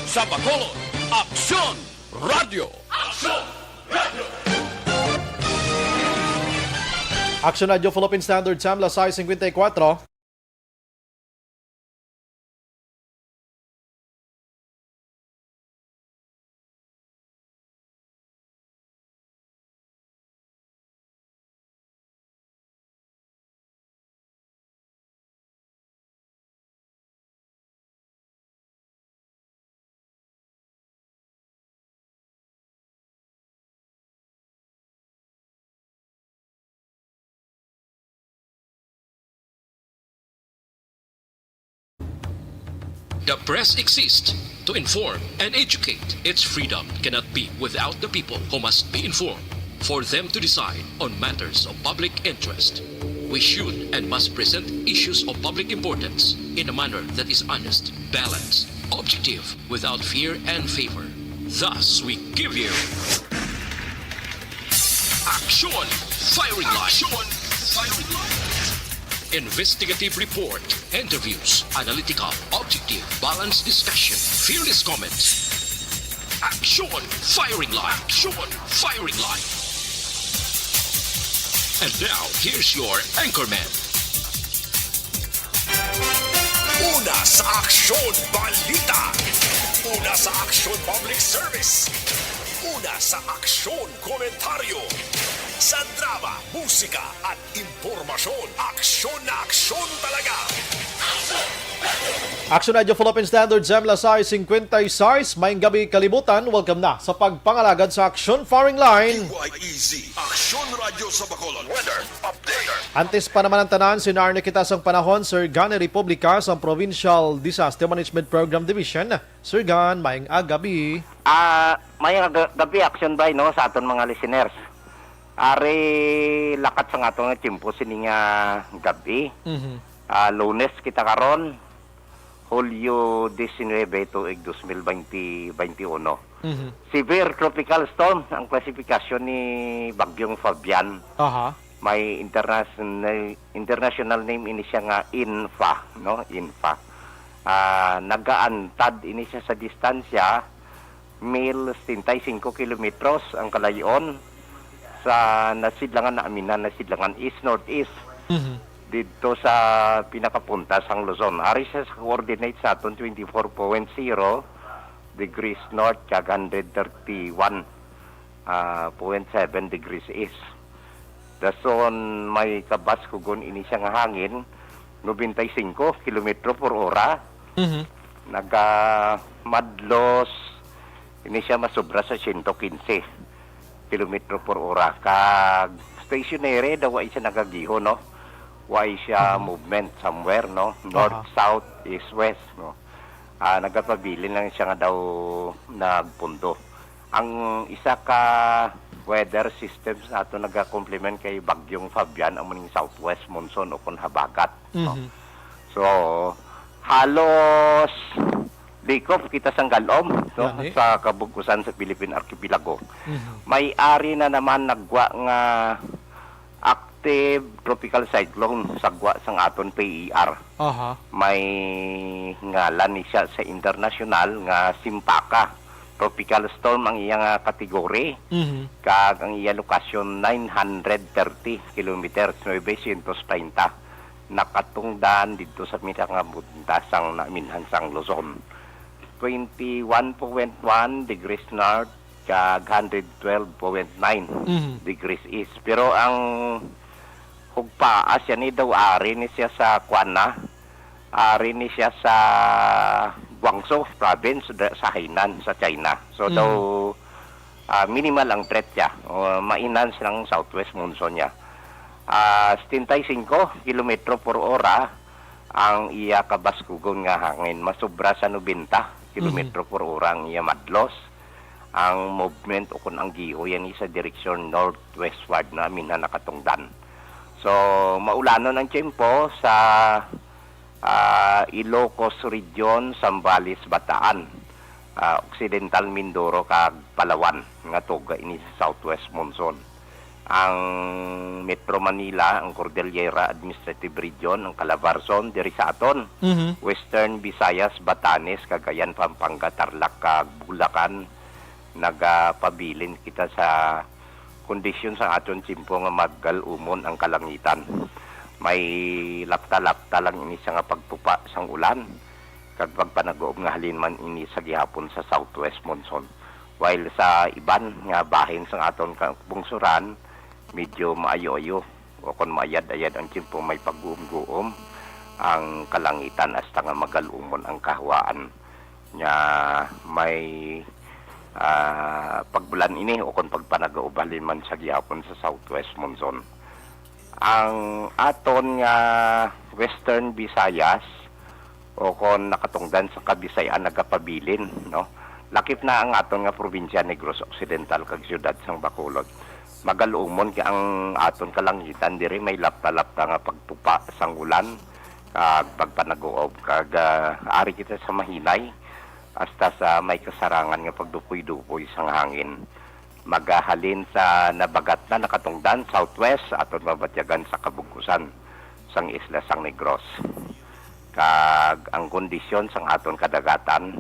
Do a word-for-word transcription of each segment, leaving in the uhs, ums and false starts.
Sa Bacolod, Aksyon Radio. Aksyon Radio. Action Radio Philippine Standard Time, las sais cincuenta y cuatro. The press exists to inform and educate. Its freedom cannot be without the people, who must be informed for them to decide on matters of public interest. We should and must present issues of public importance in a manner that is honest, balanced, objective, without fear and favor. Thus, we give you Action Firing Line. Action Firing Line. Investigative report, interviews, analytical, objective, balanced discussion, fearless comments. Action Firing Line. Action Firing Line. And now, here's your anchorman. Una sa Aksyon Balita. Una sa Aksyon Public Service. Una sa Aksyon Komentaryo. Sa drama, musika, at impormasyon, aksyon na aksyon talaga. Action Radio Philippine Standard Time, las sais cincuenta y seis. Maayong gabi, kalibutan. Welcome na sa pagpangalagad sa Action Firing Line. D Y E Z, Aksyon Radio sa Bacolod. Weather update. Antes pa naman ang tanan, sinarni kita sang panahon, Sir Gan Republica sang Provincial Disaster Management Program Division. Sir Gan, maayong agabi. Ah, maayong aga-, gabi, Action Bay, no, sa aton mga listeners. Ari lakat sang aton nga tiyempo sini nga gabi. Mhm. Ah, Lunes kita karon, Hulyo diecinuebe, tuig dos mil veinte, veintiuno. Mhm. Severe tropical storm ang klasifikasyon ni Bagyong Fabian. Aha. May international, international name ini siya nga Infa, no? Infa. Ah, nagaantad ini siya sa distansya mil setenta y cinco kilometros ang kalayon sa nasidlangan, naaminan, nasidlangan east-northeast Mhm. didto sa pinakapunta sang Luzon. Ari siya sa coordinates naton, twenty-four point zero degrees north kag hundred thirty-one, ah, point seven degrees east. Dason may kabaskugon ini siya nga hangin, noventa y cinco kilometro por ora. Mhm. Nagamadlos ini siya masobra sa siyento kinse kilometro por ora. Kag stationary daw, wa siya nagagiho, no? Wa siya Mhm. movement somewhere, no? North, Aha. south, east, west, no? Ah, nagapabilin lang siya nga daw nagpundo. Ang isa ka weather system sa ato nagakomplement kay Bagyong Fabian, amo ning southwest monsoon o kon habagat, no? Mhm. So, halos likop kita sang galom, no? Gani. Sa kabug-usan sa Philippine Archipelago. Mhm. May ari na naman nagwa nga active tropical cyclone sa gwa sang aton P E R. Aha. May ngalan ni siya sa internasyonal nga Simpaka. Tropical storm ang iya nga kategory, Mhm. kag ang iya lokasyon nine hundred thirty kilometers, novecientos treinta. Nakatungdan didto sa pinakabuntasang naminhan sang Luzon. Twenty-one point one degrees north, kag hundred twelve point nine Mhm. degrees east. Pero ang hugpaa siya ni daw ari ni siya sa kuan na, ari ni siya sa Guangzhou province, da-, sa Hainan, sa China. So, Mhm. daw, ah, minimal ang threat siya. O, ma-enhance lang southwest monsoon niya. Ah, setenta y cinco kilometro por ora ang iya kabaskugon nga hangin. Masobra sa nobenta kilometro Mhm. por ora ang iya madlos. Ang movement o kon ang giho yan sa direksyon northwestward na aminhan nakatungdan. So, maulanon ang tiyempo sa, ah, Ilocos Region, Zambales, Bataan, ah, Occidental Mindoro, kag Palawan, nga tuga ini sa southwest monsoon. ang Metro Manila, ang Cordillera Administrative Region, ang Calabarzon, diri sa aton, Mhm. Western Visayas, Batanes, Cagayan, Pampanga, Tarlac, kag Bulacan, nagapabilin kita sa kondisyon sa aton tiyempo nga magal-umon ang kalangitan. May lapta-lapta lang ini siya nga pagtupa sang ulan, kag pagpanaguob nga halin man ini sa gihapon sa southwest monsoon. While sa iban nga bahin sang aton kabungsoran, medyo maayo-ayo o kon maayad-ayad ang tiyempo, may pagguom-guom ang kalangitan hasta nga magal-umon ang kahawaan nga may, ah, pagbulan ini o kon pagpanagaubalin man sa gihapon sa southwest monsoon. Ang aton nga Western Visayas o kon nakatungdan sa Kabisay-an nagapabilin, no? Lakip na ang aton nga probinsya, Negros Occidental kag siyudad sang Bacolod. Magal-umon kay ang aton kalangitan diri may lapta-lapta nga pagtupa sang ulan kag pagpanaguob kag, ah, ari kita sa mahinay hasta sa may kasarangan nga pagdupoy-dupoy sang hangin. Magahalin sa nabagat na nakatungdan southwest aton mabatyagan sa kabugkusan sang isla sang Negros. Kag ang kondisyon sang aton kadagatan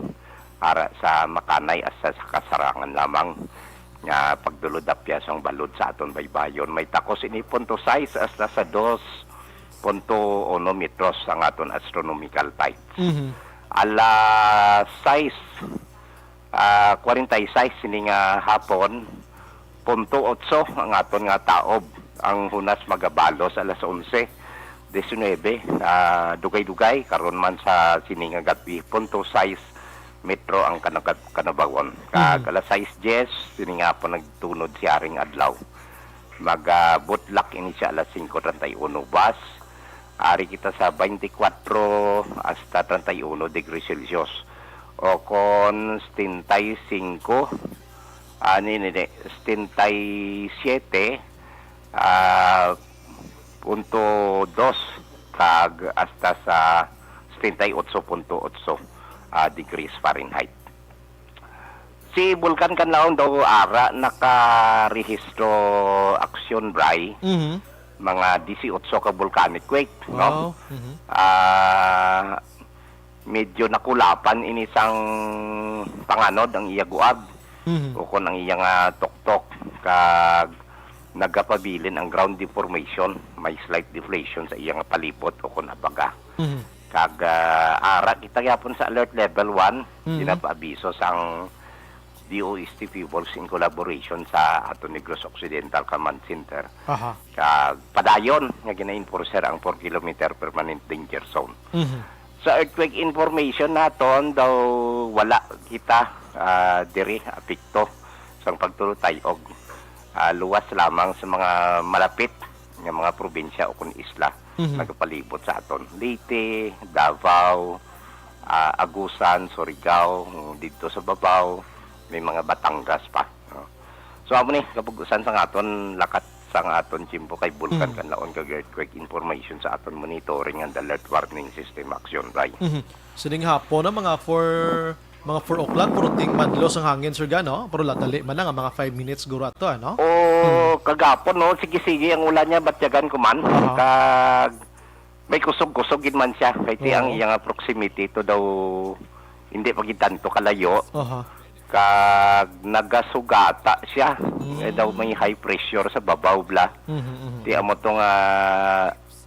ara sa makanay hasta sa kasarangan lamang nga pagdulod apya sang balod sa aton baybayon. May takos ini punto sais hasta sa dos punto uno metros ang aton astronomical tides. Mhm. Alas sais, ah, kwarenta y seis sini nga hapon, punto otso ang aton nga taob. Ang hunas magabalos alas onse, diecinuebe, ah, dugay-dugay, karon man sa sini nga gab-i, punto sais metro ang kanagab-, kanabawon. Kag Mhm. alas sais dyes, sini nga hapon nagtunod si Haring Adlaw. Mag, ah, budlak ini siya alas singko treinta y uno bas. Ari kita sa twenty-four hasta treinta y uno degrees Celsius. O kon setenta y cinco, ah, ni, ni, ni, setenta y siete, ah, punto dos kag hasta sa setenta y ocho punto ocho, ah, degrees Fahrenheit. Si Bulkan Kanlaon daw ara nakarehistro, Aksyon Bri, Mhm. mga dieciocho ka volcanic quake, no? Wow. Mhm. Ah, medyo nakulapan ini sang panganod ang iya guab Mhm. o kon ang iya nga tuktok, kag nagapabilin ang ground deformation, may slight deflation sa iya nga palibot o kon abaga. Mhm. Kag, ah, ara kita gyapon sa alert level one, Mhm. ginapaabiso sang D O S T Peoples in collaboration sa aton Negros Occidental Command Center. Aha. Kag padayon nga gina-enforcer ang four kilometer permanent danger zone. Mhm. Sa earthquake information naton, daw wala kita, ah, diri apekto sang pagtulutay og, ah, luwas lamang sa mga malapit nga mga probinsya o kon isla Mhm. nagapalibot sa aton. Leyte, Davao, ah, Agusan, Surigao, didto sa babaw, may mga Batangas pa, no? So, amo ni, kabug-usan sang aton lakat sang aton tiyempo kay Bulkan Mhm. Kanlaon kag earthquake information sa aton monitoring and alert warning system, Aksyon Bri. Mhm. Sining hapon na mga four, mga four o'clock, puro ting madlo sang hangin, Sir Gan, no? Pero ladali man lang, ang mga five minutes guro ato, ano? O, Hmm. kagapon, no? Sige-sige ang ulan niya, batyagan ko man. Aha. Kag may kusog-kusog gid man siya. Kay ti ang Oo. iya nga proximity to daw, hindi pa gid tanto kalayo. Aha. Kag nagasugata siya. Mm. Eh, daw may high pressure sa babaw, bla. Mhm, mhm. Ti amo to nga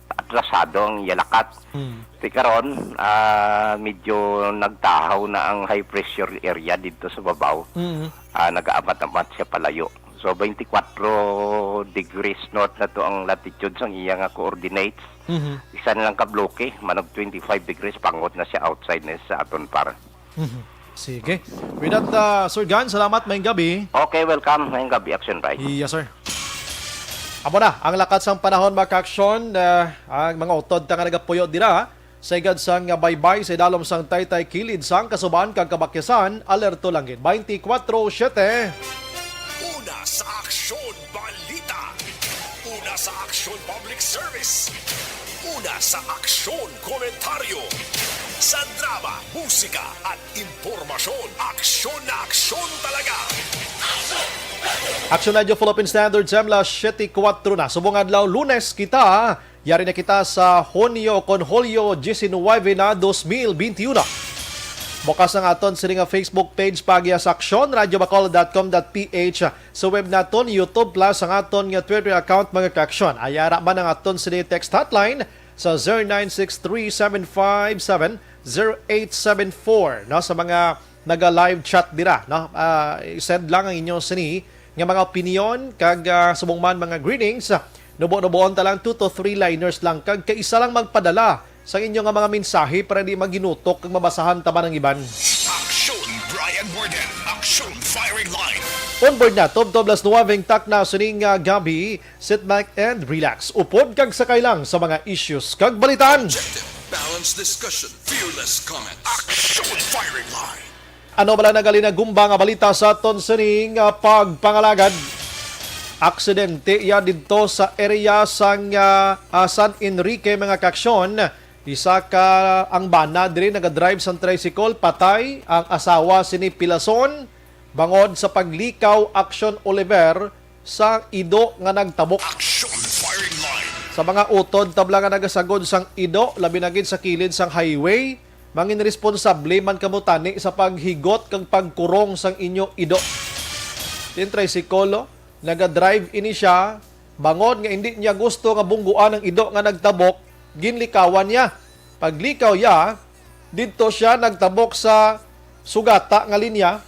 atrasado ang iya lakat. Mm. Ti karon, ah, medyo nagtahaw na ang high pressure area didto sa babaw. Mm. Ah, nagaamat-amat siya palayo. So, twenty-four degrees north na to ang latitude sang iya nga coordinates. Mhm. Isa na lang ka bloke, manog twenty-five degrees, pangot na siya outside na sa aton par. Mhm. Sige. With that, uh, Sir Gan, salamat. Maayong gabi. Okay, welcome. Maayong gabi, Action Bike. Yes, sir. Amo na ang lakat sang panahon, mga ka-aksyon, uh, ang mga utod ta nga nagapuyo dira sa igad sang baybay sa idalom sang Taytay Kilid sang Kasuban kag Kabakyasan, alerto lang gid. Twenty-four siete. Una sa aksyon, balita. Una sa aksyon, public service. Una sa aksyon, komentaryo. Sa drama, musika, at impormasyon, aksyon na aksyon talaga. Action Radio Philippine Standard Time, las siyete kuwatro na. Subong adlaw, Lunes kita. Yari na kita sa Hunyo kon Hulyo diecinueve na dos mil veintiuno. Bukas ang aton sini nga Facebook page, paagi sa aksyon radio bacolod dot com dot ph. Sa web naton, YouTube Plus, ang aton nga Twitter account, mga kaaksyon. Ay ara man ang aton sini text hotline sa zero nine six three seven five seven zero eight seven four, no? Sa mga naga-live chat dira, no? Ah, i-send lang ang inyo sini nga mga opinion kag, ah, subong man mga greetings. Nubo-nuboon ta lang, two to three liners lang kag kaisa lang magpadala sa inyo nga mga mensahe para di maginutok kag mabasahan ta man ang iban. Aksyon, Brian Warden. Aksyon, firing line. On board na, tubtob las nuwebe ang takna sining, ah, gabi. Sit back and relax. Upod kag sakay lang sa mga issues kag balitaan. Objective, balanced discussion, fearless comment. Aksyon, firing line. Ano bala nagalinagumba nga balita sa aton sining, ah, pagpangalagad? Aksidente ya didto sa area sang, ah, ah, San Enrique, mga kaaksyon. Isa ka ang bana diri nagadrive sang tricycle, patay ang asawa sini pilason bangod sa paglikaw, Aksyon Oliver, sa ido nga nagtabok. Action firing line. Sa mga utod tabla nga nagasagod sang ido, labi na gid sa kilid sang highway, mangin responsable man kamo tani sa paghigot kag pagkurong sang inyo ido. Din tricycle, oh, nagadrive ini siya, bangod nga hindi niya gusto nga bungguan ang ido nga nagtabok, ginlikawan niya. Paglikaw ya, didto siya nagtabok sa sugata nga linya.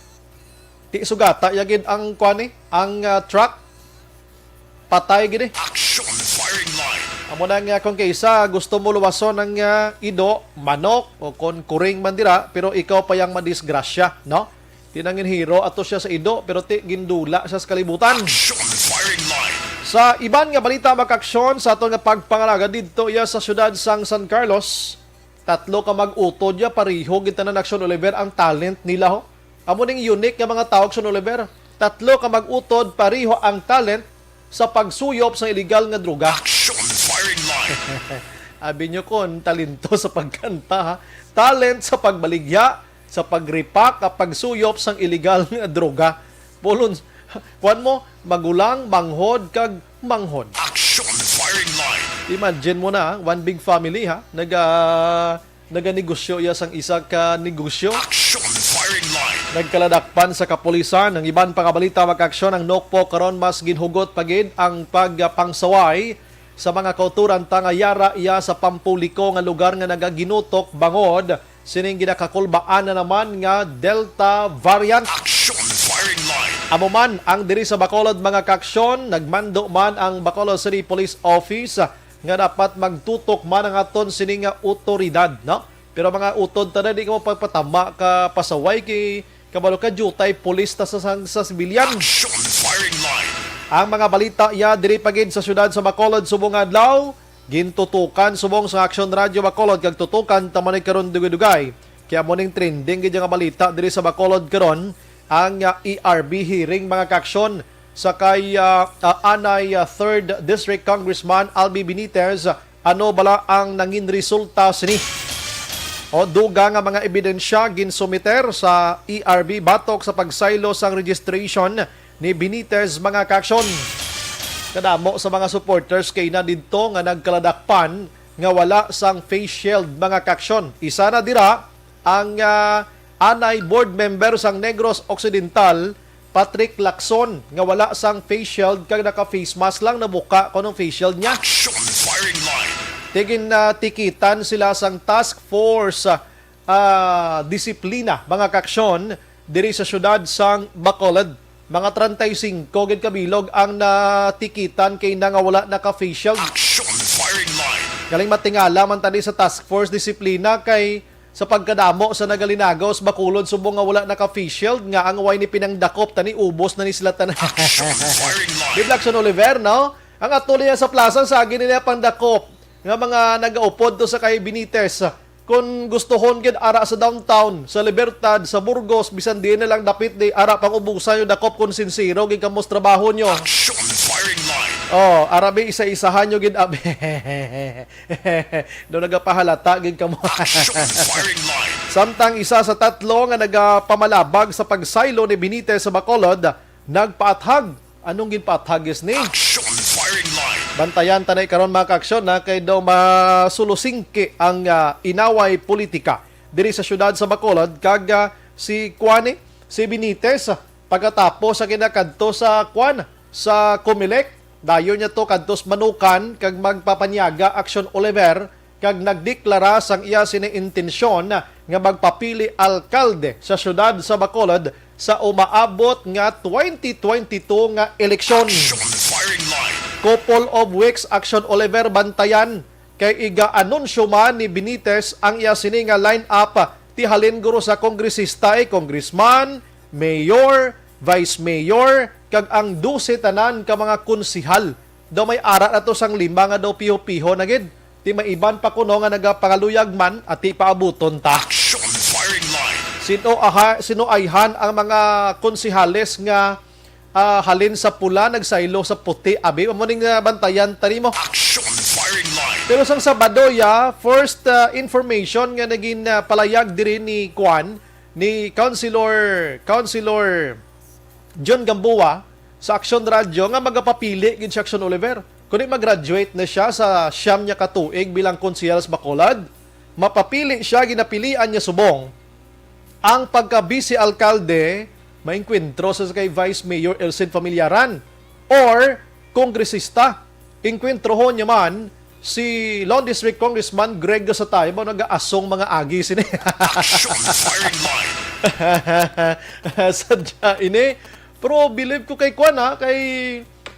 Ti sugata ya gid ang kuan ni, ang, ah, truck. Patay gid eh. Action firing line. Amo na nga kung kaysa gusto mo luwason ang, ah, ido, manok, o kon kuring man dira, pero ikaw pa yang madisgrasya, no? Ti nangin hiro ato siya sa ido, pero ti gindula siya sa kalibutan. Action firing line. Sa iban nga balita, mga kaaksyon, sa aton nga pagpangalaga didto iya sa siyudad sang San Carlos, tatlo ka mag-utod ya, pareho gid tanan, Action Oliver, ang talent nila, ho. Amo ning unique nga mga tawag, Action Oliver. Tatlo ka mag-utod, pareho ang talent sa pagsuyop sa illegal nga droga. Action firing line. Abi nyo kon talento sa pagkanta, ha? Talent sa pagbaligya, sa pagripak, at pagsuyop sang illegal nga droga. Bulon, kuwan mo, magulang, manghod, kag manghod. Action firing line. Imagine mo na, one big family, ha? Naga, naganegosyo iya sang isa ka negosyo. Action firing line. Nagkaladakpan sa kapulisan. Ang iban pa nga balita, mga kaaksyon, ang Nokpo karon mas ginhugot pa gid ang pagpangsaway sa mga kauturan ta nga yara iya sa pampubliko nga lugar nga nagaginutok bangod sining ginakakulbaan na naman nga Delta variant. Action firing line. Amo man ang diri sa Bacolod, mga kaaksyon, nagmando man ang Bacolod City Police Office nga dapat magtutok man ang aton sini nga otoridad, no? Pero mga utod tanan, di ka mo pagpatama ka pasaway kay kabalo ka, diutay pulis ta sa, sa, sa sibilyan. Action firing line. Ang mga balita ya diri pa gid sa siyudad sa Bacolod subong adlaw. Gintutukan subong sa Action Radio Bacolod kag tutukan ta man ni karon dugay-dugay. Kaya mo ning trending gid nga balita diri sa Bacolod karon, ang, ah, E R B hearing, mga kaaksyon, sa kay, ah, ah, anay, ah, Third District Congressman Albi Benitez. Ano bala ang nangin resulta sini? O, dugang nga mga ebidensya ginsumiter sa E R B batok sa pagsaylo sang registration ni Benitez, mga kaaksyon. Kadamo sa mga supporters kay na didto nga nagkaladakpan nga wala sang face shield, mga kaaksyon. Isa na dira ang, ah, anay board member sang Negros Occidental, Patrick Lacson, nga wala sang face shield kag naka face mask lang nabuka kuno ang face shield niya. Action firing line. Tigin na tikitan sila sang task force, ah, disiplina, mga kaaksyon, diri sa siyudad sang Bacolod. Mga treinta y cinco gid ka bilog ang natikitan kay na nga wala naka face shield. Action firing line. Galing matingala man tani sa task force disiplina kay sa pagkadamo sa nagalinagaw sa Bacolod subong nga wala naka face shield nga ang way ni pinangdakop tani ubos na ni sila tanan. Action firing line. Biblackson Oliver, no? Ang ato niya sa plaza sa agi nila pangdakop nga mga nagaupod to sa kay Benitez. Kung gustuhon gid ara sa downtown, sa Libertad, sa Burgos, bisan diin na lang dapit di ara pang ubusan yung dakop kung sincero gid kamo sa trabaho nyo. Action firing line. Oh, arabi isa-isahan nyo gid abi. Do nagapahalata gid kamo. Action firing line. Samtang isa sa tatlo nga nagapamalabag sa pagsaylo ni Benitez sa Bacolod, nagpaathag Anong ginpatagis ni? Action Firing Line. Bantayan ta na karon, mga kaaksyon, na kay daw masulusingki ang, ah, inaway politika diri sa siyudad sa Bacolod, kag, ah, si kuan ni, si Benitez, ah, pagkatapos sa kinakadto sa kuan, sa Comelec, dayon niya to kadto sa Manukan kag magpapanyaga, Action Oliver, kag nagdeklara sang iya sini intensyon nga magpapili alkalde sa siyudad sa Bacolod sa umaabot nga twenty twenty-two nga eleksyon. Action Firing Line. Couple of weeks, Action Oliver, bantayan kay iga-anunsyo man ni Benitez ang iya sini nga line-up, ti halin guro sa kongresista, eh, congressman, mayor, vice mayor, kag ang dose tanan ka mga konsehal. Daw may ara na to sang lima nga daw piho-piho na gid. Ti may iban pa kuno nga nagapangaluyag man, ati paabuton ta. Action Firing Line. Sino aha, sino ayhan ang mga konsehales nga, ah, halin sa pula nagsaylo sa puti? Abi, amo ning, ah, bantayan ta nimo. Action Firing Line. Pero sang Sabado, ya, first, ah, information nga naging, ah, palayag diri ni kuan, ni Councilor, Councilor John Gamboa sa Action Radio nga magapapili gid si Action Oliver. Kundi mag-graduate na siya sa siyam niya ka tuig bilang konsehal sa Bacolod, mapapili siya, ginapilian niya subong ang pagka-vice alkalde, maengkwentro sa kay Vice Mayor Elcid Familiaran, or kongresista. Engkwentrohon niya man si Lone District Congressman Greg Gasatay, ba nagaasong mga agi sini. Action Firing Line. Sadya ini. Pero believe ko kay kuan, ha, kay,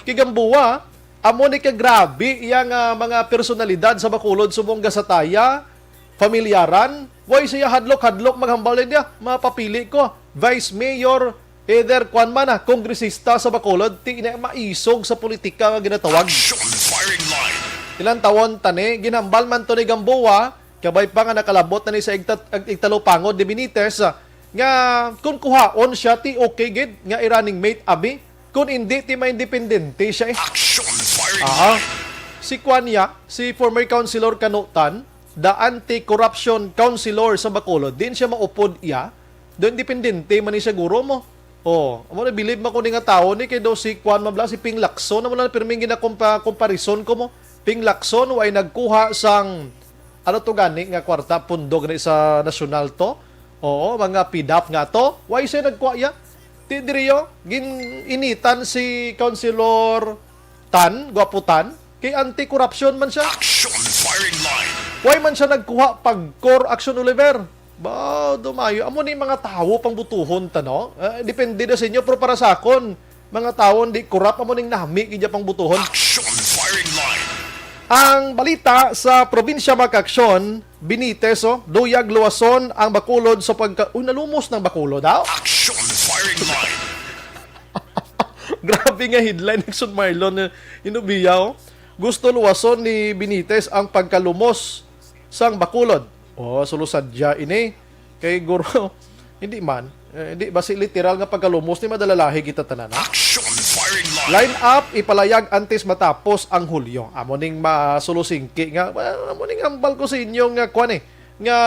kay Gamboa, amo ni ka grabe iya nga mga personalidad sa Bacolod, subong Gasataya, Familiaran, way siya hadlok-hadlok maghambal niya, mapapili ko, Vice Mayor, either kwan man, ah, kongresista sa Bacolod, ti ina maisog sa politika nga ginatawag. Action Firing Line. Ilang tawon tani, ginhambal man to ni Gamboa, kabay pa nga nakalabot na ni sa igta-, ag-, igtalupangod ni Benitez, ah, nga kung kuhaon siya, ti okay gid nga i-running mate, abi, kung hindi, ti maindependente siya, eh. Action Firing Aha. Line. Si kwan niya, si former Councilor Canutan, the anti-corruption councilor sa Bacolod, din siya maupod iya, do independente man ni siguro mo. Oh, amo na bilib man ko ni nga tawo ni kay do si Kwan Mabla, si Ping Lacson, amo na pirming ginakompa-, comparison ko mo. Ping Lacson, way nagkuha sang, ano to gani nga kwarta, pundo gani sa nasyonal to? Oo, mga pidap nga to. Way siya nagkuha ya? Ti diri yo, gin-initan si Councilor Tan, Guapo Tan, kay anti-corruption man siya. Action Firing Line. Why man siya nagkuha pag core Action Oliver? Ba, dumayo. Amo ni mga tawo pang butuhon ta, no? Eh, depende na sa inyo, pero para sa akon, mga tawo di corrupt, amo ning nami gid pang butuhon. Action Firing Line. Ang balita sa probinsya, mga kaaksyon, Benitez, oh, duyag luwason ang Bacolod sa pagka-, uy, nalumos ng Bacolod, daw? Action Firing Line. Grabe nga headline, Nixon Marlon, eh, inubiya, oh. Gusto luwason ni Benitez ang pagkalumos sang Bacolod. Oh, sulusadya ini. Kay guro, hindi man. Eh, hindi, basi literal nga pagkalumos ni madalalahi kita tanan, ha? Action Firing Line. Line up, ipalayag antes matapos ang Hulyo. Amo ning masulusingki nga, well, amo ning ambal ko sa inyo nga kwan, eh, nga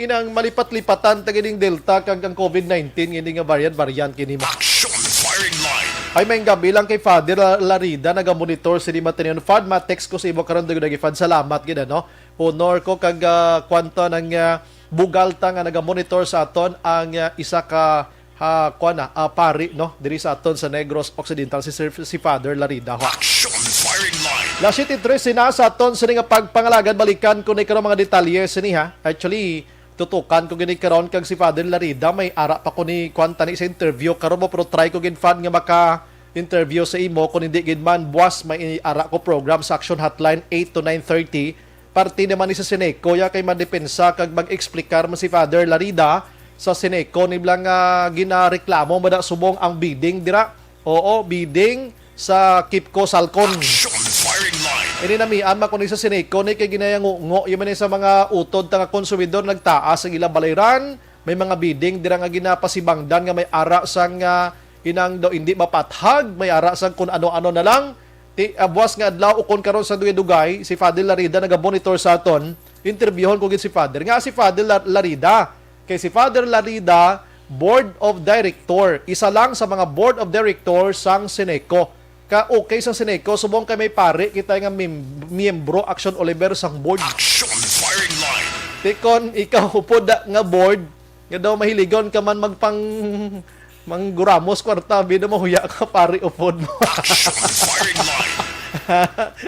inang malipat-lipatan ta gining Delta kag ang COVID nineteen, nga ini nga variant-variant kini mo. Action Firing Line. Ay, may gabi lang kay Father La-, Larida, nagamonitor sa Lima Tinion. Fad, ma-text ko sa imo karon, Dugdagi Fad. Salamat gid, ano? Honor ko kag, ah, kwan to nang, ah, bugal ta nga nagamonitor sa aton ang, ah, isa ka, ah, kwan na, ah, pari, no, diri sa aton sa Negros Occidental, si Sir, si Father Larida, ho. Action Firing Line. Las siete trese na sa aton sini nga pagpangalagad. Balikan ko ni karon mga detalye sini, ha. Actually, tutukan ko gini karon kag si Father Larida, may ara pa ko ni kwan tani sa interview karon mo, pero try ko gid, Fad, nga maka-interview sa imo. Kung hindi gid man, buwas may ara ko program sa Action Hotline, eight to nine thirty. Parte naman ni sa Seneco, ya kay madepensa kag mag-explicar man si Father Larida sa Seneco, niblang, ah, ginareklamo mo da subong ang bidding dira. Oo, bidding sa Kipco Salcon. Action Firing Line. Ini namian man kuno sa Seneco ni kay ginayangungo, iya man ni sa mga utod ta nga konsumidor, nagtaas ang ilang balayran. May mga bidding dira nga ginapasibangdan nga may ara sang, ah, inang daw hindi mapathag, may ara sang kun ano-ano na lang. Ti, ah, buwas nga adlaw ukon karon sa dugay-dugay, si Father Larida nagamonitor sa aton. Interviewon ko gid si Father. Nga si Father La-, Larida, kay si Father Larida, Board of Director, isa lang sa mga Board of Director sang Seneco. ka okay sa Sineco, subong kay may pari kita nga mem-, miyembro, Action Oliver, sang board. Action Firing Line. Tikon, ikaw upod da nga board, nga daw mahiligon ka man magpang-, mangguramos kwarta, bi, daw mahuya ka, pari, upod mo. Action Firing Line.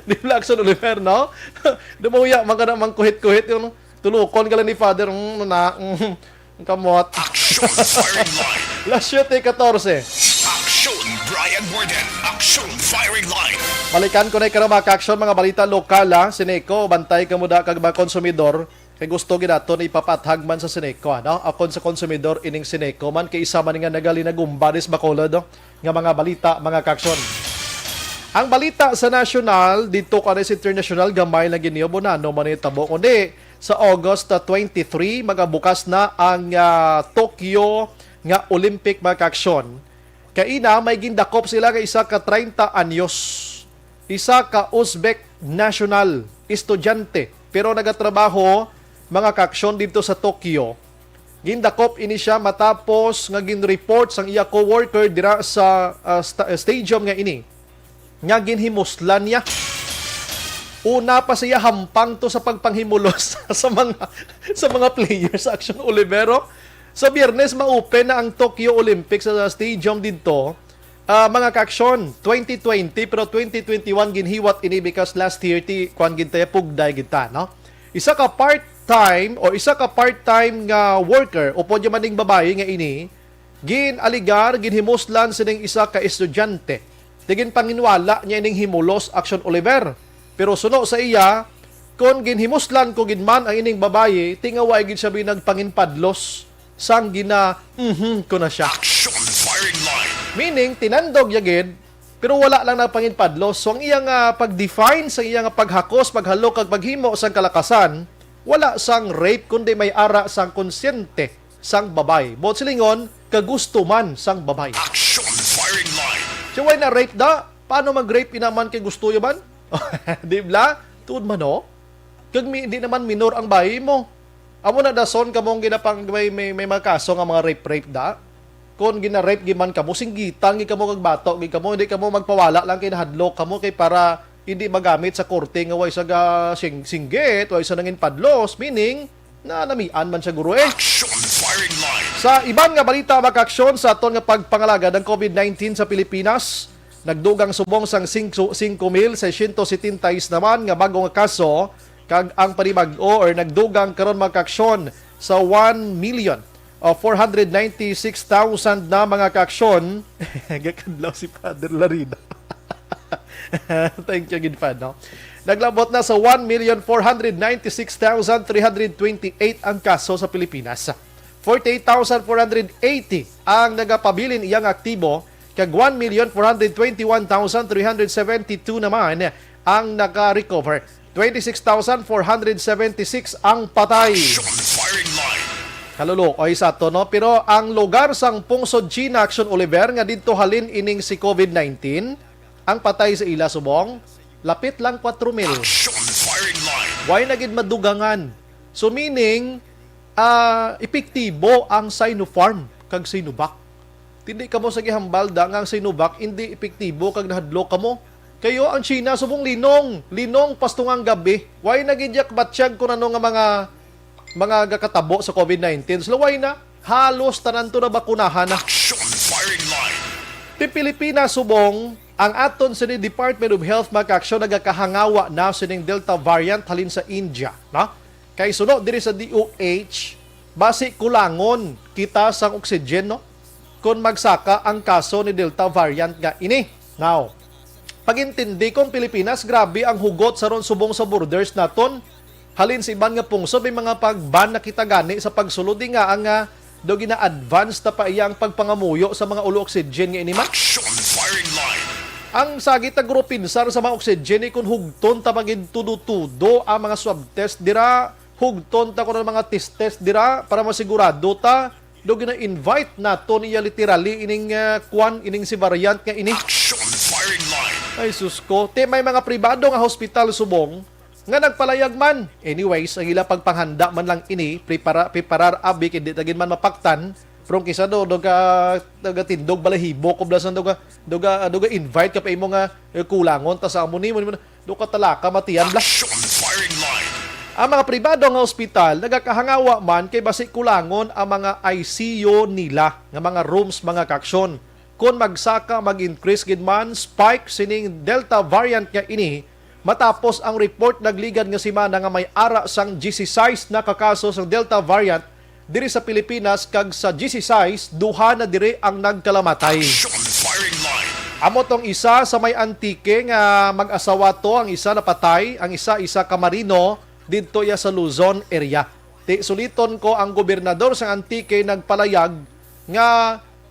Di ba, Action Oliver, no? Daw mahuya man ka na mangkuhit-kuhit, yung tulukon ka lang ni Father, mm, na, mm, ang kamot. Action Firing Line. Las siete katorse. Action Brian Warden. Action Firing Line. Balikan ko na karon, mga ka-action, mga balita lokal, ha. Sineco, bantay kamo da kag mga konsumidor. Kay gusto gid naton ipapaathag man sa Sineco, ano? Akon sa konsumidor ining Sineco man, kay isa man nga nagalinagumba dis Bacolod, no? Nga mga balita, mga ka-action. Ang balita sa nasyonal, dito ka sa internasyonal, gamay lang gid niyo, bonano man itabo. Kundi, sa August, ah, twenty-three, magabukas na ang, ah, Tokyo nga Olympic, mga ka-action. Kaina, may gindakop sila nga isa ka treinta anyos, isa ka Uzbek national, estudyante, pero nagatrabaho, mga ka-action, dito sa Tokyo. Gindakop ini siya matapos nga gin-report sang iya co-worker dira sa, ah, sta-, stadium nga ini nga ginhimuslan niya. Una pa siya hampang to sa pagpanghimulos sa mga, sa mga players, Action Oliver. Sa Biyernes, ma-open na ang Tokyo Olympics sa stadium didto. Ah, mga ka-action, twenty twenty, pero twenty twenty-one ginhiwat ini because last year ti kuan gid ta, pugday gid ta, no? Isa ka part-time o isa ka part-time nga worker, upod ya man ning babayi nga ini, gin-aligar, ginhimuslan sining isa ka estudyante. Ti ginpanginwala niya ining himulos, Action Oliver. Pero suno sa iya, kon ginhimuslan ko gid man ang ining babayi, ti nga wa gid siya bi nagpanginpadlos sang gina, mhm, ko na siya. Action Firing Line. Meaning, tinandog ya gid, pero wala lang nagpanginpadlos. So, ang iya nga pag-define sa iya nga paghakos, paghalo, kag paghimo sang kalakasan, wala sang rape, kundi may ara sang konsyente sang babayi. Buot silingon, kagusto man sang babayi. Action Firing Line. So, why na rape da? Paano mag-rape inaman kay gusto ya man? Di bla? Tuod man, no? Kag mi-, di naman minor ang bayi mo. Amo na dason kamo ang ginapang-, may, may, may mga kaso nga mga rape-rape da. Kung gina-rape gid man kamo, singgitan gid kamo kag bato gid kamo, hindi kamo magpawala lang kay nahadlok kamo kay para hindi magamit sa korte nga way sa ga-, sing-, singgit, way sa nangin padlos, meaning na namian man siya, guro, eh. Action Firing Line. Sa iban nga balita, mga ka-aksyon, sa aton nga pagpangalagad ang covid nineteen sa Pilipinas, nagdugang subong sang singko, singko mil seiscientos setenta y seis naman nga bag-o nga kaso, kag ang panibag-o or nagdugang karon, mga ka-aksyon, sa one million o four hundred ninety-six thousand na, mga ka-aksyon. Gakadlaw si Father Larina. Thank you, gid, Fad, no? Naglabot na sa one million four hundred ninety-six thousand three hundred twenty-eight ang kaso sa Pilipinas. Forty-eight thousand four hundred eighty ang nagapabilin iyang aktibo, kag one million four hundred twenty-one thousand three hundred seventy-two naman ang naka-recover. Twenty-six thousand four hundred seventy-six ang patay. Action Firing Line. Kaluluoy sa ato, no? Pero ang lugar sang pungsod China, Action Oliver, nga didto halin ining si covid nineteen, ang patay sa ila subong, lapit lang kwatro mil. Action Firing Line. Why na gid madugangan? So, meaning, ah, epektibo ang Sinopharm kag Sinovac. Tindi kamo sa gihambal da nga ang Sinovac hindi epektibo kag nahadlok kamo. Kayo ang China subong linong, linong pastungang gabi. Why na gid yak batsyag kun ano nga mga, mga gakatabo sa covid nineteen? Sila, why na? Halos tanan to na bakunahan na. Action Firing Line. Ti Pilipinas subong, ang aton sini Department of Health, mga ka-aksyon, nagakahangawa na sining Delta variant halin sa India, no? Kay suno diri sa D O H, basi kulangon kita sang oxygen, no? Kon magsaka ang kaso ni Delta variant nga ini. Now, pag-intindi kung Pilipinas, grabe ang hugot sa ron subong sa borders naton. Halin sa iban nga pungsod, may mga pag-ban na kita gani sa pagsulod, di nga ang, ah, daw gina-advance ta pa iya ang pagpangamuyo sa mga ulo oxygen nga ini man. Action Firing Line. Ang sagit ta guro pinsar sa mga oxygen ni kung hugton ta magin tudo-tudo ang mga swab test dira, hugton ta kuno ang mga test-test dira para masigurado ta do gina-invite naton iya literally ining, ah, kwan, ining si variant nga ini. Action Firing Line. Ay, sus ko. Ti may mga pribado nga hospital subong nga nagpalayag man. Anyways, ang ila pagpanghanda man lang ini, prepara-, preparar abi kay di ta gid man mapaktan, Pero kisa do, do ka, do ka tindog balahibo ko blas do ka, do ka, do ka invite ka pa imo nga, eh, kulangon ta sa amo nimo, nimo na, do ka talaka matiyan blas. Action firing line. Ang mga pribado nga ospital nagakahangawa man kay basi kulangon ang mga I C U nila nga mga rooms, mga kaaksyon. Kon magsaka, mag-increase gid man, spike sining Delta variant nga ini, matapos ang report nagligad nga semana nga may ara sang dieciséis na ka kaso sang Delta variant diri sa Pilipinas, kag sa dieciséis, duha na diri ang nagkalamatay. Action firing line. Amo tong isa sa may Antique nga mag-asawa to, ang isa napatay, ang isa, isa ka marino didto iya sa Luzon area. Ti suliton ko, ang gobernador sang Antique nagpalayag nga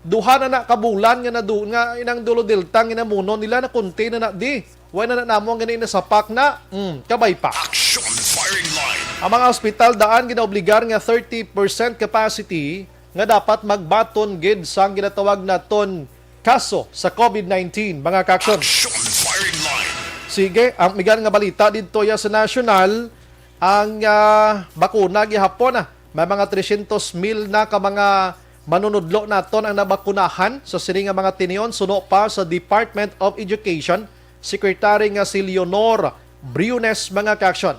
duha na na ka bulan nga nadu-, nga inang Dulo Delta ang ginamuno nila, nakunti na na di. Wala na na namo ang gani nasapak na. Mm, kabay pa. Action firing line. Ang mga ospital daan ginaobligar nga thirty percent capacity nga dapat magbaton gid sang ginatawag naton kaso sa COVID nineteen, mga kaaksyon. Action firing line. Sige, ang migan nga balita didto ya sa national, ang, ah, bakuna gihapon, ah. May mga tresyentos mil na ka mga manunudlo naton ang nabakunahan sa sini nga mga tinion, suno pa sa Department of Education Secretary nga si Leonor Briones, mga kaaksyon.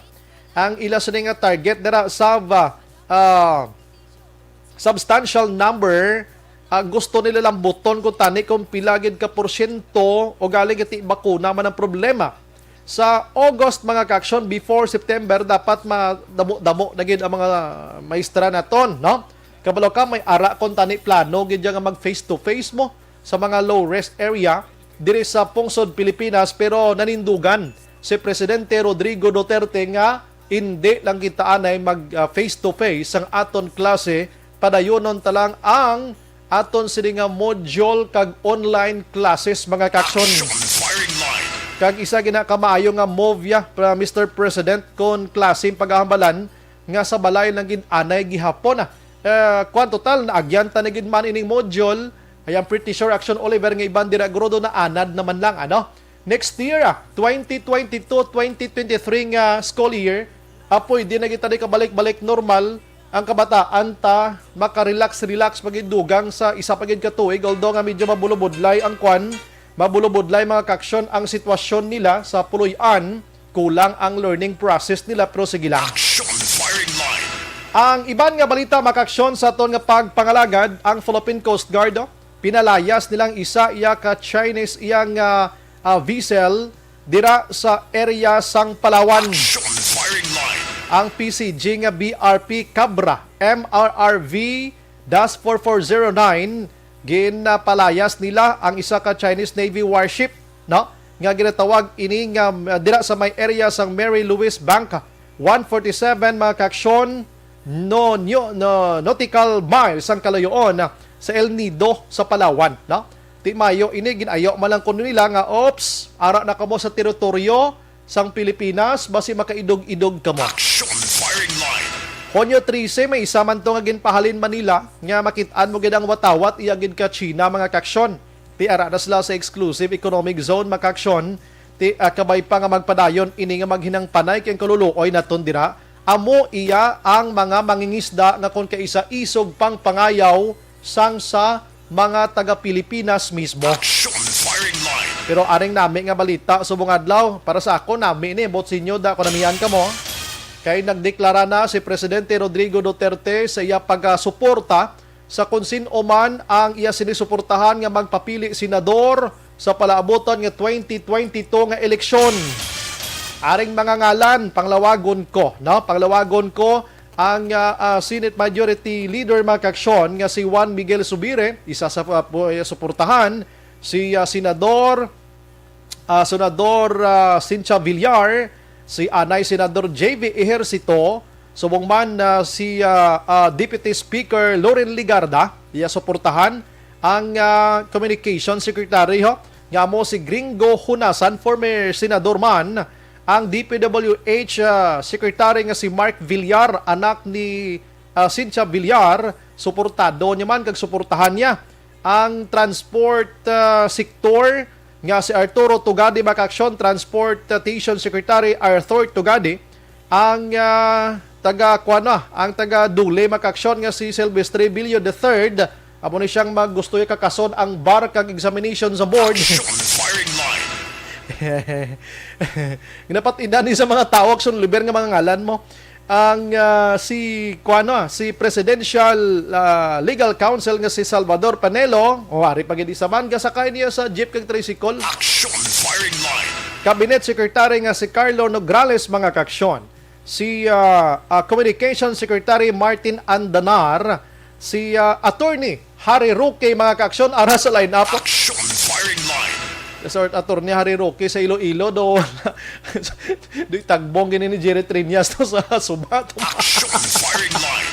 Ang ila sini nga target dira sa, ah, substantial number, ah, gusto nila lambuton kung tani kung pila gid ka porsyento o galing iti bakuna man ang problema. Sa August, mga kaaksyon, before September, dapat madamo-damo na gid ang mga maestra naton, no? Kabalo ka, may ara kung tani plano gid nga mag face to face mo sa mga low risk area diri sa pungsod Pilipinas, pero nanindugan si Presidente Rodrigo Duterte nga hindi lang kita anay mag, ah, face to face sang aton klase, padayonon ta lang ang aton sini nga module kag online classes, mga kaaksyon. Action firing line. Kag isa gina ka maayo nga move ya, pra-, Mister President, kon klase ang paghahambalan nga sa balay lang gid anay gihapon, ah. Eh, kwan total, naagyan ta na gid man ining module. I am pretty sure, Action Oliver, nga iban dira guro do naanad naman lang, ano? Next year, ah, twenty twenty-two, twenty twenty-three nga school year, ah, pwede na kita di kabalik-balik normal ang kabataan ta, makarelax-relax pa gid dugang sa isa pa gid ka tuig, although nga medyo mabulubudlay ang kwan, mabulubudlay, mga kaaksyon, ang sitwasyon nila sa puloy-an, kulang ang learning process nila, pero sige lang. Action firing line. Ang iban nga balita, mga kaaksyon, sa aton nga pagpangalagad, ang Philippine Coast Guard, oh, pinalayas nilang isa iya ka Chinese iyang, ah, ah, vessel dira sa area sang Palawan. Action firing line. Ang P C G nga B R P Cabra, M R R V dash four four zero nine, ginapalayas nila ang isa ka Chinese Navy warship, no? Nga ginatawag ini nga, ah, dira sa may area sang Mary Louise Bank, one forty-seven, mga kaaksyon, no, nyo-, no, nautical miles ang kalayoon sa El Nido sa Palawan, no? Ti mayo ini, gin-ayo man lang kuno nila nga, "Oops, ara na kamo sa teritoryo sang Pilipinas, basi makaidog-idog kamo." Action firing line. Hunyo trese, may isa man to nga ginpahalin man nila nga makit-an mo gid ang watawat iya gid ka China, mga kaaksyon. Ti ara na sila sa exclusive economic zone, mga kaaksyon. Ti, ah, kabay pa nga magpadayon ini nga maghinang panay kay ang kaluluoy naton dira, amo iya ang mga mangingisda nga kon kaisa isog pang pangayaw sang sa mga taga Pilipinas mismo. Action firing line. Pero aring nami nga balita subong adlaw, para sa ako, nami ni, but sa inyo, da ko namian kamo. Kay nagdeklara na si Presidente Rodrigo Duterte sa iya pagasuporta sa kon sin-o man ang iya sinisuportahan nga magpapili senador sa palaabuton nga twenty twenty-two nga eleksyon. Aring mga ngalan, panglawagon ko, no? Panglawagon ko ang, ah, ah, Senate Majority Leader, mga kaaksyon, nga si Juan Miguel Zubiri, isa sa, ah, pu-, eh, suportahan, si, ah, Senador, ah, Senador, ah, Cynthia Villar, si anay Senador J V Ejercito, subong man, ah, si, ah, ah, Deputy Speaker Loren Legarda, iya suportahan ang, ah, Communication Secretary, ho, nga amo si Gringo Honasan, former senador man, ang D P W H, ah, Secretary nga si Mark Villar, anak ni, ah, Cynthia Villar, suportado niya man kag suportahan niya ang transport, ah, sector nga si Arturo Tugadi, mga kaaksyon, Transportation Secretary Arthur Tugadi, ang, ah, taga, kuwan na, ang taga Dole, mga kaaksyon, nga si Silvestre Villo the third, Amo ni siyang maggustoy kakason ang bar kag examination sa board. Action firing line. Ginapat-indan ni sa mga tao, Action Oliver, nga mga ngalan mo. Ang, ah, si, kuano, ah, si Presidential, ah, Legal Counsel nga si Salvador Panelo, o ari pa gid isa man, gasakay niya sa jeep kag tricycle. Action firing line. Cabinet Secretary nga si Carlo Nograles, mga kaaksyon. Si, ah, ah, Communication Secretary Martin Andanar, si, ah, Attorney Harry Roque, mga kaaksyon, ara sa lineup. Action firing line. Resort Attorney Harry Roque sa Iloilo, do. Di tagbong gini ni Jerry Triñas to sa suba to. Action firing line.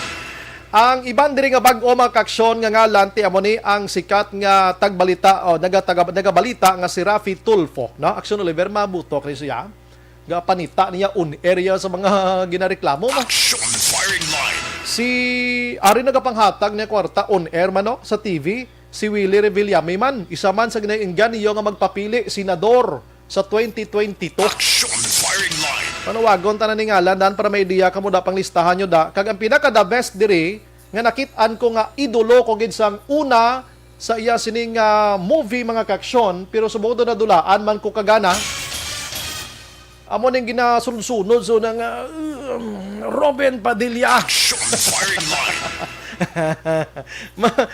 Ang iban diri nga bag-o, mga kaaksyon, nga ngalan, ti amo ni ang sikat nga tagbalita, o naga-, taga-, nagabalita nga si Raffy Tulfo, no? Action Oliver, mabuto kay siya. Gapanita niya on air ya sa mga ginareklamo mo. Action firing line. Si ari nagapanghatag niya kwarta on air man, no, sa T V, si Willie Revillame man, isa man sa ginaingan niyo nga magpapili senador sa twenty twenty-two. Action firing line. Panawagon ta na ni ngalan dan para may idea kamo da pang listahan nyo da. Kag ang pinaka the best diri nga nakit-an ko nga idolo ko gid sang una sa iya sining, ah, movie, mga kaaksyon, pero subong to nadulaan man ko kagana. Amo ning ginasunod-sunod so nang, ah, um, Robin Padilla. Action firing line. Ma-,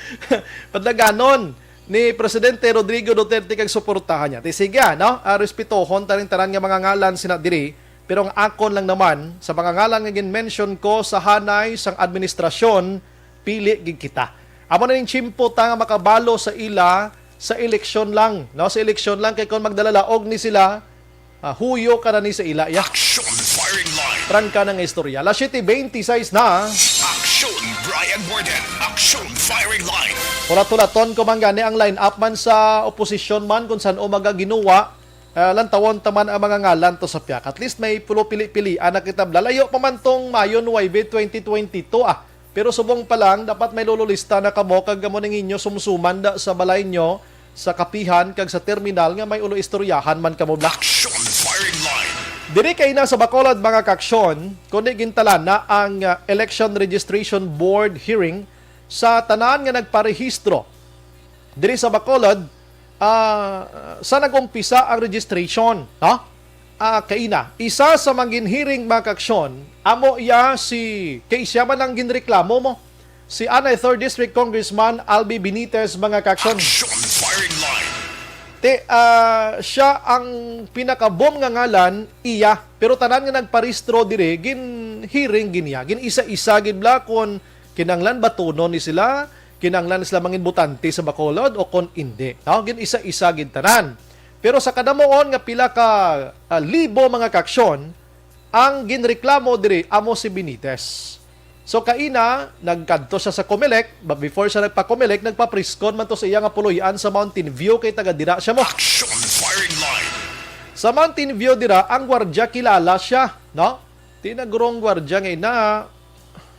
padaganon ni Presidente Rodrigo Duterte kag suportahan niya. Ti sige, ah, no? Ah, respetohon ta ning tanan nga mga ngalan sina diri, pero ang akon lang naman, sa mga ngalan nga gin-mention ko sa hanay sang administrasyon, pili gid kita. Amo na ning tiyempo ta nga makabalo sa ila sa eleksyon lang, no? Sa eleksyon lang, kay kung magdalalaog ni sila, ah, huyo ka na ni sa ila, ya. Action firing line. Trangka na nga istorya. Alas siyete beintiseis na. Action, Brian Warden. Action firing line. Hulat-hulaton ko man gani ang line-up man sa oposisyon man kung san-o magaginuwa. Ah, lantawon ta man ang mga ngalan to sa piyak. At least may pulo pili-pilian na kita. Lalayo pa man tong Mayo nuebe, twenty twenty-two, ah. Pero subong pa lang, dapat may lululista na kamo kag amo ning inyo sumsuman da sa balay nyo, sa kapihan kag sa terminal nga may ulo istoryahan man kamo bla. Action firing line. Diri kay na sa Bacolod, mga kaaksyon, kundi gintalana ang, ah, Election Registration Board hearing sa tanan nga nagparehistro diri sa Bacolod, ah, sa nag-umpisa ang registration, no? Ah, kaina, isa sa mga ginhearing, mga kaaksyon, amo iya si, kay siya man ang ginreklamo mo, si anay third District Congressman Albi Benitez, mga kaaksyon. Action firing line. Ti, ah, siya ang pinakabom nga ngalan, iya. Pero tanan nga nagparehistro diri, gin-hearing gid niya. Gin-isa-isa gid bla kon kinahanglan batunon ni sila, kinahanglan sila mangin botante sa Bacolod o kon indi. No? Gin-isa-isa gid tanan. Pero sa kadamuon nga pila ka, ah, libo, mga kaaksyon, ang ginreklamo diri amo si Benitez. So kaina, nagkadto siya sa Comelec, but before siya nagpa-Comelec, nagpa-presscon man to sa iya nga puloy-an sa Mountain View kay taga dira siya mo. Action firing line. Sa Mountain View dira, ang gwardya kilala siya, no? Ti nagurong gwardya nga ina,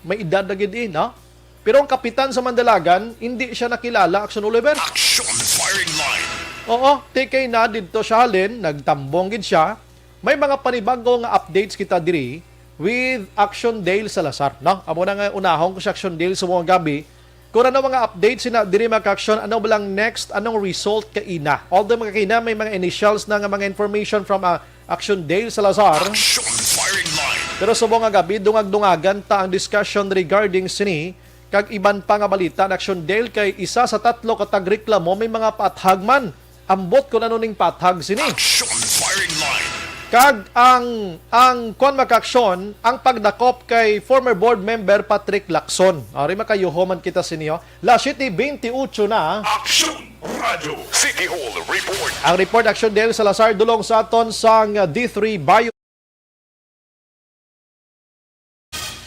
may edad na gid eh, no? Pero ang kapitan sa Mandalagan, hindi siya nakilala, Action Oliver. Action firing line. Oo, ti kay na didto siya halin, nagtambong gid siya. May mga panibago nga updates kita diri with Action Dale Salazar, no? Amo na nga unahon ko si Action Dale sa mga gabi. Kung ano mga updates sina diri, mga kaaksyon, ano ba lang next, anong result kaina? Although mga kaina may mga initials na nga mga information from, ah, Action Dale Salazar. Action firing line. Pero subong nga gabi, dungag-dungagan ta ang discussion regarding sini kag iban pa nga balita na Action Dale kay isa sa tatlo ka tagreklamo may mga paathag man. Ambot kung ano ning paathag sini. Action firing line. Kag ang, ang kwan, mga kaaksyon, ang pagdakop kay former board member Patrick Lacson. Ari makayuho man kita sini, oh. Alas siyete bentiocho na. Action Radio City Hall Report. Ang report, Action Dale Salazar, dulong sa aton sang D three Bio.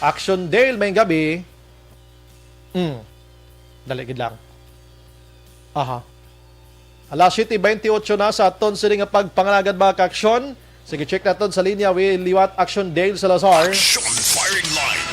Action Dale, may gabi. Mm. Dali gid lang. Aha. Alas siyete bentiocho na sa aton sini nga pagpangalagad, mga kaaksyon. Sige, check naton sa linya wi-, liwat Action Dale Salazar. Action firing line.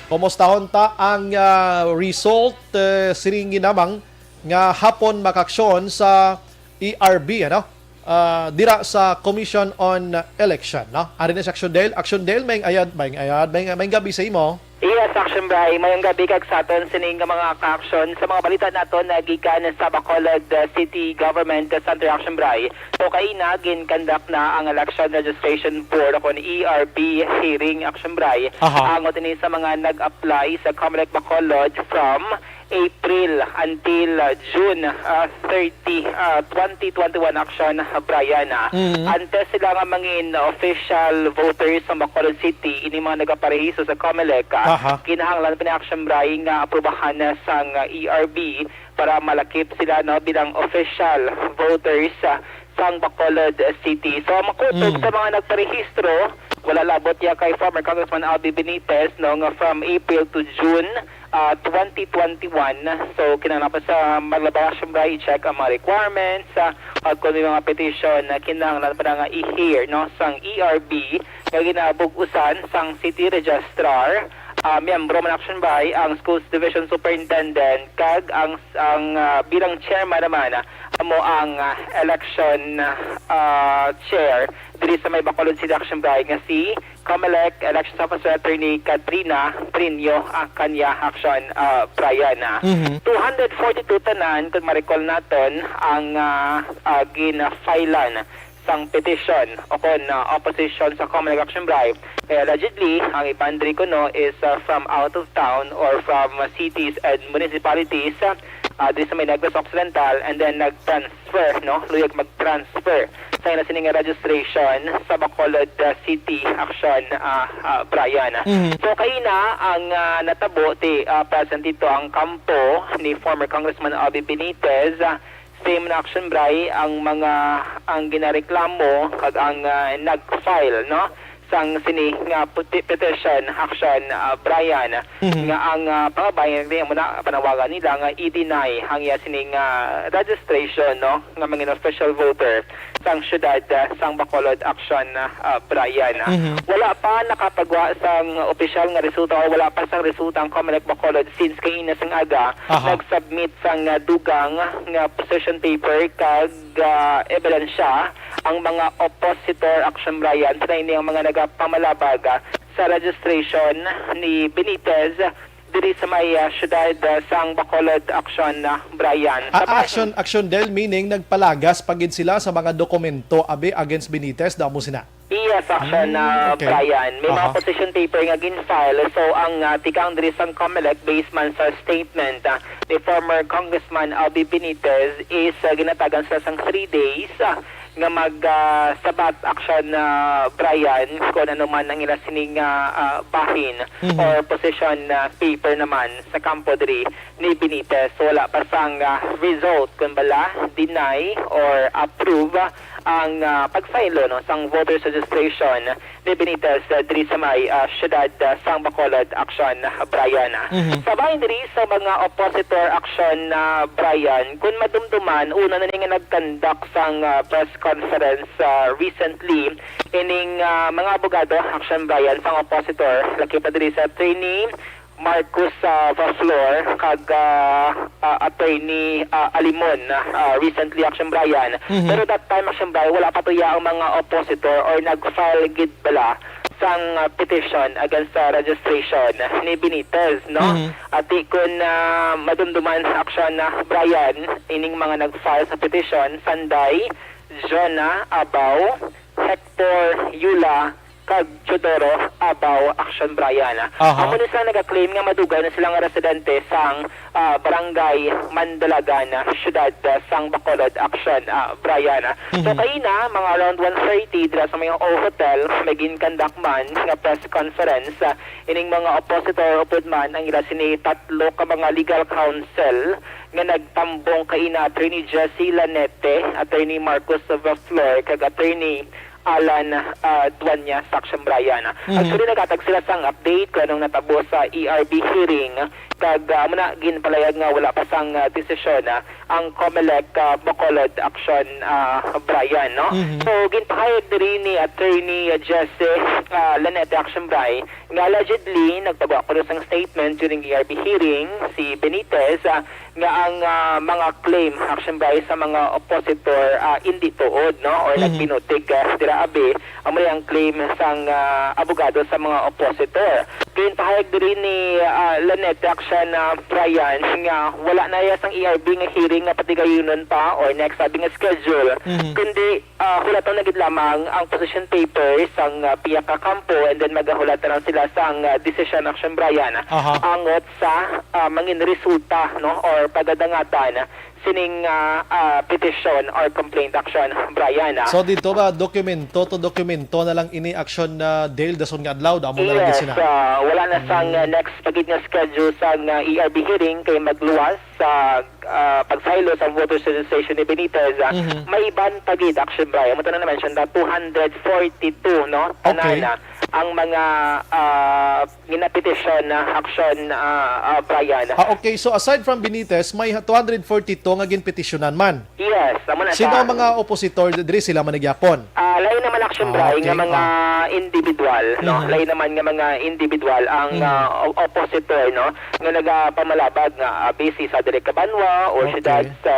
Kumustahon ta ang, ah, result, eh, siring ginamang nga hapon, mga kaaksyon, sa E R B, ano? Ah, dira sa Commission on Election, no? Ari na si Action Dale. Action Dale, may ayad, may ayad, may, may gabi sa imo. Yes, Action Bray. Mayong gabi kag sa aton sining nga mga kaaksyon. Sa mga balita naton na gikan sa Bacolod, uh, City Government Center, Action Bray. So, kaina, ginkandak na ang Election Registration Board o kon E R B hearing, Action Bray. Aha. Angot ini sa mga nag-apply sa Comelec Bacolod from April until, uh, June, uh, thirty, uh, twenty twenty-one, Action, uh, Brian, ah. Mm. Antes sila nga mangin official voters sa Bacolod City, ini mga nagaparehiso sa Comelec, ah, Aha. kinahanglan pa ni Action Bray nga aprubahan na sang, uh, E R B para malakip sila, no, bilang official voters, ah, sang Bacolod City. So, ang makutob Mm. sa mga nagparehistro, wala labot ya kay former Congressman Albee Benitez, no, nga from April to June, ah, twenty twenty-one. So, kinahanglan pa sa maglabay, Action Bray, i-check ang mga requirements, ah, at kung may mga petition na kinahanglan pa na nga i-hear, no, sang E R B nga ginabug-usan sang City Registrar, ah, miyembro man, Action Bray, ang Schools Division Superintendent, kag ang, ang, ah, bilang chairman naman, ah, amo ang, ah, election, ah, chair diri sa may Bacolod City, Action Bray, nga si Comelec Elections Officer Attorney Katrina Prinio, ah, Kanya, Action, ah, Brian, ah. Mhm. Two hundred forty-two tanan, kung ma-recall naton, ang, ah, ah, gin-filean sang petition o kon, ah, opposition sa Comelec, Action Bray. Eh, allegedly, ang iban diri kuno is, ah, from out of town or from, ah, cities and municipalities, ah, ah, diri sa may Negros Occidental, and then nag-transfer, no? Luyag mag-transfer sa ila sini nga registration sa Bacolod, ah, City, Action, ah, ah, Brian. Mhm. So, kaina ang, ah, natabo ti, ah, present dito ang kampo ni former Congressman Albee Benitez, ah, Same na, Action Bray, ang mga, ang ginareklamo kag ang, ah, nag-file, no, sang sini nga puti-, petition, Action, ah, Brian, Mhm. nga ang, ah, pangabayan nga muna panawagan nila nga i-deny ang iya sini nga registration, no, nga mga official voter sang siyudad, ah, sang Bacolod, Action, ah, Brian. Mhm. Wala pa nakapagwa sang opisyal nga resulta o wala pa sang resulta ang Comelec Bacolod since kaina sang aga Aha. nag-submit sang, ah, dugang nga position paper kag, ah, ebidensya ang mga oppositor, Action Brian, sa ini ang mga nagapamalabag, ah, sa registration ni Benitez diri sa may, ah, siyudad, ah, sang Bacolod, Action, ah, Brian. Ah, Sa action, action del, meaning nagpalagas pa gid sila sa mga dokumento, abi, against Benitez, damo sina? Yes, Action, Mm, ah, okay. Brian. May mga Aha. position paper nga gin-file. So, ang, ah, tikang diri sang Comelec, based man sa statement, ah, ni former Congressman Albee Benitez, is, ah, ginatagan sila sang three days, ah, nga mag, ah, sabat, Action, ah, Brian, kung ano man ang ila sining, ah, ah, bahin Mhm. or position, ah, paper naman sa kampo diri ni Benitez. So, wala pa sang, ah, result kung bala deny or approve ang, ah, pag-file, no, sang voters registration ni Benitez, ah, diri sa may, ah, siyudad, ah, sang Bacolod, Action, ah, Brian. Mhm. Sa bahin diri sa mga oppositor, Action, ah, Brian, kung madumduman, una na ni nga nag-conduct sang, ah, press conference, ah, recently ining, ah, mga abogado, Action, Brian, sang oppositor, lakip na diri sa Attorney Marcos, ah, Vaflor kag, ah, ah, Attorney, ah, Alimon, ah, recently, Action Brian. Mhm. Pero that time, Action Brian, wala pa tuya ang mga oppositor or nag-file gid bala sang, ah, petition against sa registration ni Benitez, no? Mhm. Ati kun, ah, madumduman, Action, ah, Brian, ining mga nag-file sa petition, Sanday, Jonah Abaw, Hector Yula, kag Teodoro Abaw, Action Brian. Aha. Amo ni sila nag-claim nga madugay na sila nga residente sang, ah, Barangay Mandalagan, ah, siyudad, ah, sang Bacolod, Action, ah, Brian. So, Mhm. kaina, mga around one thirty, dira sa may O Hotel, may ginkandak man nga press conference, ah, ining mga oppositor upod man ang ila sini tatlo ka mga legal counsel nga nagtambong kaina, Attorney Jesse Lanete, Attorney Marcos Vaflor, kag Attorney Alan, ah, Dueñas, Action Brian. Mhm. Actually, naghatag sila sang update kung anong natabo sa E R B hearing, kag, ah, amo na ginpalayag nga wala pa sang, ah, desisyon, ah, ang Comelec, ah, Bacolod, Action, ah, Brian, no? Mhm. So, ginpahayag diri ni Attorney Jesse, ah, Lanete, Action Brian, nga allegedly nagpagawa kuno sang statement during E R B hearing si Benitez, ah, nga ang, ah, mga claim, Action Brian, sa mga oppositor, ah, indi tuod, no, or Mhm. nagbinutig, ah, dira abi, amo ni ang claim sang, ah, abogado sa mga oppositor. Ginpahayag diri ni, ah, Lynette Action, ah, Brian, nga wala na iya sang E R B nga hearing nga patigayunon pa or next sabi nga schedule, Mhm. kundi, ah, hulaton na gid lamang ang position paper sang, ah, piyaka kampo, and then magahulat na lang sila sang, ah, desisyon, Action Brian, Aha. angot sa, ah, mangin resulta, no, or pagadangatan sining, ah, ah, petition or complaint, Action Brian, ah. So, dito ba, dokumento to dokumento na lang ini, Action, ah, Dale, dason nga adlaw, damo na lang gid Yes, sina. ah, wala na sang, Mm. ah, next pagid nga schedule sang, ah, E R B hearing kay magluwas sa, ah, pagsaylo sa voters registration ni Benitez, ah, Mhm. may iban pagid, Action Brian. Mo to na mention na two hundred forty-two, no? Tanan Okay. na ang mga, ah, ginapetisyon na, Action, ah, ah, Brian. Ah, okay. So, aside from Benitez, may ha-, two hundred forty-two nga ginpetisyonan man. Yes, amo na Sino siya. ang mga opositor diri? Sila man nagyapon? Ah, lain naman, Action Ah, Brian, nga okay. mga Ah. individual, no? Mhm. Lain naman nga mga individual ang, Mhm. ah, o-, opositor, no? Nga nagapamalabag nga, ah, busy sa diri ka banwa o Okay. siyudad sa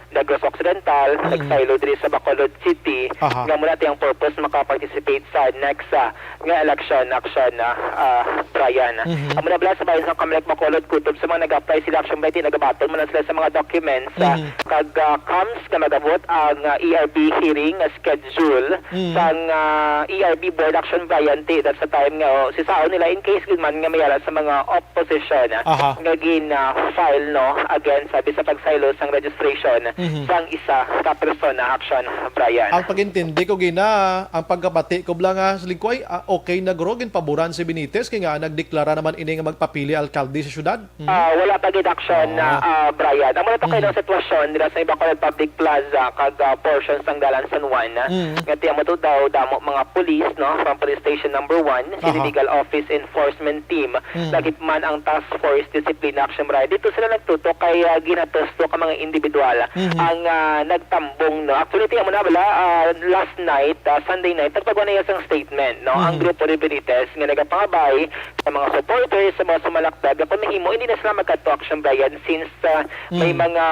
Negros Occidental, Mhm. nagsaylo diri sa Bacolod City, Aha. nga muna tiyang purpose makaparticipate sa next, ah, nga election, Action, ah, ah, Brian. Mhm. Amo na bala sa bayan sa Comelec Bacolod, kutob sa mga nag-apply sila, Action Brian, nagabaton man na sila sa mga documents, ah, Mhm. kag, ah, comes nga magabot ang, ah, E R B hearing nga schedule Mhm. sang, ah, E R B board, Action Brian, ti, that's the time nga, oh, sisaon nila in case gid man nga may ara sa mga opposition, ah, Aha. nga gin, ah, file, no, against, sabi sa pagsaylo sang registration Mhm. sang isa ka persona, Action Brian. Ang pagintindi ko gina, ang pagkabati ko bala nga, Lingkoy, ah, okay na guro, ginpaboran si Benitez, kay nga nagdeklara naman ini nga magpapili alkalde sa syudad. Mhm. Ah, wala pa gid, Action, Ah. ah, Brian. Amo na to kay Mhm. ang sitwasyon dira sa Bacolod Public Plaza kag, ah, portion sang Dalan San Juan, ah, Mhm. nga ti amo to daw damo mga pulis, no, from Police Station Number One, City Aha. Legal Office Enforcement Team, Mhm. lakip man ang Task Force Discipline Action Brian. Dito sila nagtutok kay, ah, ginatos to ka mga individual Mhm. ang, ah, nagtambong, no. Actually, ti amo na bala, ah, last night, ah, Sunday night, nagpagawa na iya sang statement, no, ang Mhm. grupo ni Benitez nga nagapangabay sa mga supporters, sa mga sumalakdag, nga kung mahimo, hindi na sila magkadto, Action Brian, since, ah, may Mm. mga,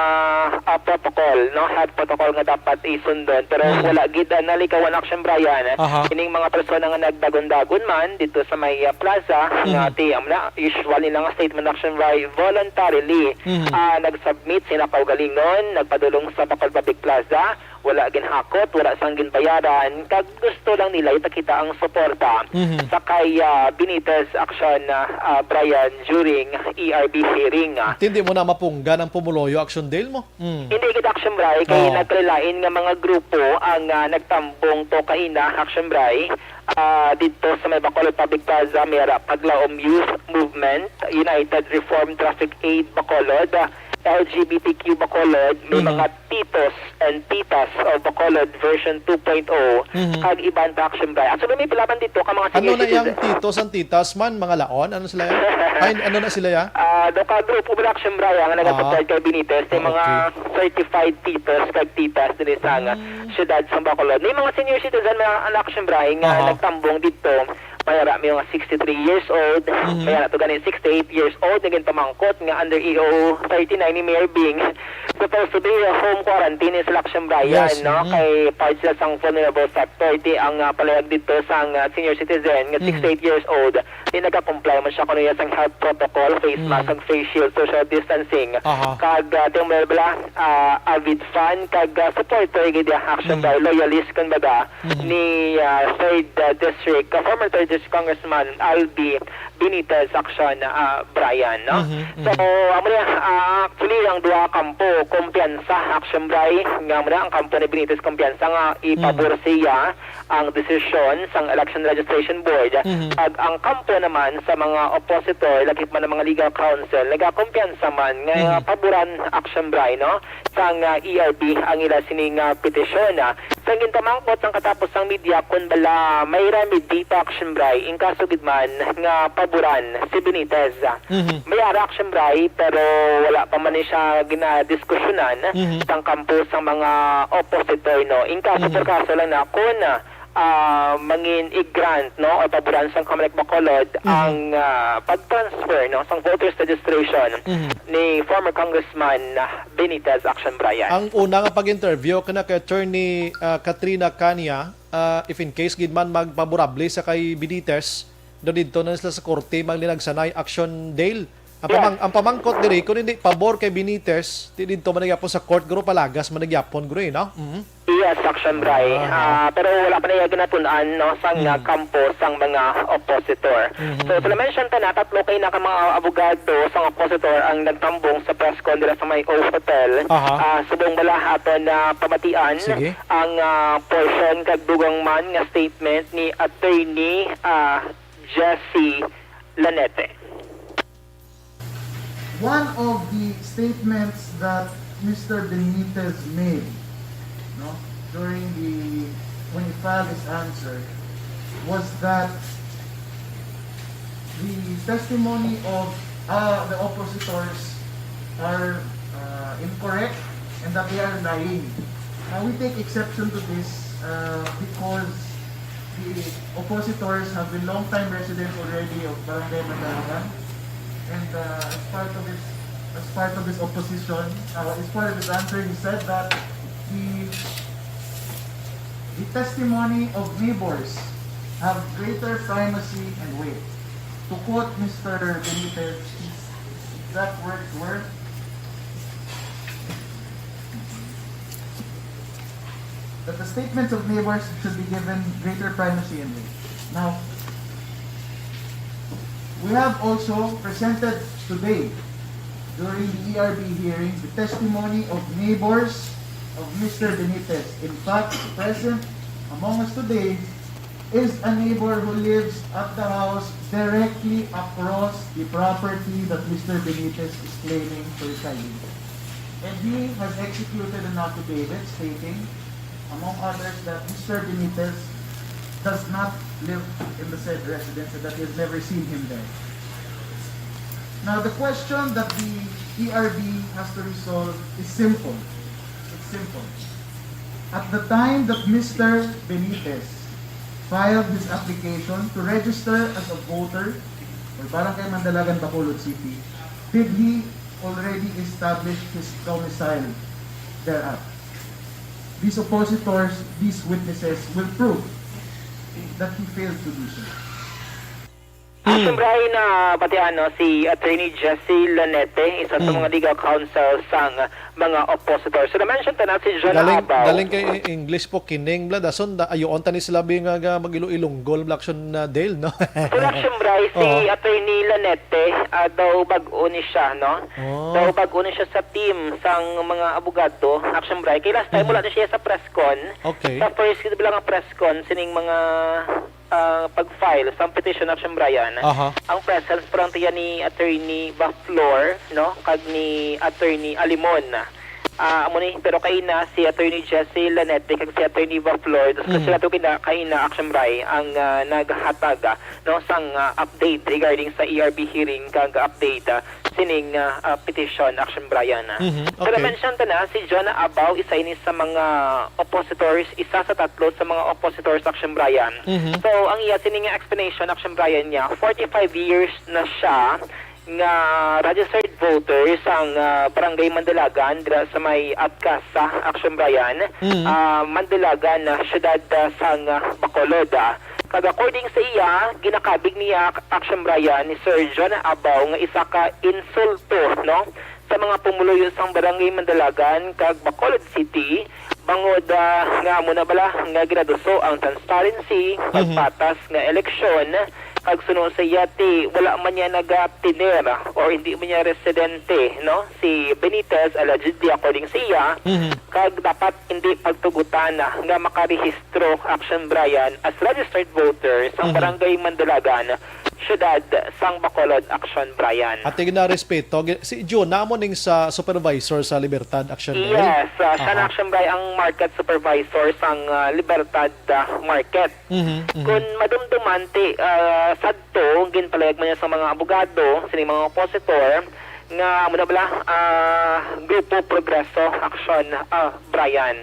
ah, protocol, no, health protocol nga dapat isundon. Pero Mm. wala gid, ah, nalikawan, Action Brian. Aha. Ining mga persona nga nagdagon-dagon man dito sa may, ah, plaza, nga Mhm. ti-, amo na, usual nila nga statement, Action Brian, voluntarily, Mhm. ah, nag-submit sina kaugalingon, nagpadulong sa Bacolod Public Plaza, wala ginhakot, wala sang ginbayaran, kag gusto lang nila ipakita ang suporta Mhm. sa kay, ah, Benitez, Action, ah, ah, Brian, during E R B hearing. Tindi mo na mapunggan ang pumuluyo, Action Dale mo? Mm. Hindi gid, Action Brian, kay Oo. nagkalain nga mga grupo ang, ah, nagtambong to kaina, Action Brian, ah, dito sa may Bacolod Public Plaza, may ara Paglaom Youth Movement, United Reform Traffic Aid Bacolod, ah, L G B T Q Bacolod, may Mhm. mga Titos and Titas of Bacolod version two point oh, Mhm. kag iban pa, Action Brian. Actually, may pila man dito ka mga Ano senior na yang citizen. Titos and Titas man, mga laon? Ano sila ya? Ay, ano na sila ya? Ah, do ka grupo ba, Action Brian, nga Ah. nagasupport kay Benitez, may Ah, mga okay. certified Titos kag Titas diri sa nga Mm. syudad sa Bacolod. May mga senior citizen, mga anak, Action Brian, nga Aha. nagtambong dito. May ara may mga sixty-three years old, Mhm. may ara to gani sixty-eight years old, naging pamangkot nga under E O thirty-nine ni Mayor Bing. Supposed to be, uh, home quarantine is, Action Brian, Yes, no? mhm. Kay part sila sang vulnerable sector, ti ang, uh, palayag dito sang, uh, senior citizen nga Mhm. sixty-eight years old, di nagakomply man siya kuno iya sang health protocol, face Mhm. mask, ug face shield, social distancing. Aha. Kag, uh, ti ang bala, uh, avid fan, kag, uh, supporter gid, uh, Action Mhm. Brian, loyalist, kumbaga, Mhm. ni, ah, third, ah, District, ah, former third District Congressman Albi Benitez, Action, ah, Brian, no? Mhm, So, mhm. amo na, ah, actually, ang duha ka kampo, kumpiyansa, Action Brian, nga amo na ang kampo ni Benitez, kumpiyansa nga ipabor Mhm. siya ang desisyon sang Election Registration Board. Mhm. Kag ang kampo naman sa mga oppositor, lakip man ang mga legal counsel, nagakumpiyansa man nga Mhm. paboran, Action Brian, no? Sang, ah, E R B ang ila sini nga petisyon, ah. Sang ginpamangkot sang katapos sang media kon bala may remedy pa, Action Brian, in kaso gid man nga paboran si Benitez. Mhm. May ara, Action Brian, pero wala pa man ni siya ginadiskusyonan Mhm. sang kampo sang mga oppositor, no. In kaso Mhm. por kaso lang na kon, ah, mangin i-grant, no, o paboran sang Comelec Bacolod Mhm. ang, ah, pag-transfer, no, sang voters registration Mhm. ni former Congressman, ah, Benitez, Action Brian. Ang una nga pag-interview kana kay Attorney, ah, Katrina Cania, ah, if in case gid man magpaborable sa kay Benitez, Do didto na sila sa korte, maglinagsanay, Action Dale. Ang Yes. pamang-, ang pamangkot diri, kung hindi pabor kay Benitez, di didto man gyapon sa court, guro, palagas man gyapon, guro, eh, no? Mhm. Yes, Action Bray. Ah, Ah, pero wala pa na iya ginatun-an, no, sang, ah, Mm. kampo sang mga oppositor. Mhm. So, sa na-mention ta na, tatlo kay na ka mga abogado sang oppositor ang nagtambong sa press con dira sa may O Hotel. Aha. Ah, subong bala aton na pamatian Sige. ang, ah, portion kag dugang man nga statement ni Attorney, ah, Jesse Lanete. One of the statements that Mister Benitez made, no, during the, when he filed his answer, was that the testimony of, uh, the oppositors are, uh, incorrect and that they are lying. Now, we take exception to this, uh, because the oppositors have been long-time residents already of Barangay Mandalagan. And, uh, as part of his, as part of his opposition, uh, as part of his answer, he said that the, the testimony of neighbors have greater primacy and weight. To quote Mister Benitez, his exact words were, that the statements of neighbors should be given greater primacy and weight. Now, we have also presented today, during the E R B hearing, the testimony of neighbors of Mister Benitez. In fact, present among us today is a neighbor who lives at the house directly across the property that Mister Benitez is claiming to reside in. And he has executed an affidavit stating, among others, that Mister Benitez does not live in the said residence and that he has never seen him there. Now, the question that the E R B has to resolve is simple. It's simple. At the time that Mister Benitez filed his application to register as a voter for Barangay Mandalagan, Bacolod City, did he already establish his domicile thereat? These oppositors, these witnesses will prove that he failed to do so. Action, Bray, na pati ano, si Attorney Jesse Lanete, isa sa Hmm. mga legal counsel sang mga oppositor. So, na-mention ta na si John Galing, Abaw. galing kay English po kining, bla, dason da, ayoon ta ni sila bi nga, nga mag-ilo-ilonggol, bla, Action, ah, Dale, no? Pero Action, Bray, si Oo. Attorney Lanete, ah, daw bag-o ni siya, no? Oh. Daw bag-o ni siya sa team sang mga abogado, Action, Bray. Kay last time, Mhm. wala na siya sa press con. Okay. Sa first, kita lang ang press con, sining mga ah, pag-file sang petition, Action Brian, Aha. ang presence parang tiya ni Attorney Baflor, no, kag ni Attorney Alimon. Ah, amo ni, pero kaina si Attorney Jesse Lanete kag si Attorney Baflor, tas Mhm. sila to kina-, kaina, Action Bray, ang, ah, naghatag, ah, no, sang, ah, update regarding sa E R B hearing kag update, ah, sining, ah, ah, petition, Action Brian. Mhm, So, okay. na-mention ta na, si Jonah Abaw, isa ini sa mga oppositors, isa sa tatlo sa mga oppositors, Action Brian. Mhm. So, ang iya sini nga explanation, Action Brian, niya, forty-five years na siya nga registered voter sang, ah, Barangay Mandalagan, dira sa may Atcasa, Action Brian, Mhm. ah, Mandalagan, ah, siyudad, ah, sang, ah, Bacolod, ah. Kag according sa iya, ginakabig niya, Action Brian, ni Sir Jonah Abaw nga isa ka insulto, no, sa mga pumuluyo sang Barangay Mandalagan kag Bacolod City, bangod, ah, nga amo na bala nga ginaduso ang transparency, Mhm. pagpatas nga eleksyon, kag suno sa iya ti wala man niya nagatiner or hindi man niya residente, no, si Benitez, allegedly, according sa iya, Mhm. kag dapat hindi pagtugutan nga makarehistro, Action Brian, as registered voter sa Mhm. Barangay Mandalagan, siyudad sang Bacolod, Action Brian. At tigna respeto, gi-, si Jun, namo ning sa supervisor sa Libertad, Action Day? Yes, ah, siya na, Aha. Action Brian, ang market supervisor sang, ah, Libertad, ah, Market. Mhm, mhm. Kung madumduman ti, ah, sadto, ginpalayag man niya sa mga abogado, sining mga oppositor, nga amo na bala, ah, Grupo Progreso Action, ah, Brian.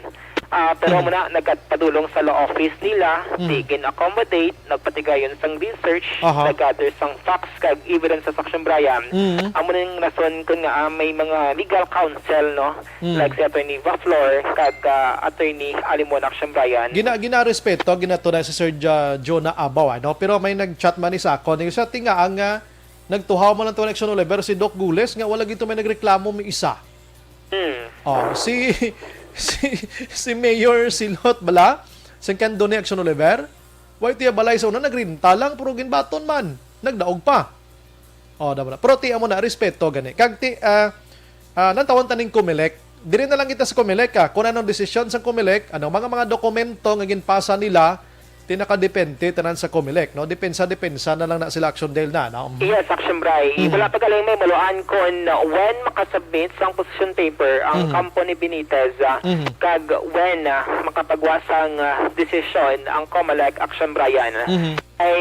Ah, pero amo na, nagpadulong sa law office nila, di gin-accommodate, nagpatigayon sang research, Aha. nag-gather sang facts kag evidence sa Action Brian. Mm. Amo ning rason kun nga, ah, may mga legal counsel, no? Mm. Like si Attorney Vaflor kag, ah, Attorney Alimon Action Brian. Gina-, ginarespeto, ginatunay si Sir Ja-, Jonah Abaw, ano? Pero may nag-chat man ni sa akon. Yung sa tinga ang, ah, nagtuhaw man ang election, Oliver, si Doc Gules, nga wala gito may nagreklamo, may isa. Hmm. Oh, si, si, si Mayor Silhot bala, sang Candoni Action Oliver, way tiya balay sa una, nagrinta lang, pero ginbaton man, nagdaog pa. Oh, damo na. Pero ti amo na, respeto gani. Kag ti, ah, ah, nantawan taning Comelec. Diri na lang kita sa Comelec, ah. Kung anong desisyon sa Comelec, ano, mga, mga dokumento nga ginpasa nila, ti nakadepende tanan sa Comelec, no? Depensa, depensa na lang na sila, Action Dale na, no? Mhm. Yes, Action Bray. Mhm. Wala pa galing may maluan kung, uh, when makasubmit sang position paper ang Mhm. kampo ni Benitez, uh, Mhm. kag when, uh, makapagwa sang, uh, desisyon ang Comelec, Action Brian. Mhm. Ay,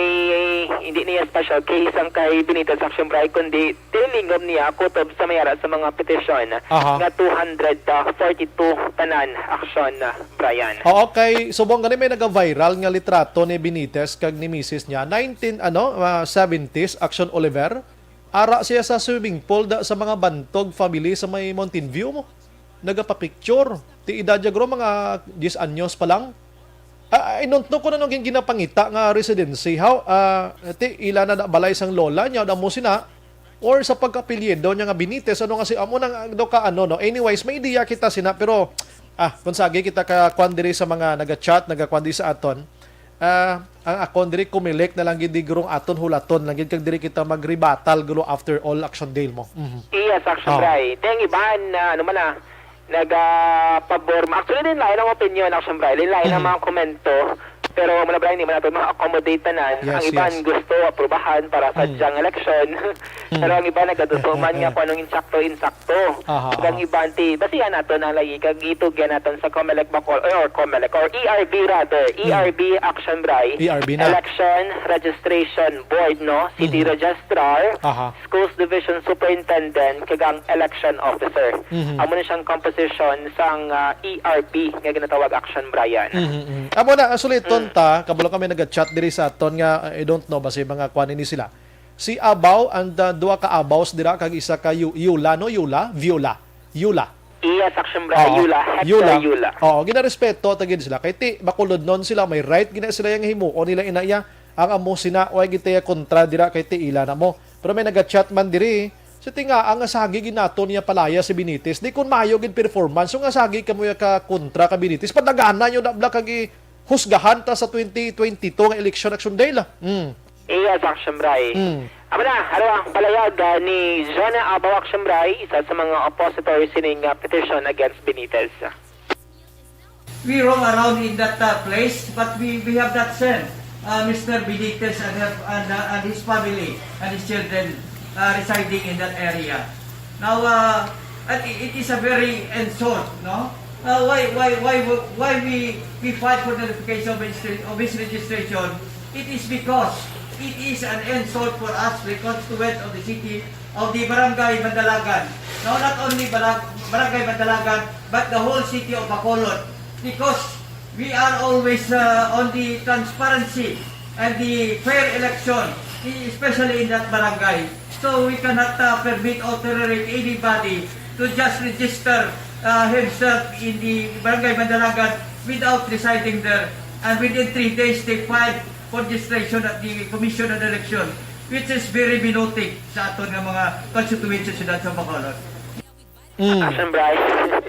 hindi niya special case ang kay Benitez, Action Bray, kundi tilingom niya kutob sa may ara sa mga petisyon Aha. nga two hundred forty-two tanan, Action, uh, Brian. Oo, kay subong gani may naga-viral nga litrato ni Benitez kag ni misis niya, nineteen, ano, ah, seventies, Action Oliver. Ara siya sa swimming pool da, sa mga Bantog family sa may Mountain View mo. Nagapapicture. Ti edad niya guro mga diyes anyos pa lang. Ah, I don't know kung ano gin-, ginapangita nga residency. How, ah, ti ila na da balay sang lola niya, da mo sina, or sa pagkapelyido niya nga Benitez, ano nga si, amo nang daw ka, ano, no? Anyways, may ideya kita sina, pero, ah, kung sagi kita ka kwan diri sa mga naga-chat, nagakuan diri sa aton, ah, ang akon diri, Comelec na lang gid, di gurong aton hulaton lang gid, kag diri kita mag-rebuttal, gulo, after all, Action Dale mo. Mhm. Yes, Action Oh. Bray. Ti ang iban, ah, ano man, ah, nagapabor. Actually, din lain ang opinion, Action Bray. Din lain ang Mhm. mga komento. Pero wala, Bray, hindi man natin ma-accommodate tanan. Yes, Ang iban yes. gusto aprubahan para sa Mm. dyang eleksyon. Mm. Pero ang iba nagatutuman nga kung anong insakto, insakto. Aha, Kag ang aha. iban, ti, basihan naton ang lagi, kag itugyan naton sa Comelec Bacol, or Comelec, or E R B rather, Mm. E R B Action Bray, E R B na. Election Registration Board, no? City Mhm. Registrar, Aha. Schools Division Superintendent, kag ang Election Officer. Mhm. Amo na siyang composition sang, ah, E R B nga ginatawag Action Brian. Mhm, mhm. Amo na, ang suliton Mm. ta, kabalo kami nag-chat diri sa aton nga, I don't know ba si mga kwan ini sila. Si Abaw and, uh, duha ka Abaws dira kag isa ka Yu-, Yula, no? Yula? Viola? Yula. Yes, Action Bray, Oo. Yula. Hector Yula. Yula. Oo, ginarespeto ta gid sila. Kay ti, Bacolodnon sila, may right gina sila yang himuon nila ina iya. Ang amo sina, way gid tayo kontra dira kay ti ila na mo. Pero may naga-chat man diri. Sa tinga, ang asagi gid nato niya palaya si Benitez. Di kun maayo gid performance, so nga asagi ka mo ya ka kontra ka Benitez. Padagana nyo na bla kag husgahan ta sa twenty twenty-two nga election, Action Day la. Mm. Iya, sa Action Bray. Mm. Amo na, ano ang palayag, ah, ni Jonah Abaw, Action Bray, isa sa mga oppositors sining, ah, petition against Benitez? We roam around in that, uh, place, but we, we have not seen, uh, Mister Benitez and her, and, uh, and his family and his children, uh, residing in that area. Now, uh, it, it is a very insult, no? Uh, why, why, why, why we, we fight for the notification of registration, of his registration? It is because it is an insult for us, the constituent of the city, of the Barangay Mandalagan. No, not only Balag-, Barangay Mandalagan, but the whole city of Bacolod. Because we are always, uh, on the transparency and the fair election, especially in that barangay. So we cannot, uh, permit or tolerate anybody to just register, uh, himself in the Barangay Mandalagan without residing there. And within three days, they filed for registration at the Commission on Election, which is very binoting sa aton nga mga constituents sa siyudad sa Bacolod. Mm. Action Bray.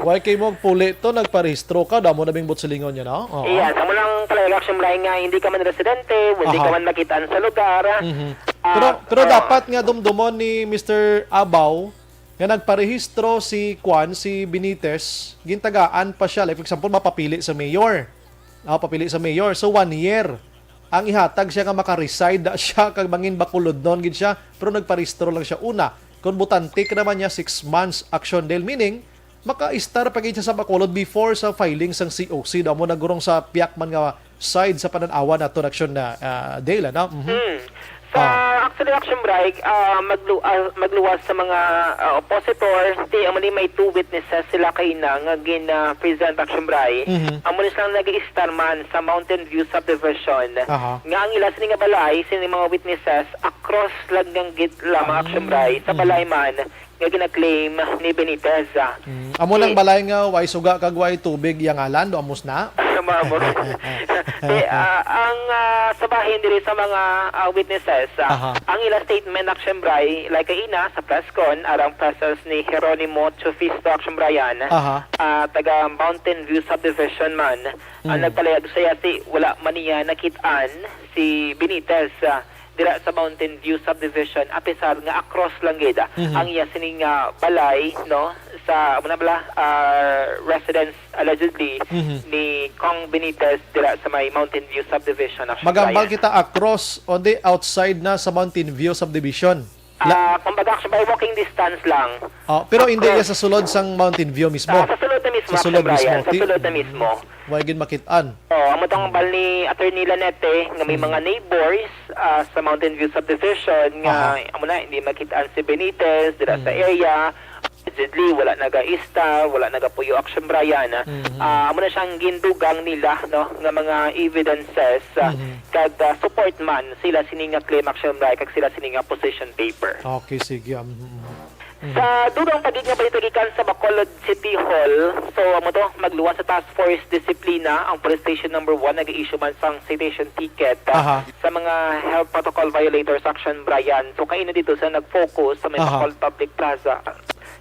Why kay mo puli to, nagparehistro ka, damo na bing butsilingon niya, no? Oo. Iya, sa mo lang pala, Action Bray, nga hindi ka man residente, hindi ka Aha. man makitaan sa lugar. Mhm. Ah, Pero, pero ah, dapat nga dumdumon ni Mister Abaw nga nagparehistro si Kwan, si Benitez, gintagaan pa siya. Like, for example, mapapili sa mayor. Ah, papili sa mayor. So, one year. Ang ihatag siya nga maka-reside na siya kag mangin Bacolodnon gid siya, pero nagparehistro lang siya una. Kung botante ka naman niya, six months, Action Dale, meaning, maka-estar pa gid siya sa Bacolod before sa filing sang C O C. Daw mo nagurong sa piyak man nga side sa panan-awan nato, Action na, ah, Dale, ano? Mhm. Hmm. Sa Ah. Sa Action Bray, ah, maglu-, ah, magluwas sa mga, ah, oppositor, ti amo ni may two witnesses sila kaina nga gin, ah, present Action Bray. Mhm. Amo ni silang nag-iistar man sa Mountain View Subdivision. Aha. Nga ang ila sini nga balay, sini mga witnesses, across lang ang gid lamang Ah, Action Bray, sa mhm. balay man nga gina-claim ni Benitez, ah. Mm. Amo nang Eh, balay nga way suga kag way tubig iya ngalan, do amos na? Mamo. Eh, ah, ang, ah, sa bahin diri sa mga, ah, witnesses, ah, Aha. ang ila statement, Action Bray, like kaina sa press con, arang presence ni Jeronimo Chufisto, Action Bray, Aha. ah, taga Mountain View Subdivision man, ang Mm. nagpalayag siya si wala man niya nakit-an si Benitez, ah, dira sa Mountain View Subdivision, apisar nga across lang gid, ah, Mhm. ang iya sining, ah, balay, no, sa, amo na bala, ah, residence allegedly Mhm. ni Cong Benitez dira sa may Mountain View Subdivision, Action Magambal Bray. kita across, o di outside na sa Mountain View Subdivision. La- Ah, kumbaga, Action Bray, walking distance lang. Oh, pero hindi Across. iya sa sulod sang Mountain View mismo. Ah, sa sulod na mismo, Sa sulod Action Bray, mismo. sa Ti-, sulod na mismo. Way gid makit-an. Oh, amo tong Mm. bal ni Attorney Lanete nga may Mm. mga neighbors, ah, sa Mountain View Subdivision nga Aha. amo na, hindi makit-an si Benitez dira sa Mm. area. Allegedly, wala nagaista, wala nagapuyo, Action Bray, ah. Mhm. Ah, amo na siyang gindugang nila, no, nga mga evidences, ah, Mhm. kag, ah, support man sila sini nga claim, Action Bray, kag sila sini nga position paper. Okay, sige. Mhm, mhm. Mhm. Sa dugang pa gid nga balita gikan sa Bacolod City Hall, so, amo to, magluwas sa Task Force Disiplina ang Police Station Number One, nag-issue man sang citation ticket, ah, Aha. sa mga health protocol violators, Action Bray. So, kaina dito sa nag-focus sa may Aha. Bacolod Public Plaza,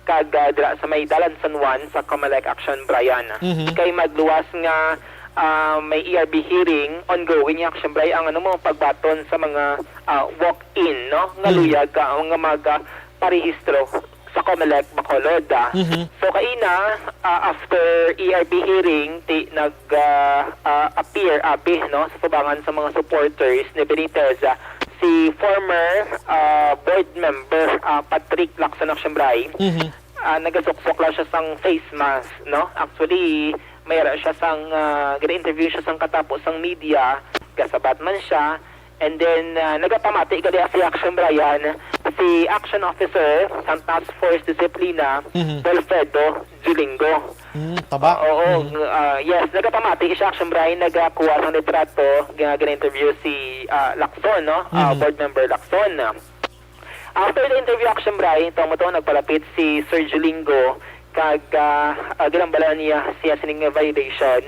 kag, ah, dira sa may Dalan San Juan sa Comelec, Action Bray. Mhm. Kay magluwas nga, ah, may E R B hearing, ongoing, Action Bray, ang, ano mo, pagbaton sa mga, ah, walk-in, no, nga Mhm. luyag, ah, nga mag, ah, parehistro sa Comelec Bacolod, ah. Mhm. So, kaina, ah, after E R B hearing, ti nag, ah, ah, appear abi, no, sa tubangan sa mga supporters ni Benitez, ah, si former, ah, board member, ah, Patrick Lacson, Action Bray. Mhm. Ah, nagasuksok lang siya sang face mask, no? Actually, may ara siya sang, ah, gina-interview siya sang katapo sang media, gasabat man siya, and then, ah, nagapamati gali si Action Bray, si Action Officer sa Task Force Disiplina, Mhm. Wilfredo Julingo. Mm, taba. Oo, Mm. ng-, ah, yes, nagapamati siya, Action Bray, nagakuha sang litrato, nga gina-interview si, ah, Lacson, no? Ah, Mhm. Board member Lacson. After the interview, Action Bray, ito mo to, nagpalapit si Sir Julingo, kag, ah, ah, ginambalan niya siya sining violation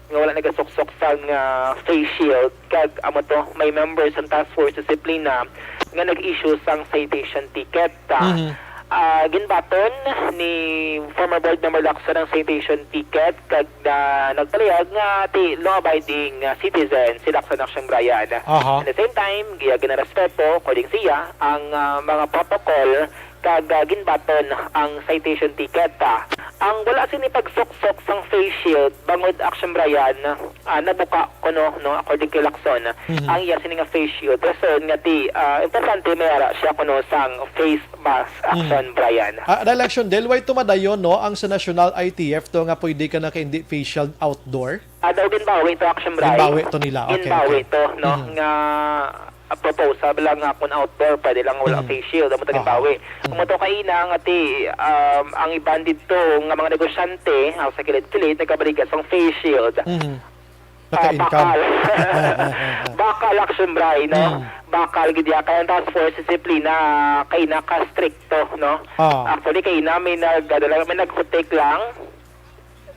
nga wala nagasuksok sang, ah, face shield, kag amo to, may members sang Task Force Disiplina nga nag-issue sang citation ticket. Ah, Mhm. ah, ginbaton ni former board member Lacson ang citation ticket, kag na nagpalihag nga ti law-abiding, ah, citizen si Lacson Action Bray. Aha. At the same time, giya ginarespeto, according siya, ang, ah, mga protocol kag, ah, ginbaton ang citation ticket, ah. Ang wala sini pagsuksok sang face shield, bangod Action Bray, ah, nabuka kuno, no, according kay Lacson, Mhm. ang iya sini nga face shield. Rason nga ti, ah, importante may ara siya kuno sang face mask, Mhm. Action Bray. Ah, dahil Action Del, way tumadayon, no, ang sa National I T F to nga pwede ka na ka hindi face shield outdoor? Ah, daw ginbawi to, Action Bray. Ginbawi to nila. Okay, Ginbawi okay. to, no, Mhm. nga, ah, proposal lang nga kung outdoor, pwede lang wala Mhm. face shield. Amo to Aha. ginbawi. Mhm. Amo to kaina nga ti, um, ang iban didto nga mga negosyante, ah, sa kilid-kilid, nagabaliga sang face shield. Mhm. Ah, Naka-income. bakal. Bakal, Action Bray, no? Mm. Bakal gid ya. Kaya ang Task Force Disiplina, kaina ka stricto, no? Ah. Actually, kaina may nag-, ano lang, may nag-take lang.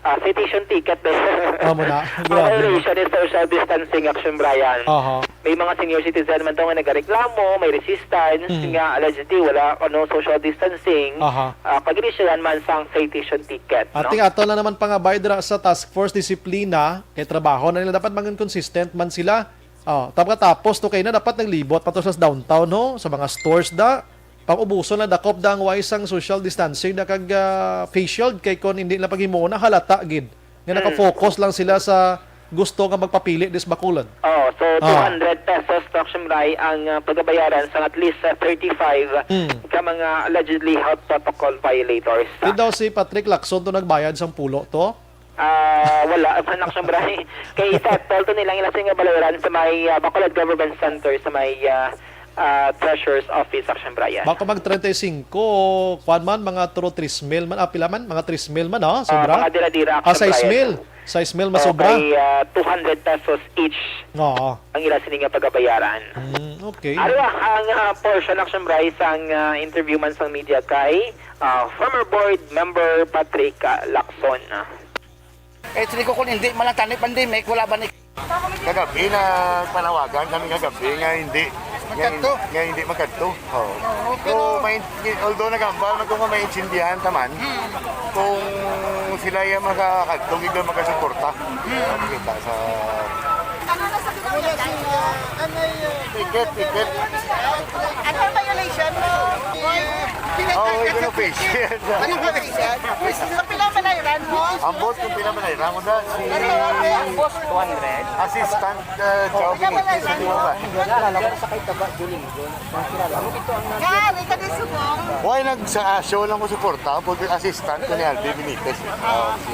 Ah, citation ticket din. Amo na. Ang Grabe, no? violation is social distancing, Action Bray. Aha. May mga senior citizen man to nga nagareklamo, may resistance, Mm. nga allegedly wala, ano, social distancing. Aha. Ah, pag-inisyohan man sang citation ticket, no? Ating ato lang naman pangabay dira sa Task Force Disiplina, kay trabaho na nila, dapat maging consistent man sila. Oh, tap-, tapos to kay na dapat naglibot pa to sa downtown, no? Sa mga stores da. Pag-ubuson na dakop da ang way sang social distancing na kag, ah, face shield, kay kon hindi nila paghimuon na halata gid nga Mm. naka-focus lang sila sa gusto nga magpapili dis Bacolod. Oh, so Ah. two hundred pesos to, Action Bray, ang, ah, pagabayaran sa at least, ah, thirty-five Mm. ka mga allegedly health protocol violators. Di daw si Patrick Lacson to nagbayad sang pulo to? Ah, wala man, Action Bray. Kay settle to nilang ila sini nga bayaran sa may, ah, Bacolod Government Center sa may, ah, ah, Treasurer's Office, Action Brian. Bako mag treinta y cinco, kwan man, mga turo tres mil man, ah, pila man? Mga tres mil man, oh, Ah, sobra? mga dira-dira, Ah, Action sais Brian. mil. Sais mil, Oh, masobra. kay, ah, two hundred pesos each Oo. ang ila sini nga pagabayaran. Mm, okay. Ari, ah, ang, ah, portion, Action Brian, sang, ah, interview man sang media kay, ah, former board member Patrick, ah, Lacson. Eh, tini ko kung hindi man lang tani pandemic, wala ba ni Kagabi na panawagan kami kagabi nga hindi, nga, Magkadto? nga hindi magkadto. Oo. Oo, So, pero may, although nagambal man kung may intindihan taman, Hmm. kung sila yung makakadto, hindi makasuporta. Hmm. Kita sa Ano na sa Wala si, ah, Anay, ah, Ticket, ticket. Ano ang violation mo? Oh, we're gonna face it. Ano ang violation? Sa pila man ay ran mo? Ang boss kung pila man ay ran mo na si Ano ang boss? Two hundred. Assistant, uh, Joe Benitez, di ba? Wala, wala. Sa kay Taba, Julingon. Ang kilala mo, ito ang nag- Kaya, may taga-subong. Why nag-, sa, ah, show lang ko suporta, pag assistant ko ni Alvin Benitez. Oh, si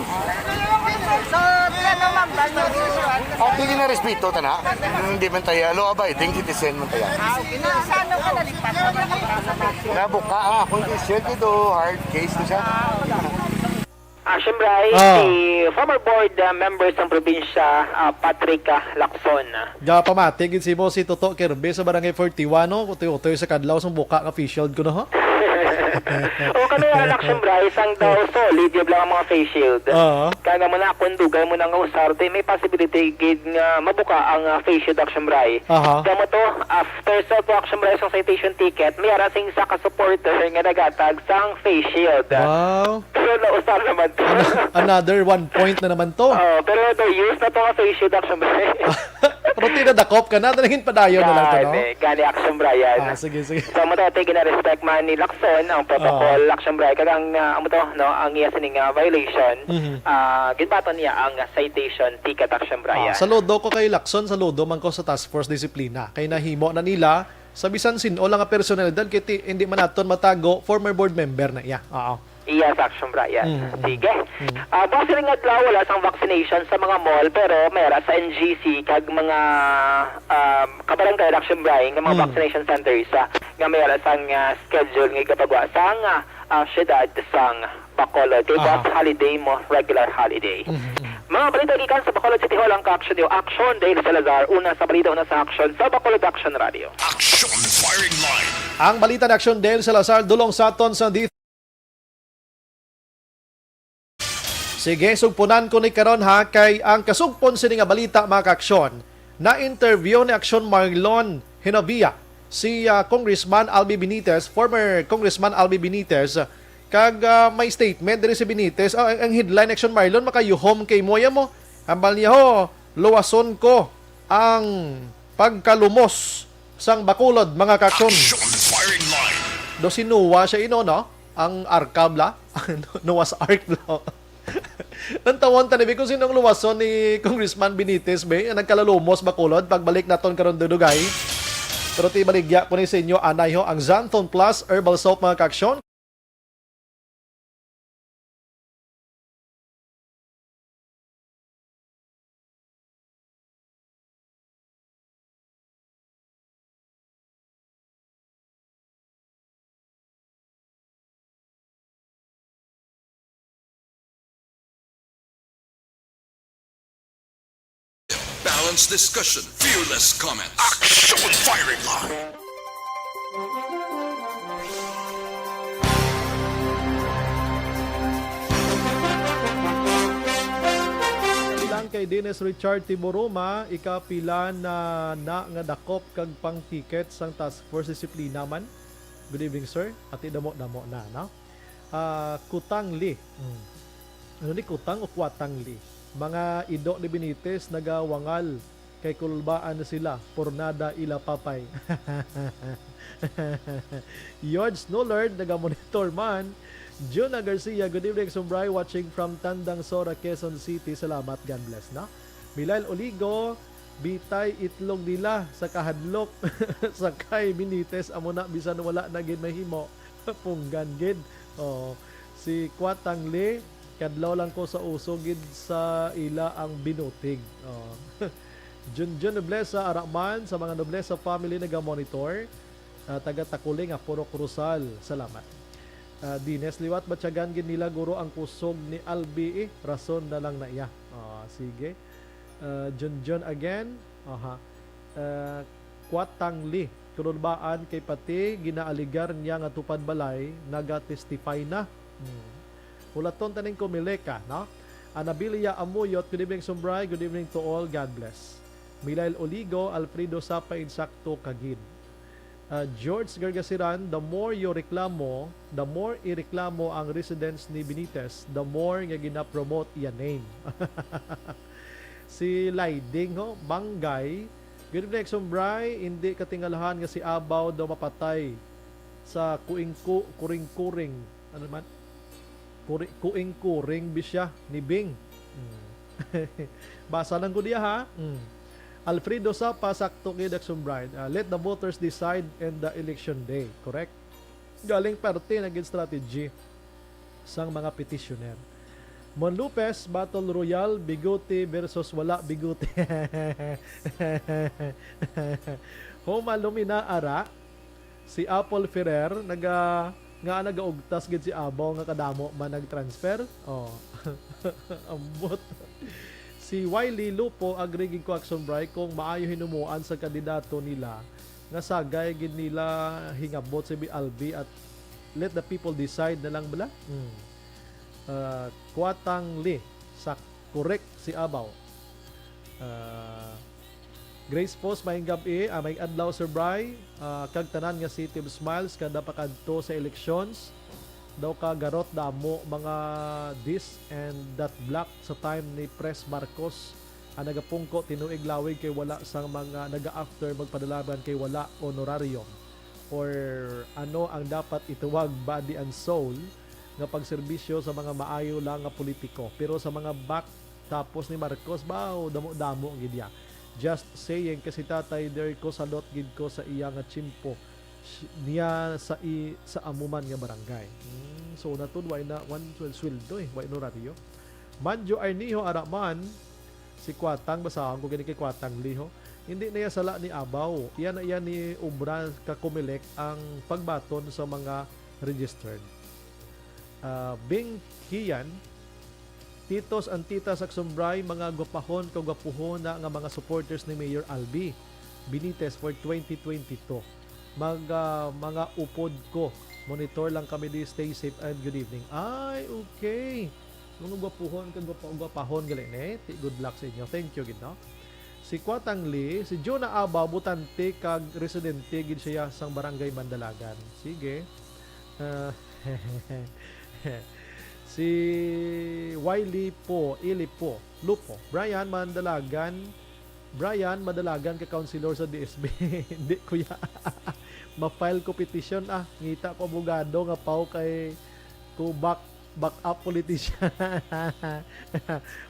So, ano, ma'am, ba, no, susuwat? Oh, pili na respeto, tana. Hindi man tayo, law-abiding citizen man tayo. Ah, okay. Na, sa ano ka nalipat? Nabuka ang akong case, yun, ito, hard case ko siya. Ah, siyempre, ay Ah. si former board, ah, member sang probinsya, ah, Patrick, ah, Lacson. Gapamati gid si Boss si Toto Kirby sa Barangay forty-one, no? Utoy-utoy sa kadlaw, sang buka nga face shield ko, no? O, kami, ah, Action Brian, sang daw solid yun lang ang mga face shield. Oo. Kaya nga mo na, kung dugay mo na nga usar, di may possibility gid nga mabuka ang, ah, face shield, Action Brian. Aha. Kaya mo to, after sa to, Action Brian, sa citation ticket, may ara sing isa ka supporter nga nagatag sang face shield. Wow. Pero nausar naman to. Ano, another one point na naman to. Oh, pero the use na to nga face shield, Action Brian. Pero tinadakop ka na, nalingin padayon na lang to, no? Gani, gani, Action Brian. Ah, sige, sige. So, mo to, gina-respect man ni Lacson ang protocol, Ah. Action Brian. Kag ang, ah, amo to, no, ang iya sining, ah, violation, Mhm. ah, ginbaton niya ang, ah, citation ticket, Action Brian. Ah, saludo ko kay Lacson, saludo man ko sa Task Force Disiplina. Kay nahimo na nila sa bisan sin-o lang nga personalidad, kay ti-, hindi man naton matago, former board member na iya. Oo. Yes, Action Brian. Mm, mm. Sige. Mm. Ah, bukas sining adlaw, wala sang vaccination sa mga mall, pero may ara sa N G C kag mga, um, kabarangay, Action Brian, nga mga Mm. vaccination centers, ah, nga may ara sang, ah, schedule nga igapagwa sang, ah, ah, siyudad sang Bacolod. Kay Aha. bukas holiday mo, regular holiday. Mm, mm. Mga balita gikan sa Bacolod City Hall, ang ka-action niyo, Action Dale Salazar. Una sa balita, una sa action sa Bacolod Action Radio. Action Firing Line. Ang balita ni Action Dale Salazar, dulong sa aton sa D Sige, sugpunan ko ni karon ha, kay ang kasugpon sini nga balita, mga ka-aksyon, na-interview ni Aksyon Marlon Hinovia si, ah, Congressman Albi Benitez, former Congressman Albi Benitez, kag, ah, may statement diri si Benitez. Ah, ang, ang headline, Aksyon Marlon, makayuhom kay mo, ya mo. Hambal niya, ho, luwason ko ang pagkalumos sang Bacolod, mga ka-aksyon. Action Firing Line. Do si Noah siya, ino, no? Ang Arka bala? Noah's Ark bala? Ang tawon ta ni, be, kung sinong luwason ni Congressman Benitez, be, ang nagkalalumos, Bacolod, pagbalik naton karon dudugay. Pero ti baligya ko ni sa inyo, anay ho, ang Xanthone Plus Herbal Soap, mga ka-aksyon. Balanced discussion, fearless comment. Action Firing Line. Bilang kay Dennis Richard Tiburuma, ikapila na, na nga dakop kag pang ticket sang Task Force Disiplina man. Good evening, sir. Ati damo-damo na, no? Ah, Kutang Li. Mm. Ano ni, Kutang o Kwatang Li? Mga ido ni Benitez nagawangal kay kulbaan na sila, por nada ila papay. George Nullard, nagamonitor man. Juna Garcia, good evening, Sumbray, watching from Tandang Sora, Quezon City. Salamat, God bless, no? Milail Oligo, bitay itlog nila sa kahadlok sa kay Benitez, amo na bisan wala na gid mahimo. Punggan gid. Oo. Si Kwatang Lee, kadlaw lang ko sa uso gid sa ila ang binutig. Oo. Junjun Noblesa, ara man sa mga Noblesa family nagamonitor. Ah, taga Takuling, ah, Purok Rosal. Salamat. Ah, Dines, liwat batyagan gid nila, guro, ang kusog ni Albi, eh. Rason na lang na iya. Ah, sige. Ah, Junjun again. Aha. Ah, Kwatang Li, Kululbaan kay pati ginaaligar niya nga tupad balay, naga-testify na. Hmm. Hulaton taning Comelec, ah, no? Anabilia Amuyot, good evening, Sumbray. Good evening to all. God bless. Milail Oligo, Alfredo Sapa, insakto ka gid. Ah, George Gargasiran, the more you reklamo, the more ireklamo ang residents ni Benitez, the more nga gina-promote iya name. Si Laiding, ho, Banggay, good evening, Sumbray. Hindi katingalahan nga si Abaw daw mapatay sa kuingku-, kuring-kuring. Ano man? Kuri-, kuing-kuring bisya ni Bing. Hmm. Basa lang ko diya, ha? Hmm. Alfredo Sapa, sakto kay Daxon Bride. Ah, let the voters decide in the election day. Correct? Galing parte na gid strategy sang mga petitioner. Mon Lopez, Battle Royale, bigote versus wala bigote. Huma Lumina, ara. Si Apple Ferrer, naga-, nga nagaugtas gid si Abaw nga kadamo man nag-transfer. Oh. Ambot. Si Wiley Lupo, agree gid ko, Action Bry, kung maayo hinumuan sa kandidato nila, nga sagay gid nila hingabot si Bi-, Albi at let the people decide na lang bala. Hmm. Ah, Kwatang Li, sa correct si Abaw. Ah, Grace Post, maayong gab-i, ah, maayong adlaw, Sir Bry, ah, kag tanan nga City of Smiles, kada pakadto sa elections, daw ka garot damo mga this and that block sa time ni Pres Marcos, ang nagapungko tinuig lawig kay wala sang mga naga-after magpadalaban kay wala honorarium or ano ang dapat ituwag, body and soul, nga pagserbisyo sa mga maayo lang nga politiko. Pero sa mga back tapos ni Marcos, baw, damo-damo gid ya. Just saying, kasi Tatay Derrick ko, salot gid ko sa iya nga tiyempo. Sh-, niya sa i-, sa amo man nga barangay. Hmm, so, natod, why na, one, swel-, sweldo eh, why honorario? Manjo Arniho, ara man, si Kwatang, basahon ko gani kay Kwatang Liho. Hindi na iya sala ni Abaw. Iya na iya ni obra ka Comelec ang pagbaton sa mga registered. Ah, Bing Kian, Titos and Titas Action Bry, mga gwapahon kag gwapuhon na nga mga supporters ni Mayor Albi Benitez for twenty twenty-two. Mag, ah, mga upod ko. Monitor lang kami di. Stay safe and good evening. Ay, okay. Mga gwapuhon kag gwapa-, gwapahon gali ni. Ti-, good luck sa inyo. Thank you gid, no? Si Kwatang Lee, si Jonah Aba, botante kag residente gid siya sang Barangay Mandalagan. Sige. Ah, si Wiley po, Ili po, Lupo. Brian Mandalagan, Brian, madalagan ka councilor sa D S B. Hindi, kuya. Ma-file ko petition, ah. Ngita ko abogado nga paw kay ko back, back up politician.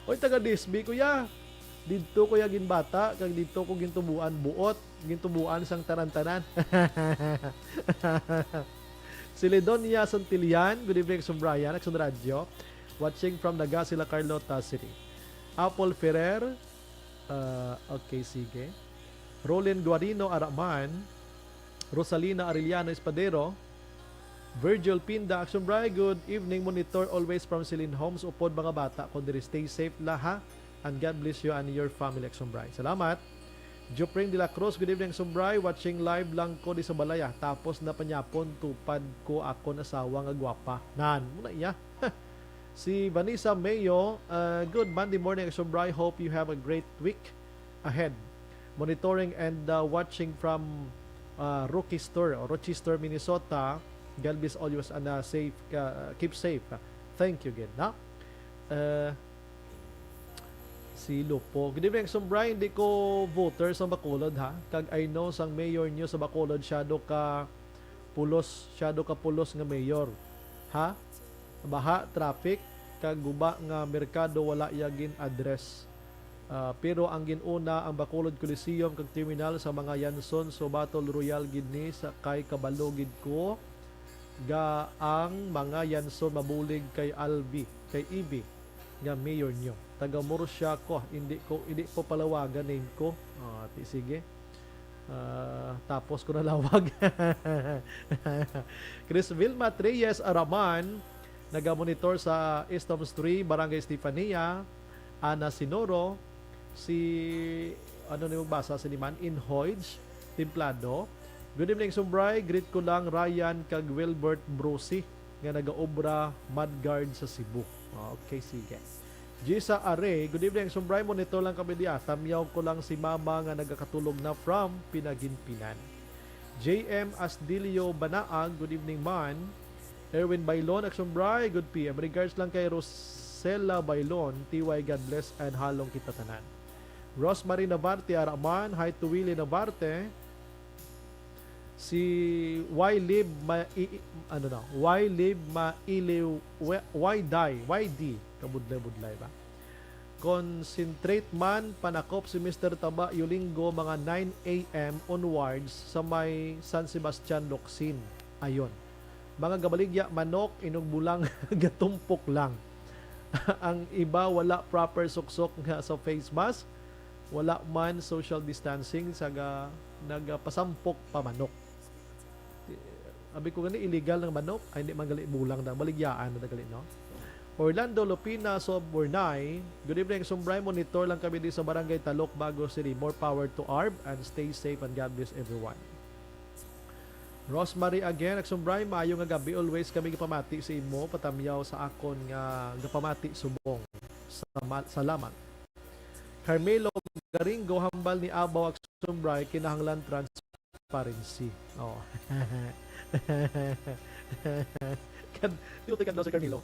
Oy, taga D S B, kuya. Didto ko ya ginbata, kag didto ko gintubuan, buot, gintubuan sang tanan-tanan. Si Lidonia Santillan, good evening, Sumbrayan, Action Radio. Watching from Nagasila, Carlota City. Apple Ferrer, ah, okay, sige. Roland Guarino Araman, Rosalina Arellano Espadero, Virgil Pinda, Action Bry, good evening, monitor always from Celine Homes, upod mga bata ko diri. Stay safe la, ha? And God bless you and your family, Action Bry. Salamat. Jupring de la Cruz, good evening, Action Bry. Watching live lang ko di sa balay, ah. Tapos na panyapon, tupad ko akon asawa nga gwapa. Nan, muna iya. Si Vanessa Mayo, uh, good Monday morning, Action Bry. Hope you have a great week ahead. Monitoring and, uh, watching from, uh, Rochester, Rochester, Minnesota. God bless always and, uh, safe, uh, keep safe. Thank you gid, na? Uh, si Lupo. Good evening, Action Bry. Hindi ko voter sa Bacolod, ha? Kag I know sang mayor niyo sa Bacolod, siya do ka pulos, siya do ka pulos nga mayor. Ha? Baha, traffic, kag guba nga merkado wala ya gin-address. Ah, pero ang gin-una ang Bacolod Coliseum kag terminal sa mga Yanson, so Battle Royale gid ni sa kay kabalo gid ko ga ang mga Yanson mabulig kay Albi, kay Ibi nga mayor nyo. Taga Murcia ko, hindi ko, hindi ko palawagan name ko. Ah, ti-, sige. Ah, tapos ko nalawag. Chris Vilma Treyes Araman, nagamonitor sa East Homes three, Barangay Stefania, Ana Sinoro, si, ano ni magbasa, si Liman Inhoyge Templado. "Good evening, Sumbray. Greet ko lang Ryan kag Wilbert Brusi nga nagaobra mudguard sa Cebu." Okay, sige. Jisa Are, "Good evening, Sumbray. Monitor lang kami diya. Tamyaw ko lang si Mama nga nagakatulog na from Pinaginpinan." J M Asdilio Banaag, "Good evening, man." Erwin Bailon, "Action Bray, good P M. Regards lang kay Rosella Bailon, T Y, God bless and halong kita tanan." Rosemary Navarte, "Araman, hi to Willie Navarte." Si Why Live Ma-, i-, i-, ano na, Why Live Mailiw, Why, Why Die, Why D, kabudlay-budlay ba? "Concentrate man, panakop si Mister Taba Yulingo mga nine A M onwards sa may San Sebastian, Locsin." Ayon. "Mga gabaligya, manok, inugbo lang, gatumpok lang." Ang iba wala proper suksok nga sa face mask, wala man social distancing, sa ga-, nagapasampok pa manok. Abi ko gani, illegal ng manok, ay, hindi man gali bulang na, baligyaan na gali, no? Orlando Lupina Soburnay, "Good evening, Sumbray. Monitor lang kami di sa Barangay Talok, Bago City. More power to ARB and stay safe and God bless everyone." Rosemary again, "Agsumbray, maayo nga gabi. Always kami gapamati sa imo, patamyaw sa akon nga gapamati subong. Sama-, salamat." Carmelo Garingo, "Hambal ni Abaw, Agsumbray, kinahanglan transparency." Oh. Kan-, tinutoy ka daw si Carmelo.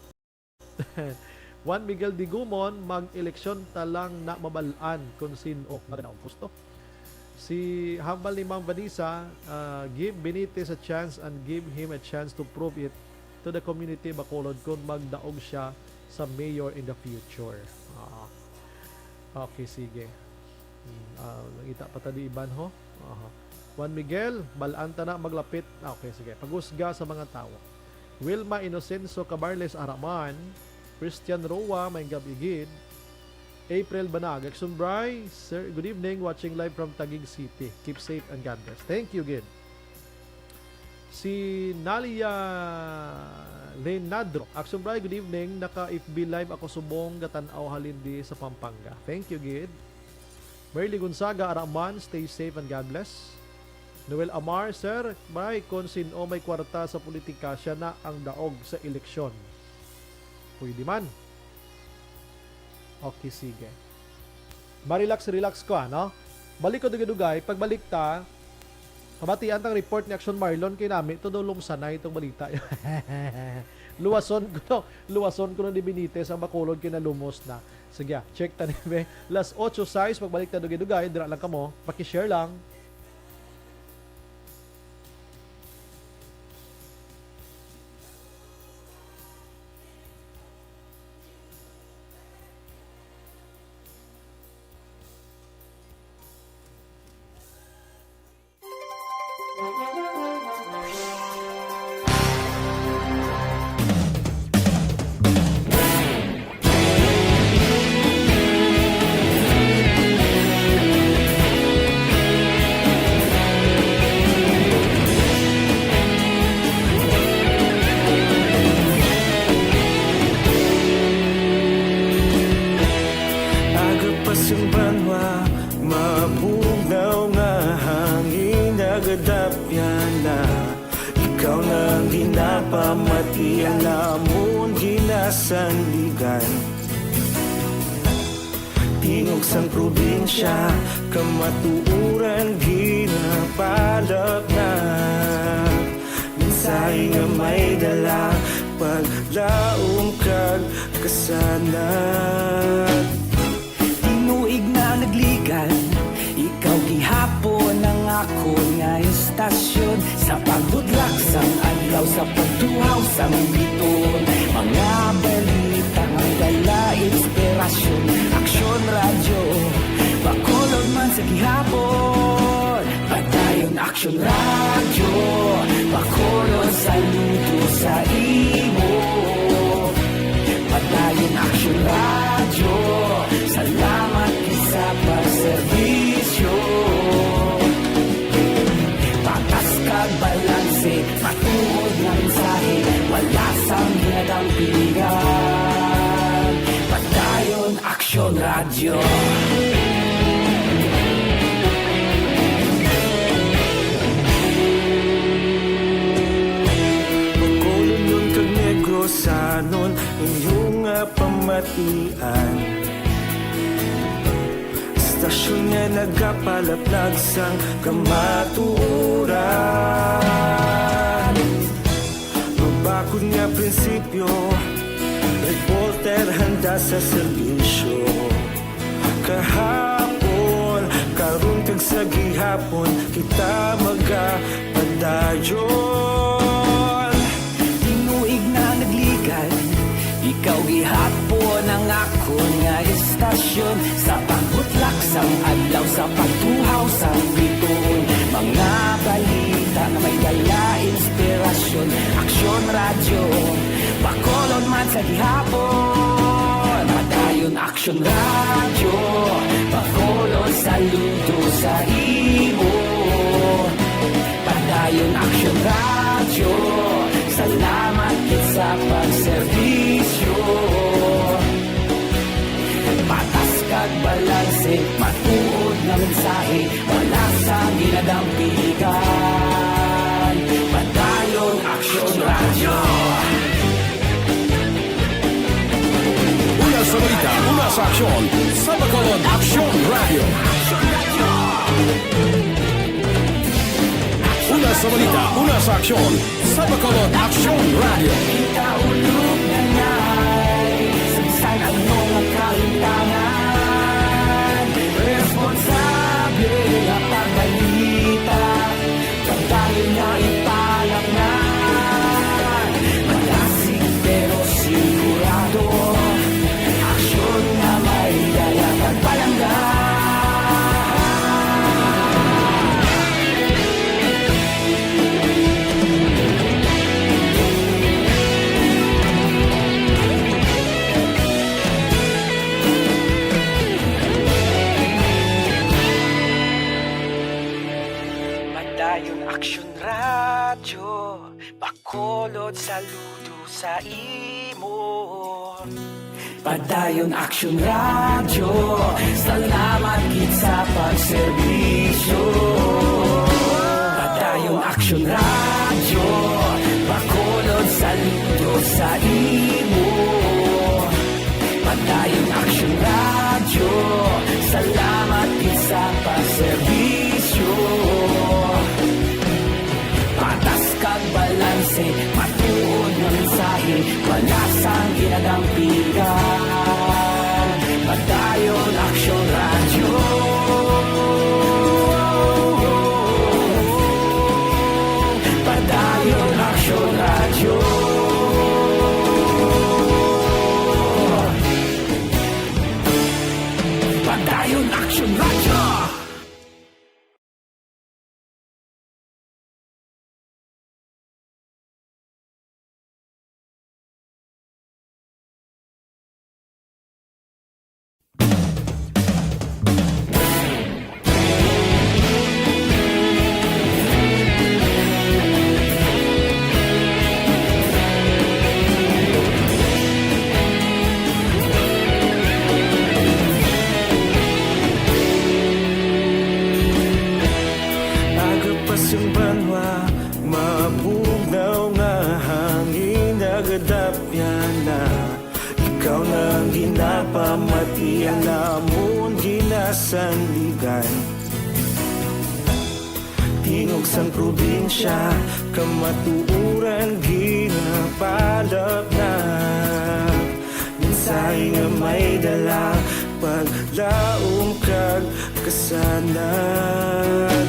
Juan Miguel Digumon, "Mag-eleksyon ta lang na mabal-an kung sin-o nga ganaw gusto." Si hambal ni Ma'am Vanessa, ah, "Give Benitez a chance and give him a chance to prove it to the community Bacolod kung magdaog siya sa mayor in the future." Ah. Okay, sige. Hmm, ah, nangita pa ta di iban, ho? Aha. Juan Miguel, "Bal-an ta na maglapit." Ah, okay, sige. "Pagusga sa mga tawo." Wilma Inocencio Cabarles Araman, Christian Roa, may gab-i gid. April Banag, "Agsumbray, sir, good evening, watching live from Taguig City. Keep safe and God bless." Thank you gid. Si Nalia Lenadro, "Agsumbray, good evening. Naka F B live ako subong gatan-aw halin di sa Pampanga." Thank you gid. Merly Gonzaga Araman, "Stay safe and God bless." Noel Amar, "Sir, may kon sin-o may kwarta sa politika, siya na ang daog sa eleksyon." Pwede man. Okay, sige. Ma-relax, relax ko, ano? Balik ko dugay-dugay. Pagbalik ta, pamatian tang report ni Action Marlon kay nami to daw lumsanay itong balita. Luwason ko to. Luwason ko na ni Benitez ang Bacolod kay nalumos na. Sige, ah, check ta ni, be. Las ocho sais, pagbalik ta dugay-dugay, dira lang kamo. Paki-share lang. Aga pa sing banwa, mabugnaw nga hangin nagadapyan na. Ikaw na ang ginapamati, ang amon ginasandigan. Tingog sang probinsya, kamatuoran ginapalapnap. Mensahe nga may dala, paglaom kag kasanag. Tinuig na nagligan, ikaw gihapon ang akon nga istasyon. Sa pagbutlak sang adlaw, sa pagtuhaw sang biton, mga balita nga dala inspirasyon. Aksyon Radyo, Bacolod man sa gihapon. Padayon Aksyon Radyo, Bacolod, saludo sa imo. Padayon Aksyon Radyo, salamat gid sa pagserbisyo. Aksyon Radyo. Bacolodnon kag Negrosanon, inyo nga pamatian. Istasyon nga nagapalaplag sang kamatuoran. Mabakod nga prinsipyo, reporter handa sa serbisyo. Kahapon, karon kag sa gihapon, kita magapadayon. Tinuig na nagligan, ikaw gihapon ang akon nga istasyon. Sa pagbutlak sang adlaw, sa pagtuhaw sang bituon, mga balita nga may dala inspirasyon. Aksyon Radyo, Bacolod man sa gihapon. Padayon Aksyon Radyo, Bacolod, saludo sa imo. Padayon Aksyon Radyo, salamat gid sa pagserbisyo. Patas kag balanse, matuod nga mensahe, wala sa ginadampigan. Padayon Aksyon Radyo. Una sa balita, una sa aksyon, sa Bacolod Aksyon Radyo. Una sa balita, una sa aksyon, sa Bacolod Aksyon Radyo. Kita ulog na ngay, sagsag ang mga kalintangan. Responsable nga pagbalita, pagdayon nga ipalatngan. Malasig pero sigurado, aksyon nga may dala kag palangga. Padayon Aksyon Radyo, Bacolod, saludo sa imo. Padayon Aksyon Radyo, salamat gid sa pagserbisyo. Padayon Aksyon Radyo, Bacolod, saludo sa imo. Padayon Aksyon Radyo, salamat gid sa pagserbisyo. Patas kag balanse, matuod nga mensahe, wala sang ginadampigan. Padayon Aksyon Radyo. Padayon Aksyon Radyo. Padayon Aksyon Radyo. Aga pa sing banwa, mabugnaw nga hangin nagadapyan na. Ikaw na ang ginapamatian namon ginasandigan. Tingog sang probinsya, kamatuoran ginapalapnag. Mensahe nga may dala, paglaom kag kasanag.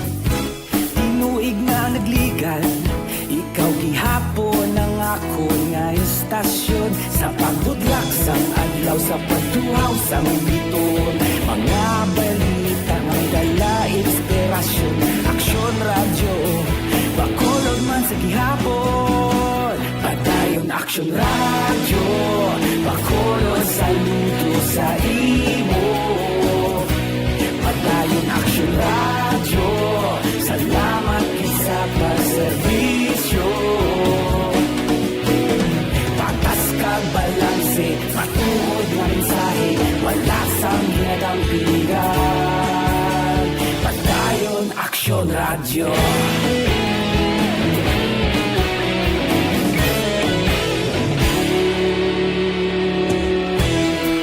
Tinuig nga nagligan, ikaw gihapon ang akon nga istasyon. Sa pagbutlak sang adlaw, sa pagtuhaw sang bituon, mga balita nga may dala inspirasyon. Aksyon Radyo, Bacolod man sa gihapon. Padayon Aksyon Radyo, Bacolod, saludo sa imo. Padayon Aksyon Radyo, salamat gid sa pagserbisyo. Patas kag balanse, matuod nga mensahe, wala Pilihan, Padayon Aksyon Radyo.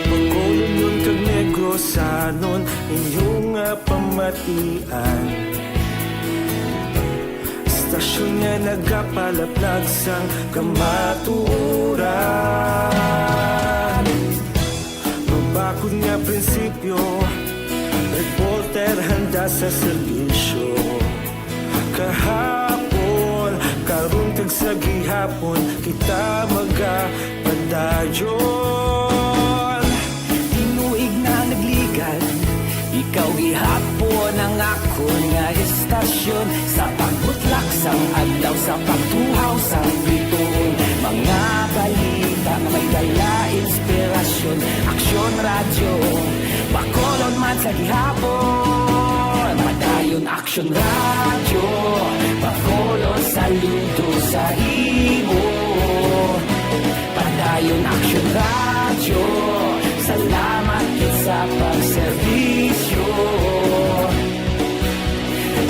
Bacolodnon kag Negrosanon, inyo nga pamatian. Estasyon nga nagapalaplag sang kamatuoran. Mabakod nga prinsipyo, reporter handa sa serbisyo. Kahapon, karon kag sa gihapon, kita magapadayon. Tinuig na nagligad, ikaw gihapon ang akon nga estasyon. Sa pagbutlak sang adlaw, sa pagtuhaw sang bituon, mga balita nga may dala inspirasyon. Aksyon Radyo, Bacolod man sa gihapon. Padayon Aksyon Radyo, Bacolod, saludo sa imo. Padayon Aksyon Radyo, salamat gid sa pagserbisyo.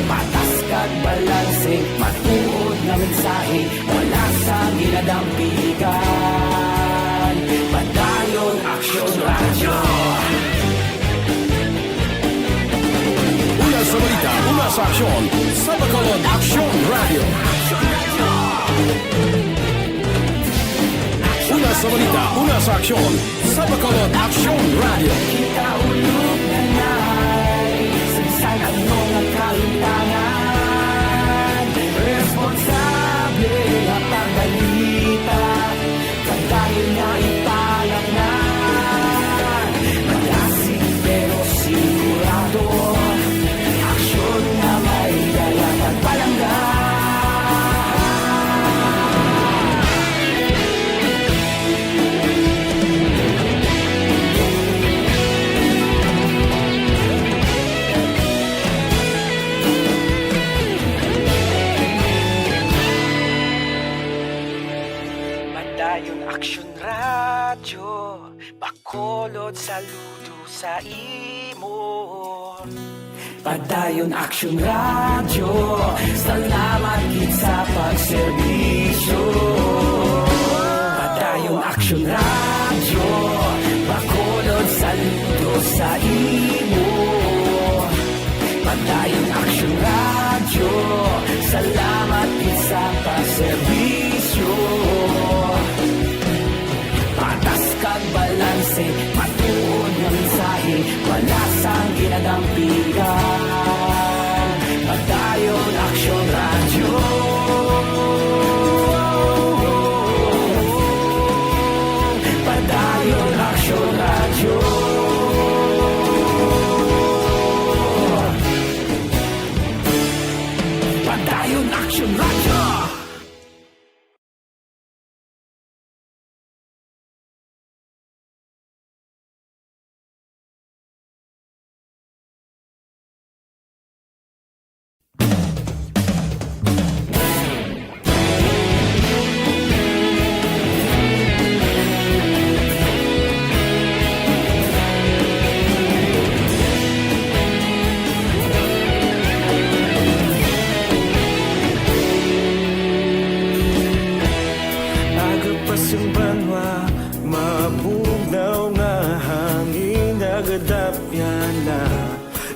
Patas kag balanse, matuod nga mensahe, wala sang ginadampigan. Padayon Aksyon Radyo. Una sa balita, una sa aksyon, sa Bacolod Aksyon Radyo. Una sa balita, una sa aksyon, sa Bacolod Aksyon Radyo. Kita ulog na nai, sagsag ang mga kalutangan. Responsable nga pagbalita, pagdayon nga ipalaknan. Malasig pero sigurado, aksyon nga may dala pagpalangga. Padayon Aksyon Radyo, Bacolod, saludo sa imo. Padayon Aksyon Radyo, salamat gid sa pagserbisyo. Padayon Aksyon Radyo, Bacolod, saludo sa imo. Padayon Aksyon Radyo, salamat gid sa pagserbisyo. Patas kag balanse, matuod nga mensahe, wala sang ginadampigan. Padayon Aksyon Radyo. Padayon Aksyon Radyo. Padayon Aksyon Radyo. Aga pa sing banwa, mabugnaw nga hangin nagadapyan na.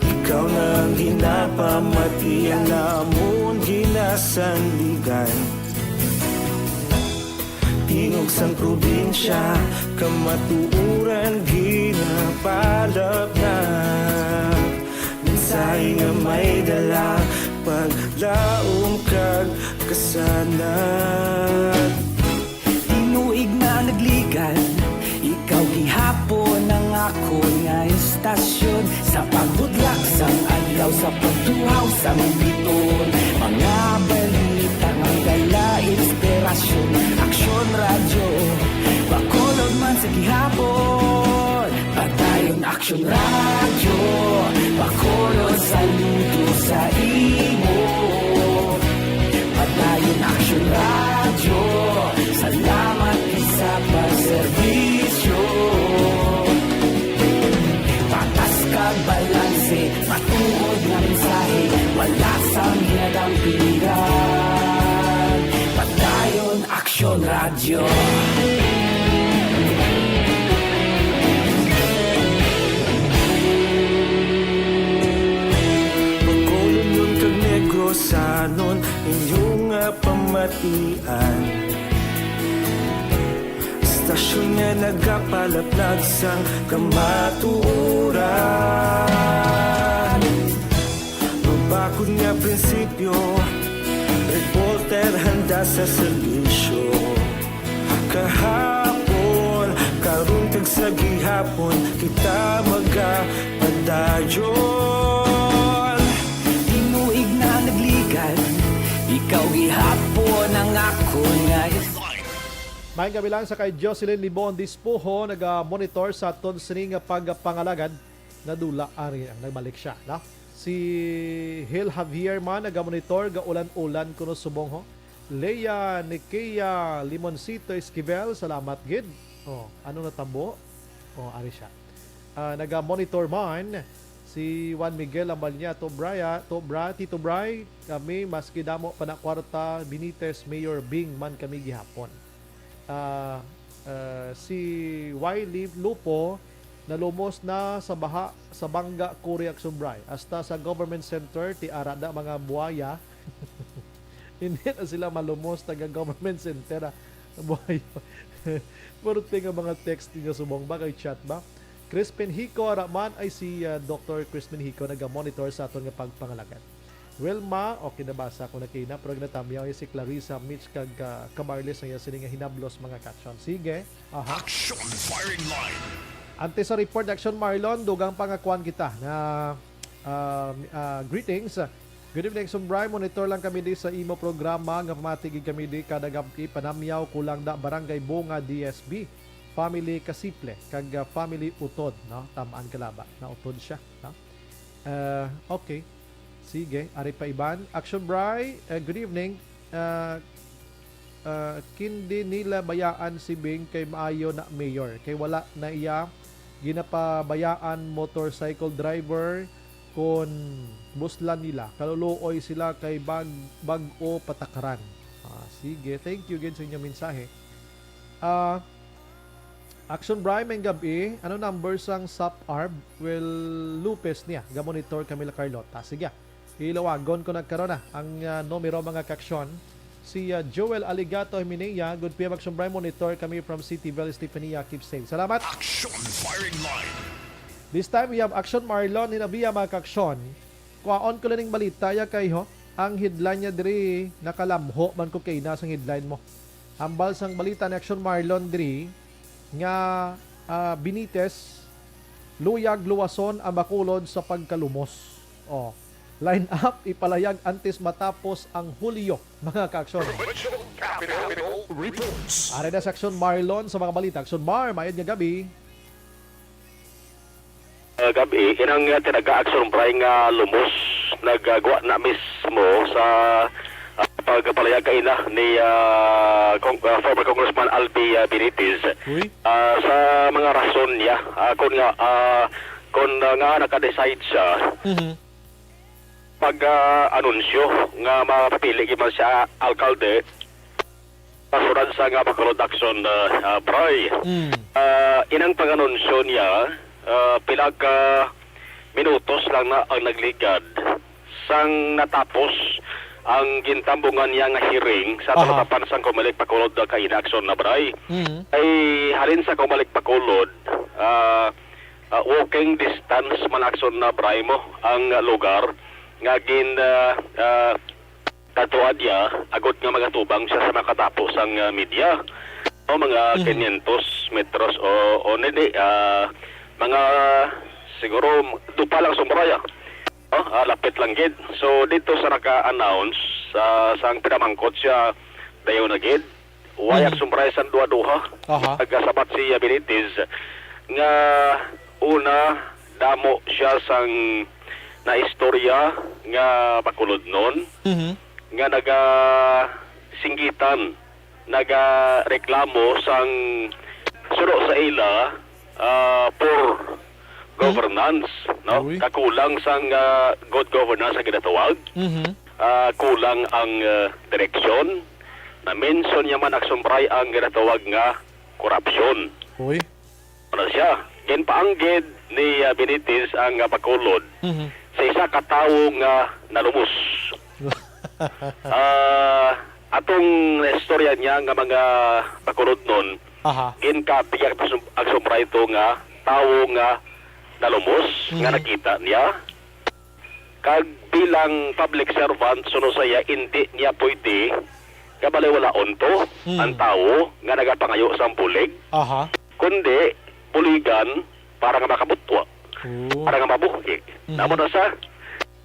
Ikaw na ang ginapamatian namon ginasandigan. Tingog sang probinsya, kamatuoran ginapalapnag. Mensahe nga may dala, paglaom kag kasanag. Tinuig na nagligad, ikaw gihapon ang akon nga estasyon. Sa pagbudlak sang adlaw, sa pagtuhaw sang biton, mga balita nga dala inspirasyon. Aksyon Radyo, Bacolod man sa gihapon. Padayon Aksyon Radyo, Bacolod, saludo sa imo. Padayon Aksyon Radyo, salamat sa pagserbisyo. Patas ka Ang balanse, matuod nga mensahe, wala sang ginadampigan. Padayon, Aksyon Radyo. Bacolodnon kag Negrosanon, inyo nga pamatian. Istasyon nga nagapalaplag sang kamatuoran. Mabakod nga prinsipyo, reporter handa sa serbisyo. Kahapon, karon kag sa gihapon, kita magapadayon. Tinuig na nagligad, ikaw gihapon ang akon nga Maayong gabi lang sa kay Jocelyn Libon Dispuho, naga-monitor sa aton sini nga pagpangalagad. Nadula ari ang nagbalik siya, no? Si Hil Javier man naga-monitor, ga-ulan-ulan kuno subong ho. Leia Nikia Limoncito Esquivel, salamat gid. Oh, ano natabo? Oh, ari siya. Ah, naga-monitor man si Juan Miguel Ambalia, Tobra, Tobra, Tito Bray, kami maski damo pa na kwarta, Benitez, Mayor Bing man kami gihapon. Ah, ah, si Wiley Lupo nalumos na sa baha sa Bangga, Kuri, Aksumbray. Hasta sa government center, ti ara da mga buaya. Hindi na sila malumos taga government center, ah. Buaya. Purti nga mga text nga subong ba kay chat ba? Crispin Hico, ara man ay si, ah, Doctor Crispin Hico naga-monitor sa aton nga pagpangalagad. Wilma, okay, nabasa ko na kina, pero natamyaw niya si Clarissa, Mitch, kag, ah, Camarles ang iya sini nga hinablos, mga ka-aksyon. Sige. Aha. Action Firing Line. Antes sa report, Action Marlon, dugang pa nga kuwan kita na, ah, ah, greetings. Good evening, Sumbray. Monitor lang kami di sa imo programa nga pamati gid kami di kada gab-i. Panamyaw, Kulang da, Barangay Bunga, D S B. Family Kasiple, kag, ah, family Utod, no? Tamaan ka laba, nautod siya, no? Ah, okay. Sige, ari pa iban. Action Bry, eh, good evening. Ah, ah, kindi nila bayaan si Bing kay maayo na mayor. Kay wala na iya ginapabayaan motorcycle driver kon buslan nila. Kaluluoy sila kay bag-, bag-o patakaran. Ah, sige, thank you gid sa inyong mensahe. Ah, Action Bry, may gabi. Ano number sang sap arb? Well, Lopez niya. Ga-monitor kami la Carlota. Sige. Ilawagon ko na karon na ang, ah, numero, mga ka-aksyon. Si, ah, Joel Aligato Himinea, good P M Action Bry, monitor kami from City Valley, Stefania. Keep safe. Salamat. Action Firing Line. This time we have Action Marlon Hinabia, mga ka-aksyon. Kwaon ko lang ning balita ya kay ho. Ang headline niya diri nakalamho man ko kay ina sang headline mo. Hambal sang balita ni Action Marlon diri nga, ah, Benitez, luyag luwason ang Bacolod sa pagkalumos. Oh, line up ipalayag antes matapos ang Hulyo, mga ka-aksyon. Provincial Capital Reports. Ari na sa Action Marlon sa mga balita. Action Mar, mayad nga gabi. Ah, gab-i, inang, ah, tinaga Action Bry nga lumos nagagwa na mismo sa, ah, pagpalayag kaina ni, ah, Cong-, ah, former Congressman Albi, ah, Benitez. Uy. Ah, sa mga rason niya, ah, kun nga, ah, kun, ah, nga naka-decide siya Mhm. pag, ah, anunsyo nga mapapili gyud man siya alkalde, pasunod sa nga Bacolod Action, ah, ah, Bry. Mm. Ah, inang pag-anunsyo niya, ah, pila ka minutos lang na ang nagligad sang natapos ang gintambungan niya nga hearing sa Aha. talatapan sang Comelec Bacolod, ah, kaina Action na, Bry. Mm. Ay halin sa Comelec Bacolod, ah, ah, walking distance man Action na, Bry, mo ang lugar nga gin, ah, ah, katuan niya, agod nga magatubang siya sa makatapo sang, ah, media. O, mga Mhm. quinientos metros o, o hindi, ah, mga siguro dupa lang sa muraya. O, ah, lapit lang gid. So, dito sa naka-announce, ah, sang pinamangkot siya, dayon na gid. Wayag Mhm. sumbray sang duha-duha. Aha. Nagasabat si Benitez nga una, damo siya sang naistorya nga Bacolodnon Mhm. nga nagasinggitan, nagareklamo sang suno sa ila, ah, poor, governance, no? Uy. Kakulang sang, ah, good governance ang ginatawag. Mhm. Ah, kulang ang, ah, direksyon. Na-mention niya man, Action Bry, ang ginatawag nga korupsyon. Uy. Ano siya? Ginpaanggid ni, ah, Benitez ang, ah, Bacolod Mhm. sa isa ka tawo nga nalumos. Ah, atong naistorya niya nga mga Bacolodnon, Aha. Ginkapig ang Action Bry to nga tawo nga nalumos nga Mhm. nakita niya. Kag bilang public servant, suno sa iya, indi niya pwede nga baliwalaon to, Hmm. ang tawo nga nagapangayo sang bulig, Aha. kundi buligan para nga makabutwa, Oh. para nga mabuhi. Mhm. Namo na sa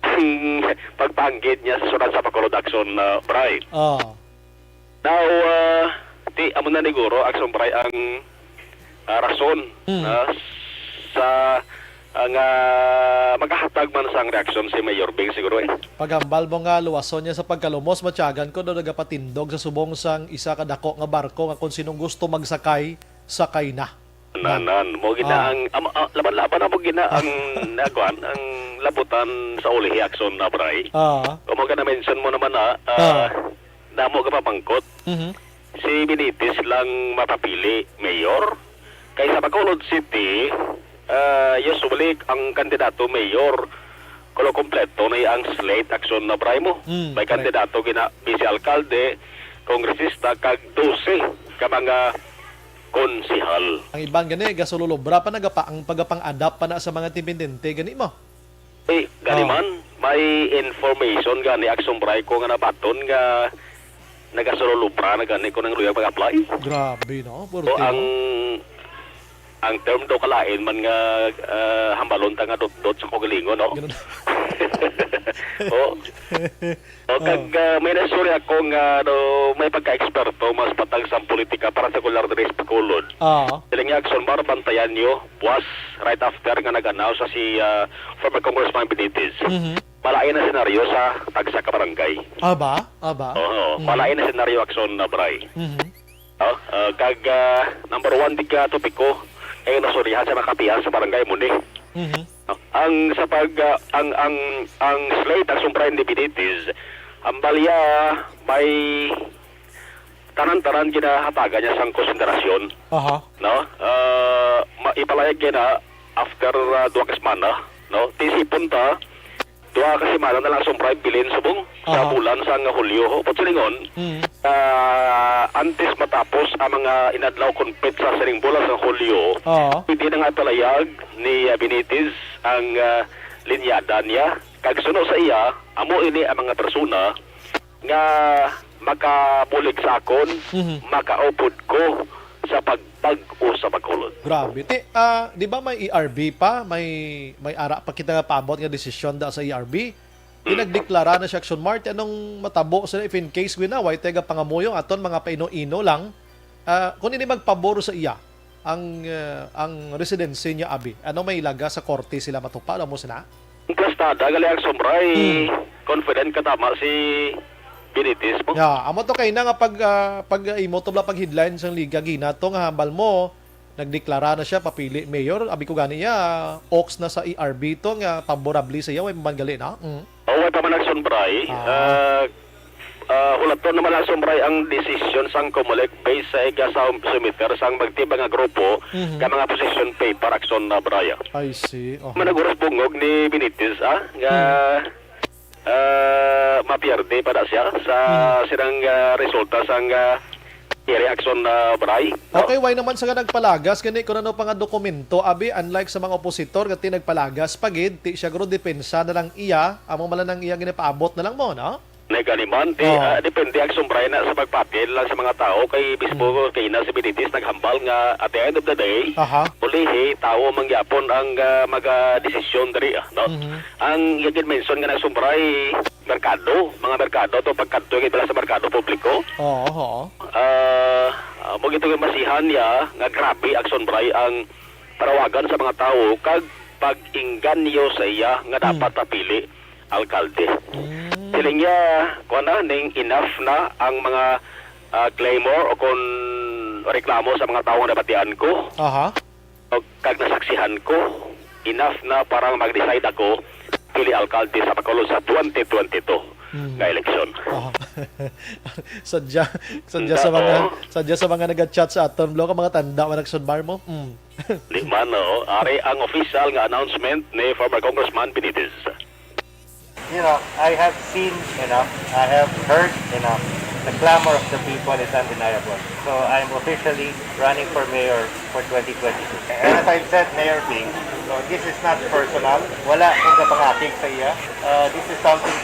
ang pagpanggid niya sa surat sa Bacolod Action, ah, Bry. Oh. Now, ah, ti, amo na ni guro, Action Bry, ang, ah, rason, Hmm. ah, sa, ah, nga makahatag man sang reaksyon si Mayor Bing siguro, eh. Paghambal mo nga luwason niya sa pagkalumos, matyagan ko daw nagapatindog sa subong sang isa ka dako nga barko nga kon sinong gusto magsakay, sakay na. Nan, nan. Mo gina Ah. ang, am-, ah, laban-laban na mo gina ang, na, kuwan, ang labutan sa ulihi, Action Bry. Ah. Kung mo ka na-mention mo naman na, ah, Ah. namo ka papangkot. Mhm. Si Benitez lang mapapili mayor. Kay sa Bacolod City, ah, usually ang kandidato mayor, kulo kompleto na ang slate, Action Bry, mo. Mm, May correct. kandidato gina, vice alkalde, kongresista, kag dose ka mga konsehal. Ang iban gani, gasululubra pa, nagapa-, ang pagapang-adapt pa na sa mga intendente, gani mo? Eh, gani Oh. man, may information gani, Action Bry, ko nga nabaton nga nagasululubra na gani ko nang luyag mag-apply. Grabe, no? So, Purti, ang, no? ang term daw kalain man nga, ah, hambalon ta nga dotdot sa kaugalingon, no? Ganun. Oh. O, kag, Oh. ah, may naistorya ako nga, ano, may pagka-eksperto mas patag sa politika, partikular diri sa Bacolod. Ah. Siling niya, Action Bry, bantayan niyo, buwas, right after nga nag-announce sa si, ah, former Congressman Benitez. Mhm. Malain na senaryo sa tagsa ka barangay. Aba, aba. Oo, Mhm. malain na senaryo, Action Bry. Mhm. Oh, ah, kag, ah, number one di ka topiko, eh, nasurihan sa mga kapihan sa barangay mo ni. Mhm. Ang sa pag, ah, ang, ang, ang slate, Action Bry, ni Benitez, ang balya may tanan-tanan ginahatagan niya sang konsiderasyon, Aha. no? Ah, ma-, ipalayag niya na after, ah, duha ka semana, no? Tisipon ta, duha ka semana na lang, Action Bry, bilin subong sa Aha. bulan sang Hulyo. Upod silingon, Mm. ah, antes matapos ang mga inadlaw kon petsa sining bulan sang Hulyo, Aha. pwede na nga ipalayag ni, ah, Benitez ang, ah, linyada niya. Kag suno sa iya, amo ini ang mga persona nga makabulig sa akon, Mhm. makaupod ko sa pagpag-o sa Bacolod. Grabe. Ti, ah, di ba may E R B pa? May, may ara pa kita nga paabot nga desisyon da sa E R B? Di Mm. nagdeklara na siya, Action Bry. Anong matabo sa if in case, gwina, way taga pangamuyo, aton mga paino-ino lang. Ah, kung ini magpabor sa iya, ang, ah, ang residency niya, abi, ano may ilaga sa korte sila matupa? Alam mo sina? Ang plastada, gali, Action Bry, Hmm. confident ka tama si Benitez mo. Ya, amo to kay na nga pag, ah, pag, ah, imo to bala pag headline sang Liga gina to nga hambal mo, nagdeklara na siya papili mayor. Abi ko gani ya, ox na sa E R B to nga favorable sa iya, way man gali na. Mm. O, way pa man, Action Bry. Ah. Ah, ah, hulaton naman, Action Bry, ang desisyon sang Comelec based sa iga sa submitter sang magtiba nga grupo Mhm. ka mga position paper, Action Bry. I see. Oh. Managuros bungog ni Benitez, ah, nga, Hmm. ah, mapierde pa na siya sa Hmm. sirang, ah, resulta sang, ah, hearing, Action Bry, no? Okay, why naman sa nagpalagas gani kung ano pa nga dokumento, abi, unlike sa mga opositor nga ti nagpalagas pa gid, ti siya guro depensa na lang iya, amo man lang iya ginapaabot na lang mo, no? Nagani man, ti, Oh. ah, depende, Action Bry, na sa pagpapil lang sa mga tao, kay mismo Hmm. kay na si Benitez naghambal nga at the end of the day, Aha. ulihi, tao man gyapon ang, ah, magadesisyon diri, ah, no? Mhm. Ang iya gid mention nga, Action Bry, merkado, mga merkado to, pagkadto gid bala sa merkado publiko. Oo, oo. Ah, ah, mo gito yung masihan niya nga grabe, Action Bry, ang panawagan sa mga tawo kag pag-inganyo sa iya nga Hmm. dapat mapili alkalde. Hmm. Siling niya, kuwan na, ning enough na ang mga, ah, claymore o kon reklamo sa mga tawo nga nabatian ko Aha. o kag nasaksihan ko. enough na para mag-decide ako pili alkalde sa Bacolod sa twenty twenty-two Mm. nga eleksyon. Ah. Sadya, sadya sa mga, Oo. sadya sa mga naga-chat sa aton, Blo, ka mga tanda man nagsunmar mo. Mm. Di man, no? Ari ang official nga announcement ni former Congressman Benitez. You know, I have seen enough. I have heard enough. The clamor of the people is undeniable. So I'm officially running for mayor for twenty twenty-two. And as I've said, Mayor Bing, so this is not personal. Wala kong napangakig sa iya. Uh, this is something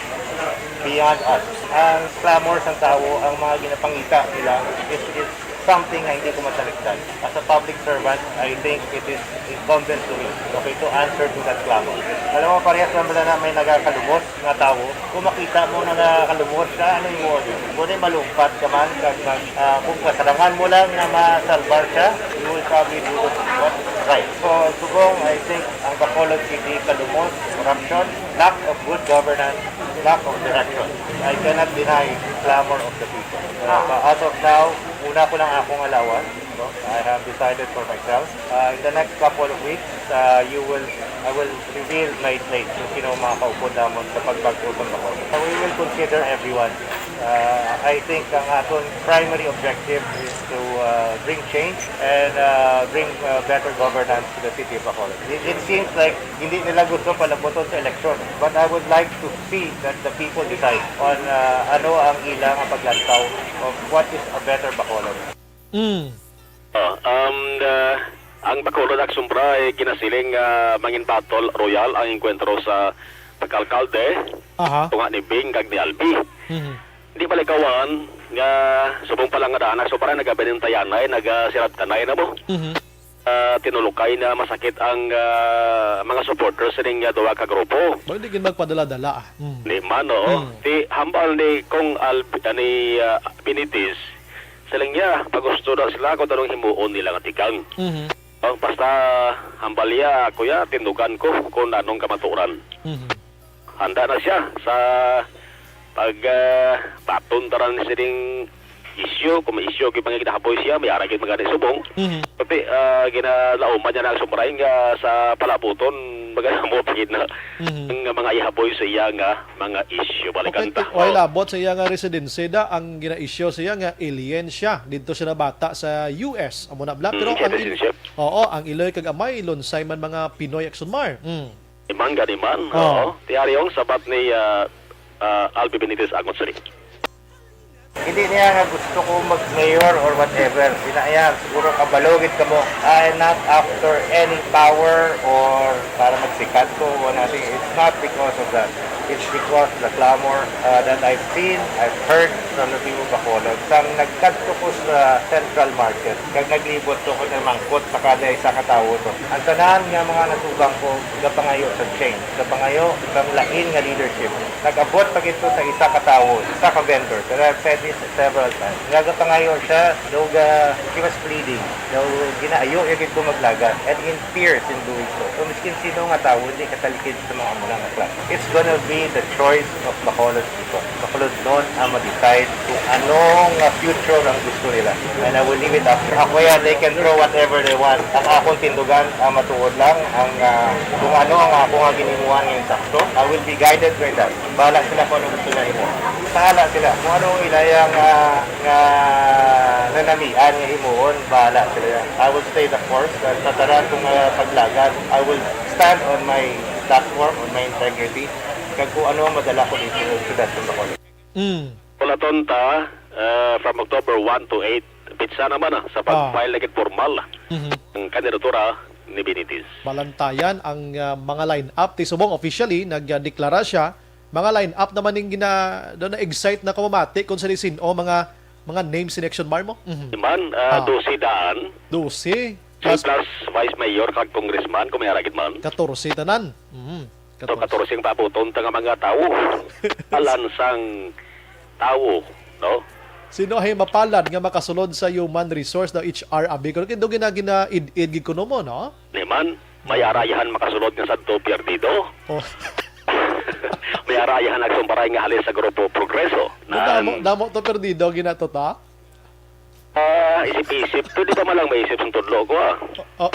beyond us. Ang clamor sa tawo, ang mga ginapangita nila is, is something na hindi ko matalikdan. As a public servant, I think it is incumbent to me, okay, to answer to that clamor. Alam mo, parehas lang bala na may nagakalumos nga tawo. Kung makita mo na nakalumos siya, ano yung mo? Kung malungkat ka man, kag mag, ah, kung kasalangan mo lang na masalbar siya, you will probably do what right. So, subong, I think, ang Bacolod City, kalumos, corruption, lack of good governance, lack of direction. I cannot deny the clamor of the people. Uh, but as of now, una ko lang akong alawan. No? I have decided for myself. Uh, in the next couple of weeks, uh, you will, I will reveal my slate kung sino ang mga kaupod namon sa pagbagko sa Bacolod. So we will consider everyone. Uh, I think ang aton primary objective is to uh, bring change and uh, bring uh, better governance to the city of Bacolod. It, it seems like hindi nila gusto palabuton sa eleksyon. But I would like to see that the people decide on uh, ano ang ilang paglantaw of what is a better Bacolod. Mm. Ah, um, the, ang Bacolod Aksyon Bra ay ginasiling nga mangin battle royal ang engkwentro sa pagkalkalde Aha. tunga ni Bing kag ni Albi. Mhm. Di malikawan nga subong pa lang nga daan, so parang nagabinintayanay, nagasiradkanay na mo. Mhm. Ah, tinulokay na masakit ang ah, mga supporters sining ah, duha ka grupo. Ba, hindi gid magpadala-dala, ah. Mm. Di man, oo. Mm. Di hambal ni Kong Albi, ah, ni ah, Benitez, siling niya, pagusto daw sila kung anong himuon nila nga tikang. Mhm. Oh, basta hambal niya, kuya, tindugan ko kung anong kamatuoran. Mhm. Handa na siya sa pag ah, baton taran sining isyu, kung may isyu, kung mga ginahapoy siya, may ara gid mga subong. Mhm. Pati ah, ginalauman niya na ang sumray nga sa palabuton, maganamo't gid na Mhm. ang mga ihapoy sa iya nga mga isyu. Balikan Okay, ta. ti-, oy, Oh. labot sa iya nga residency da, ang gina-issue siya nga alien siya. Dito siya nabata sa U S. Amo na, bla. Pero Mm, ang il-, citizenship. Oo, ang iloy kag amay, lunsay man mga Pinoy Aksyon Mar. Mm. Iman gani man, Oh. oo. Ti ari ang sabat ni ah, ah, Albi Benitez Angot Sari. Hindi niya nga gusto ko mag-mayor or whatever. Ina niya, siguro kabalo gid kamo. I am not after any power or para magsikat ko or nothing. It's not because of that. It's because the clamor uh, that I've seen, I've heard from the people of Bacolod. Sang nagkadto ko sa Central Market, kag naglibot ko kung mangkot sa kada isa ka tawo to. Ang tanan nga mga natubang ko, gapangayo sa change, gapangayo sang lain nga leadership. Nag-abot pa gid to sa isa ka tawo, isa ka vendor, pero I've said this several times. Nga gapangayo siya, daw ga, he was pleading, daw ginaayo niya gid ko maglagan, and in tears in doing so. So, miskin sino nga tawo, hindi katalikid sa mga amo nga klase. It's gonna be the choice of Bacolod people. Bacolodnon ang mag-decide kung ano nga future ang gusto nila. And I will leave it up to them. Ako yan, they can throw whatever they want. Ang akong tindugan, ang matuod lang, ang ah, kung ano ang ako nga ginimuan nga insakto, I will be guided by that. Bahala sila kung ano gusto nila himuon. Bahala sila. Kung ano ang ilayang ah, nga nanamian nga himuon, bahala sila yan. I will stay the course. Sa tanan kong ah, paglagan, I will stand on my platform, on my integrity. Kag kung ano ang madala ko dito sa syudad ng Bacolod. Mm. Pulaton ta, uh, from October one to eight, pitsa naman ah, sa Ah. pag-file na gid formal Mhm. ang kandidatura ni Benitez. Balantayan ang ah, mga line-up. Ti subong officially, nagdeklara siya. Mga line-up naman ning gina, do na-excite na ko mamati kung sa sin-o mga, mga name selection, Marmo? Mhm. Di man, ah, Ah. dose daan. Dose? Plus Plus plus vice mayor kag congressman, kung may ara gid man. Katorse tanan. Mhm. So, Katorse. katorse ang pabuton ta nga mga tawo. Alang sang tawo, no? Sino ay mapalad nga makasulod sa human resource daw, H R, abi ko? Kaya daw gina-, gina-id-id gid kuno mo, no? Ni man, may ara iya han makasulod nga sadto perdido. Oh. May ara iya han nagsumparay nga halin sa Grupo Progreso. Damo, Naan damo to perdido, gina to ta? Ah, isip-isip. Pwede pa man lang maisip ang tudlo ko, ah. Oh.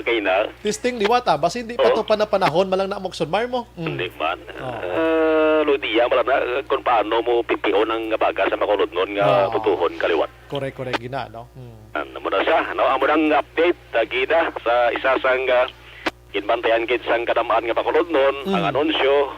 Okay na. Testing liwat, ah. Basi hindi pa Oh. to panapanahon, malang na mo, Sunmar mo. Mm. Hindi man. Oh. Ah, ludiya, malang na, kung paano mo pipion ang baga sa makulodnon nga Oh. butuhon kaliwat. Correct, correct, gina, no? Mm. Ano mo na siya? No, amo nang update, ah, gina, sa isa sang, ah, ginbantayan gid sang kadamaan nga makulodnon, Mm. ang anunsyo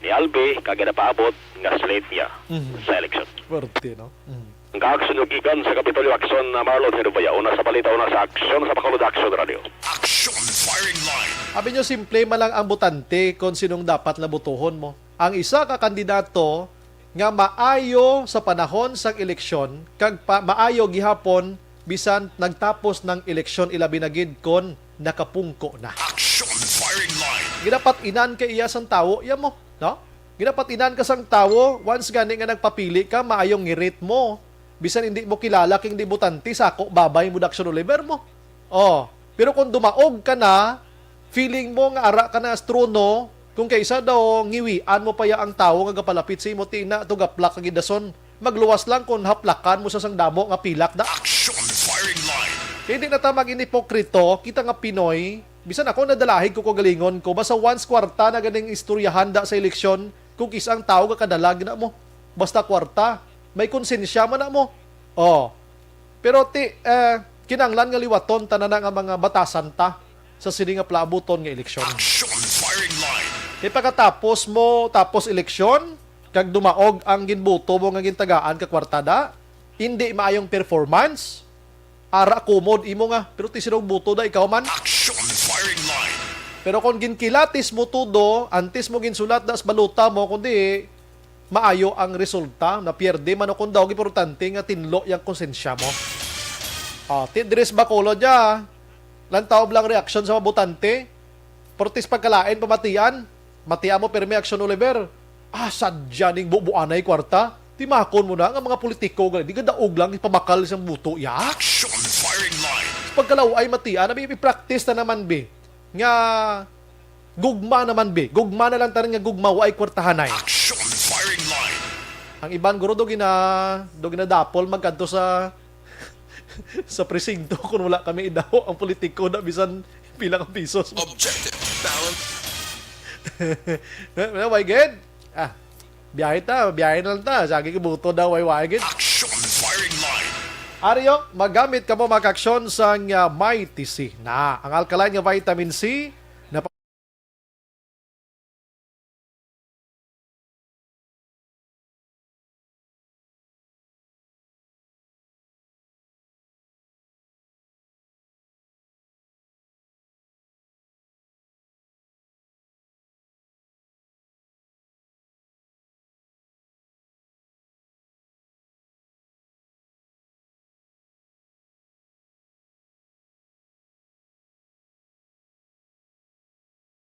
ni Albi, kag ginapaabot nga slate niya Mm. sa eleksyon. Pwerte, no? Mm. Ang kaaksyon ug gikan sa Kapitolyo Aksyon na Marlon Hinubaya, una sa balita, una sa aksyon sa Bacolod Aksyon Radio. Action Firing Line. Abi nyo, simple man lang ang botante kon sinong dapat na botohon mo. Ang isa ka kandidato nga maayo sa panahon sang eleksyon, kag pa, maayo gihapon bisan nagtapos ng eleksyon, ilabi na gid kon nakapungko na. Action Firing Line. Ginapat-inan kay iya sang tawo, iya mo, no? Ginapat-inan ka sang tawo, once gani nga nagpapili ka, maayong ngirit mo. Bisan hindi mo kilala king di botante, sako babay mo, Daction Oliver mo. Oh, pero kung dumaog ka na, feeling mo nga ara ka na sa trono, kung kaisa daw ngiwian mo pa ya ang tawo nga gapalapit sa imo, tina to gaplak ka gidason. Magluwas lang kung haplakan mo sa sang damo nga pilak da. Action Firing Line. Kay di na ta maging hipokrito, kita nga Pinoy, bisan ako nadalahig ko, kagalingon ko, basta once kwarta na ganing istoryahan da sa eleksyon, kung kis ang tawo gakadalag na mo. Basta kwarta, may konsensya man na mo. Oh. Pero ti, eh, kinanglan nga liwaton tanan na nga mga batasan ta sa sini nga palabuton nga eleksyon. Action Firing Line. Kay pagkatapos mo, tapos eleksyon, kag dumaog ang ginbuto mo nga gintagaan ka kwarta da, hindi maayong performance, ara kumod imo nga, pero ti sinog buto da ikaw man. Action Firing Line. Pero kung ginkilatis mo tudo, antes mo ginsulat da sa balota mo, kundi maayo ang resulta, na pierde man o kung daw, importante nga tinlo yang konsensya mo. Ah, ti diri sa Bacolod ya, lantaw lang reaksyon sa mga botante, pero ti sa pagkalain pamatian, matian mo pirmi, Action Oliver. Ah, sadya ning bubuanay kwarta. Timakon mo na nga mga politiko gali, di gadaog lang ipamakal sang buto ya. Action Firing Line. Pagkalaw ay matian, abi, i-practice na naman, bi. Nga gugma naman, bi. Gugma na lang tanan nga gugma, wa ay kwartahanay. Action Firing Line. Ang iban guro do gina, do ginadapol magkadto sa, sa presinto kung wala kami idaho ang politiko na bisan pila ka pisos. Objective. Balance. Wala, wala, why gid? Ah, biyahe ta, biyahe na lang ta. Sagi ka buto daw, why, why gid? Action Firing Line. Aryo, magamit ka mo mga aksyon sang, ah, Mighty C na. Ang alkaline nga vitamin C na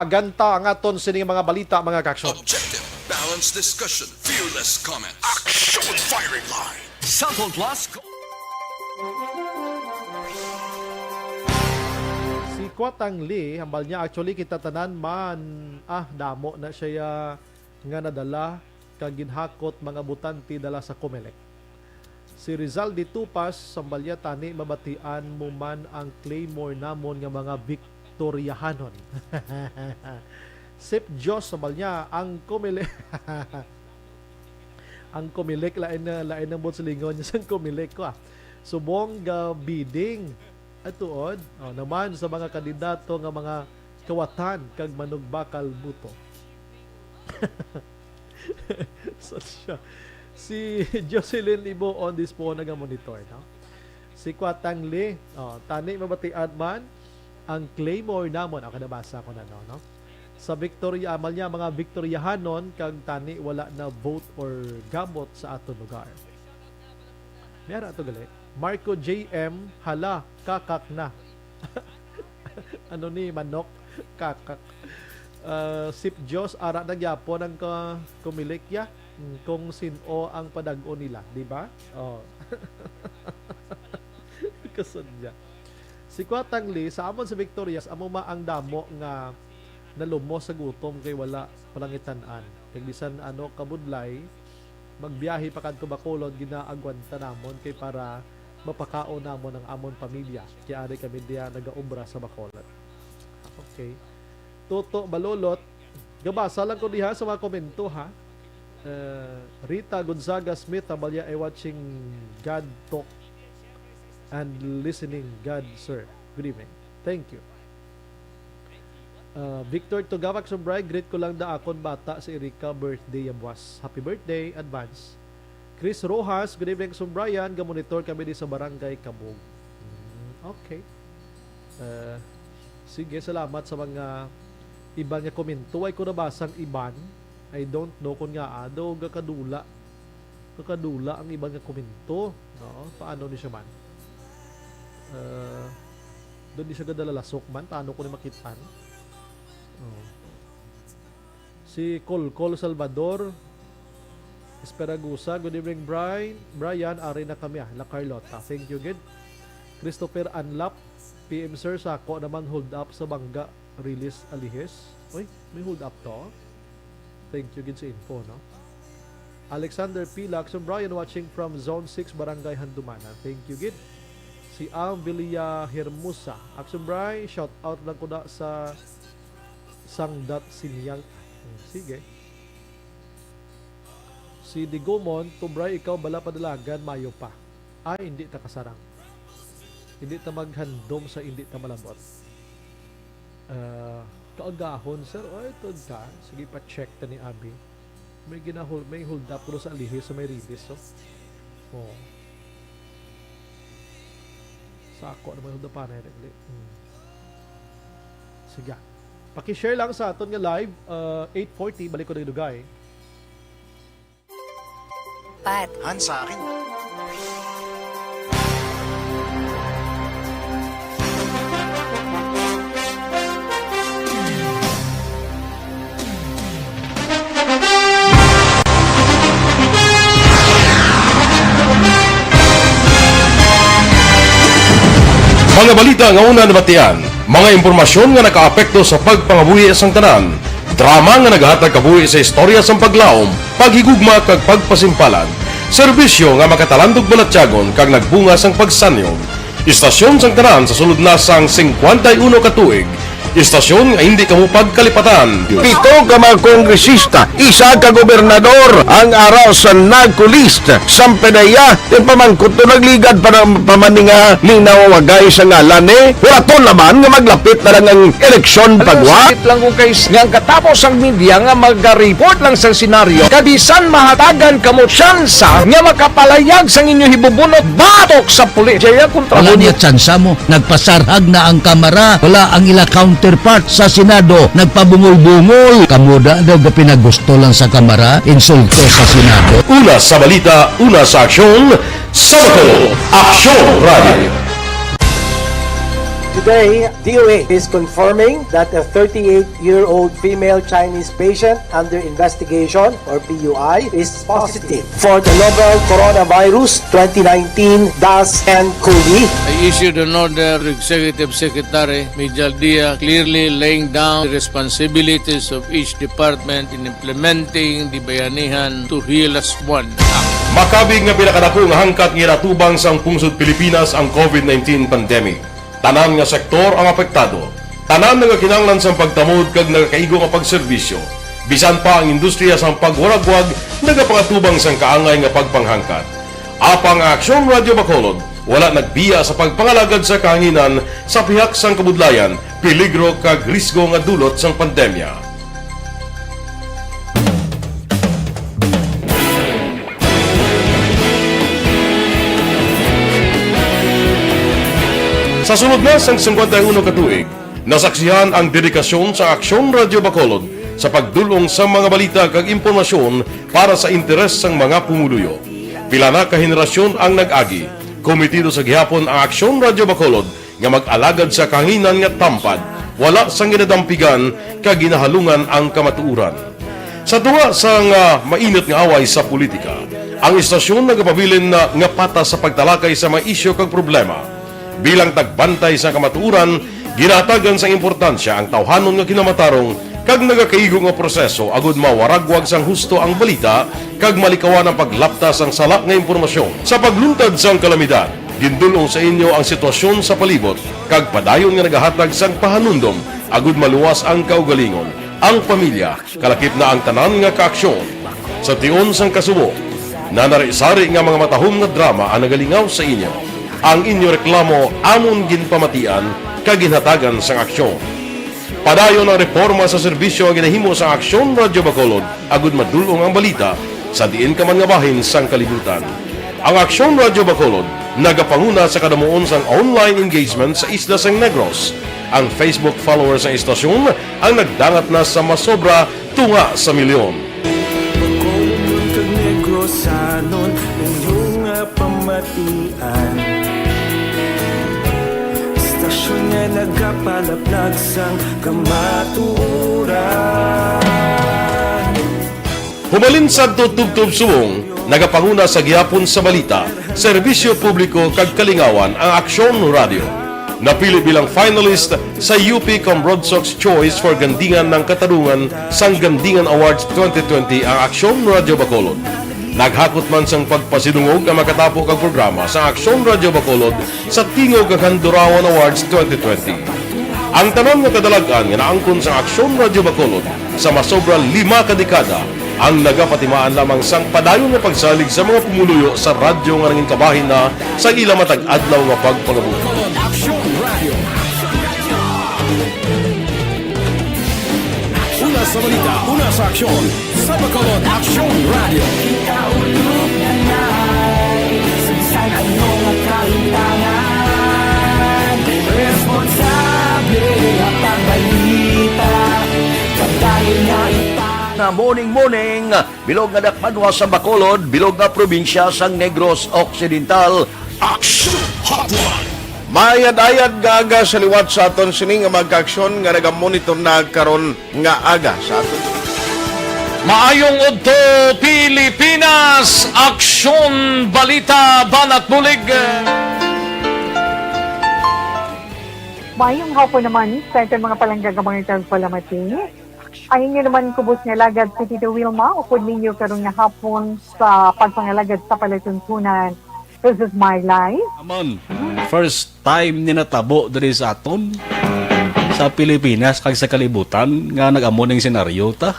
Aganta ang aton sining mga balita, mga kaaksyon. Objective, balanced discussion, fearless comment. Action Firing Line. Cellphone Plus. Si Kwatang Lee, hambal niya, actually, kita tanan man, ah, damo na siya, ah, nga nadala kag ginhakot mga botante dala sa Comelec. Si Rizal de Tupas, hambal niya, tani mabatian mo man ang claymore namon nga mga Victoriahanon. Sip Dios, hambal niya, ang Comelec, ang Comelec, lain na, lain ang buot silingon niya sang Comelec ko, ah. Subong ga bidding. Ay, tuod. Oh, naman sa mga kandidato nga mga kawatan kag manugbakal buto. So, siya. Si Jocelyn Ibo on this phone nagamonitor, no? Si Kwatang Lee, oh, tani mabatian man ang claymore namon. Ako, nabasa ko na, no, no? Sa Victoria, hambal niya, mga Victoriahanon, kag tani wala na vote or gamot sa aton lugar. May ara to gali. Marco J M, hala, kakak na. Ano ni, manok? Kakak. Ah, Sip Dios, ara na gyapon ang ka-, Comelec ya. Mm, kung sin-o ang padag-on nila, di ba? Oh. Kasadya. Si Kwatang Lee, sa amon sa Victorias, amo ma ang damo nga nalumos sa gutom kay wala palangitan-an. Kay bisan ano kabudlay, magbiyahe pa kadto Bacolod, ginaagwanta namon kay para mapakaon namon ang amon pamilya. Kay ari kami diya nagaobra sa Bacolod. Okay. Toto Balolot, gabasa lang ko diha sa mga komento, ha. Uh, Rita Gonzaga Smith Abalia, I watching God talk and listening God, sir. Good evening. Thank you. Uh, Victor Tugawak Sumbray, greet ko lang da akon bata si Erika, birthday ya buwas. Happy birthday, advance. Chris Rojas, good evening, Sumbrayan. Gamonitor kami di sa Barangay Kabog. Mm, okay. Uh, sige, salamat sa mga iban nga komento. Ay ko nabasang iban. I don't know kung nga ado o gakadula. Gakadula ang iban nga komento. No? Paano ni siya man? Uh, doon di siya gadalalasok man. Paano ko ni makitaan? Oh. Si Kolkol Salvador Esperagusa, good evening, Brian. Brian, ari na kami, ah, La Carlota. Thank you, gid. Christopher Anlap, P M sir, sako naman hold up sa Bangga, Riles, Alihis. Uy, may hold up to. Thank you, gid, sa info, no? Alexander P. Lacson, Brian, watching from Zone six, Barangay Handumanan. Thank you, gid. Si Ang Villa Hermosa. Action Brian, shout out lang ko na sa Sangdat Sinyang. Hmm, sige. Si Digomon, Tubray, ikaw bala padalagan, mayo pa. Ay, hindi ta kasarang. Hindi ta maghandom sa hindi ta malabot. Ah, kaagahon, sir. Oy, tuod ka. Sige, pa-check ta ni Abi. May ginahol, may hold up ko sa Alihis, sa may Riles, so. Oh. Sa ako naman hold up na yun, eh. Hmm. Sige. Paki-share lang sa aton nga live, uh, eight forty, balik ko na yung dugay. Pat. Han sa akin. Mga balita nga una nabatian, mga impormasyon nga nakaapekto sa pagpangabuhi sang tanan, drama nga nagahatag kabuhi sa istorya sang paglaom, paghigugma kag pagpasimpalan, serbisyo nga makatalandog balatyagon kag nagbunga sang pagsanyog. Istasyon sang tanan sa sulod na sang singkwenta y uno ka tuig, istasyon nga hindi kamo pagkalipatan. Pito ka mga kongresista, isa ka gobernador ang ara sa NAGCO list. Sampanaya, yung pamangkot to nagligad pa ng pamaninga linawagay sa ngalan ni Horaton naman nga maglapit na lang ang eleksyon. Alam, pagwa. Sakit lang kung kay nga ang katapos ang media nga mag-report lang sa senaryo, kabisan mahatagan kamo tsansa nga makapalayag sang inyo hibubunot batok sa pulis. Jaya kontra. Wala mo niya tsansa mo. Nagpasarhag na ang Kamara. Wala ang ila counterpart sa Senado. Nagpabungol-bungol. Kamo da daw gapinagusto lang sa Kamara, insulto sa Senado. Una sa balita, una sa aksyon, sa Bacolod, Aksyon Radio. Today, D O H is confirming that a thirty-eight-year-old female Chinese patient under investigation, or P U I, is positive for the novel coronavirus twenty nineteen dash N cov. I issued an order to Executive Secretary Mijal Dia, clearly laying down the responsibilities of each department in implementing the Bayanihan to Heal as One Act. Makabig nga pinakadako nga hangkat nga ginatubang sang pungsod Pilipinas ang COVID nineteen pandemic. Tanan nga sektor ang apektado. Tanan nagakinahanglan sang pagtamod kag nagakaigo nga pagserbisyo. Bisan pa ang industriya sang pagwaragwag nagapangatubang sang kaangay nga pagpanghangkat. Apang ang Aksyon Radio Bacolod wala nagbiya sa pagpangalagad sa kahanginan sa pihak sang kabudlayan, peligro kag risgo nga dulot sang pandemya. Sa sulod na sang singkwenta y uno ka tuig, nasaksihan ang dedikasyon sa Aksyon Radio Bacolod sa pagdul-ong sa mga balita kag impormasyon para sa interes sang mga pumuluyo. Pila na ka henerasyon ang nag-agi, komitido sa gihapon ang Aksyon Radio Bacolod nga mag-alagad sa kahanginan nga tampad, wala sang ginadampigan kag ginahalungan ang kamatuoran. Sa tunga sang, ah, mainit nga away sa politika, ang istasyon nagapabilin na nga patas sa pagtalakay sa mga isyu kag problema. Bilang tagbantay sa kamatuoran, ginahatagan sang importansya ang tawhanon nga kinamatarong kag nagakaigo nga proseso agud mawaragwag sang husto ang balita kag malikawan ang paglapta sang sala nga impormasyon. Sa pagluntad sang kalamidad, Gindul-ong sa inyo ang sitwasyon sa palibot kag padayon nga nagahatag sang pahanumdom agud maluwas ang kaugalingon, ang pamilya, kalakip na ang tanan nga kaaksyon. Sa tion sang kasubo, nanari-sari nga mga matahom nga drama ang nagalingaw sa inyo. Ang inyo reklamo amon ginpamatian kag ginhatagan sang aksyon. Padayon ang reporma sa serbisyo nga ginahimo sang Aksyon Radyo Bacolod agud madul-ong ang balita sa diin ka man nga bahin sang kalibutan. Ang Aksyon Radyo Bacolod nagapanguna sa kadamuon sang online engagement sa isla sang Negros. Ang Facebook followers sang istasyon ang nagdangat na sa masobra tunga sa milyon. Bacolod kag Negrosanon, inyo nga pamatian. Istasyon nga nagapalaplag sang kamatuoran. Humalin sadto tubtob subong, nagapanguna sa gihapon sa balita, serbisyo publiko kag kalingawan ang Aksyon Radyo. Napili bilang finalist sa U P Cambrodsoc's Choice for Gandingan ng Katarungan sang Gandingan Awards twenty twenty ang Aksyon Radyo Bacolod. Naghakot man sang pagpasidungog ang makatapo kag programa sa Aksyon Radyo Bacolod sa Tingog kag Handurawan Awards twenty twenty. Ang tanan nga kadalag-an nga naangkon sang Aksyon Radyo Bacolod sa masobra lima ka dekada ang nagapatimaan lamang sang padayon nga pagsalig sa mga pumuluyo sa radyo nga nangin kabahin na sa ila matag adlaw nga pagpangabuhi. Aksyon Radio. Una sa balita, una sa aksyon, sa Bacolod Aksyon Radio. Ikaulog na na'y sa bisan ano nga kalimtangan. Responsable nga pagbalita, pagdayon nga ipang- Nga morning, morning, bilog nga dakbanwa sa Bacolod, bilog nga probinsya sang Negros Occidental. Aksyon Hotline. Maayad-ayad nga aga sa liwat sa aton sini nga mga kaaksyon nga nagamonitor na karon nga aga sa aton. Maayong udto, Pilipinas! Aksyon, balita, banat bulig. Maayong hapon naman sa aton mga palangga nga mga tagpalamati. Ang inyo naman kubos nga alagad si Tito Wilma, upod ninyo karon nga hapon sa pagpangalagad sa palatuntunan. This is my life. Amon, first time ni natabo diri sa aton, sa Pilipinas kag sa kalibutan nga nag-amo ning senaryo ta.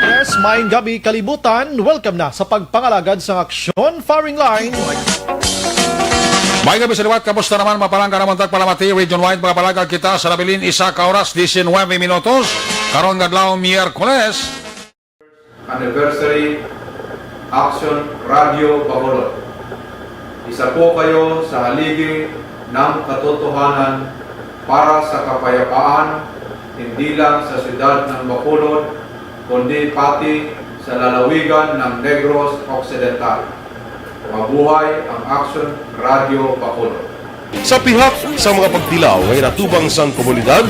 Yes, maayong gabi, kalibutan. Welcome na sa pagpangalagad sang aksyon, Firing Line. May gabi sa liwat, kamusta naman, mapalangga naman tagpalamati, Region Wide, mga palagad kita sa nabilin, isa ka oras, diecinuebe minutos, karon nga adlaw, Miyerkules. Anniversary Action Radio Bacolod. Isa po kayo sa haligi ng katotohanan para sa kapayapaan, hindi lang sa siyudad ng Bacolod, kundi pati sa lalawigan ng Negros Occidental. Mabuhay ang Action Radio Bacolod. Sa pihak sa mga pagtilaw nga ginatubang sang komunidad,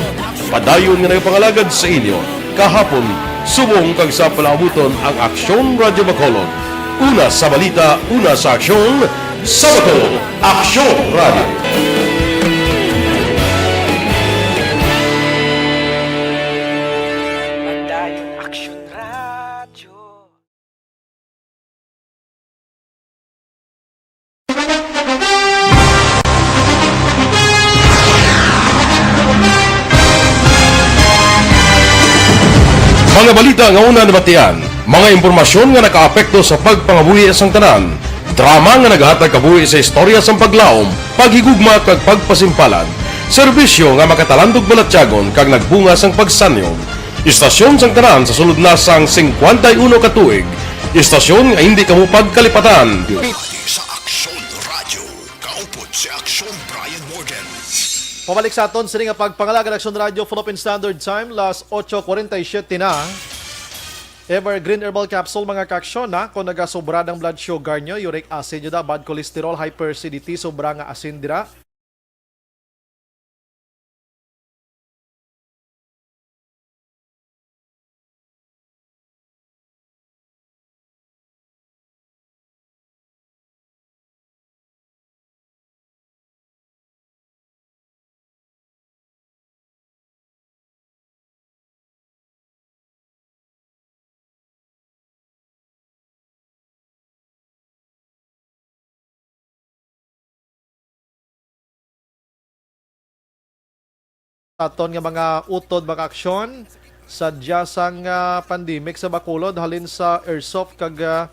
padayon nga nagapangalagad sa inyo kahapon, subong kag sa palaabuton ang Aksyon Radyo Bacolod. Una sa balita, una sa aksyon, sa Bacolod, Aksyon Radyo. Padayon Aksyon Radyo. Mga balita nga una nabatian, mga impormasyon nga nakaapekto sa pagpangabuhi sang tanan, drama nga nagahatag kabuhi sa istorya sang paglaom, paghigugma kag pagpasimpalad, serbisyo nga makatalandog balatyagon kag nagbunga sang pagsanyog. Istasyon sang tanan sa sulod na sang singkwenta y uno ka tuig. Istasyon nga hindi kamo pagkalipatan. Pati sa Aksyon Radyo, kaupod si Aksyon Brian Morgan. Pabalik sa aton sini nga pagpangalagad, Aksyon Radyo, Philippine Standard Time, las ocho cuarenta y siete na. Evergreen Herbal Capsule, mga kaaksyon, na kung nagasobra ang blood sugar nyo, uric acid nyo da, bad cholesterol, hyperacidity, sobra nga asin dira. aton nga mga utod, mga aksyon sa dya sang, ah, pandemic sa Bacolod, halin sa airsoft kag, ah,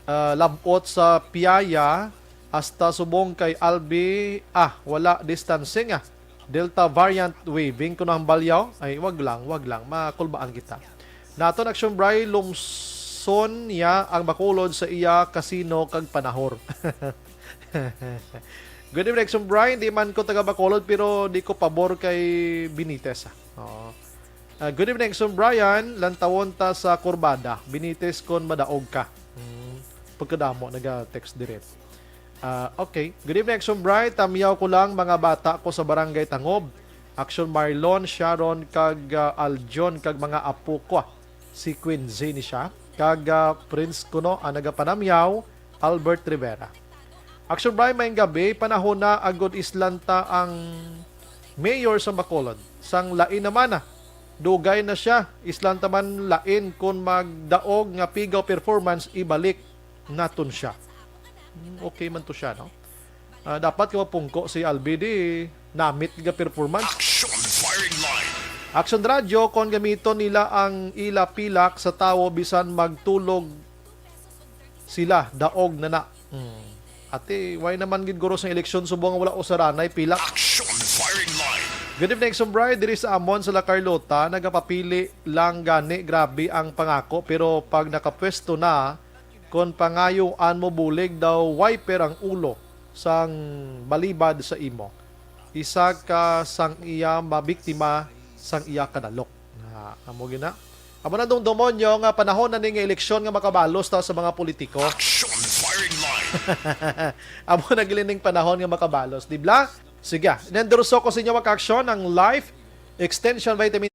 ah, labot sa piyaya hasta subong kay Albi, ah, wala distancing, ah. Delta variant waving kuno ang balyaw. Ay, wag lang, wag lang. Makulbaan kita. Naton aksyon, Bri, lumson niya ang Bacolod sa iya kasino kag panahor. Good evening, Action Brian. Di man ko taga Bacolod, pero di ko pabor kay Benitez, ah. Oo. Ah, good evening, Action Brian. Lantawon ta sa kurbada. Benitez, kon madaog ka. Hmm. Pagkadamo, naga-text direct. Ah, okay. Good evening, Action Brian. Tamyaw ko lang, mga bata ko sa Barangay Tangob. Action Marlon, Sharon, kag, ah, Aljon, kag mga apo ko, ah. Si Quincy ni siya. Kag, ah, Prince kuno ang nagapanamyaw, Albert Rivera. Action Brian, maayong gabi. Panahon na agod islanta ang mayor sa Bacolod. Sang lain naman na. Dugay na siya. Islanta man lain kon magdaog nga pigaw performance, ibalik naton siya. Hmm, okay man to siya, no? Ah, dapat ka mapungko si Albi di namit nga performance. Action firing line. Action Radyo, kon gamiton nila ang ila pilak sa tawo bisan magtulog sila, daog na na. Hmm. Ate, why naman gid guro sang eleksyon subong nga wala usaranay pilak? Action firing line. Good evening, Sombray. Diri sa amon sa La Carlota, nagapapili lang gani, grabe ang pangako, pero pag nakapwesto na, kon pangayoan mo bulig daw wiper ang ulo sang balibad sa imo. Isa ka sang iya mabiktima sang iya kadalok. Na, amo gina. Amo na dong demonyo nga panahon na ni nga eleksyon nga makabalos ta sa mga politiko. Action firing line. Amo na gilining panahon nga makabalos, di bla? Sige, nendorso ko sa inyo, mga aksyon, ang Life Extension Vitamin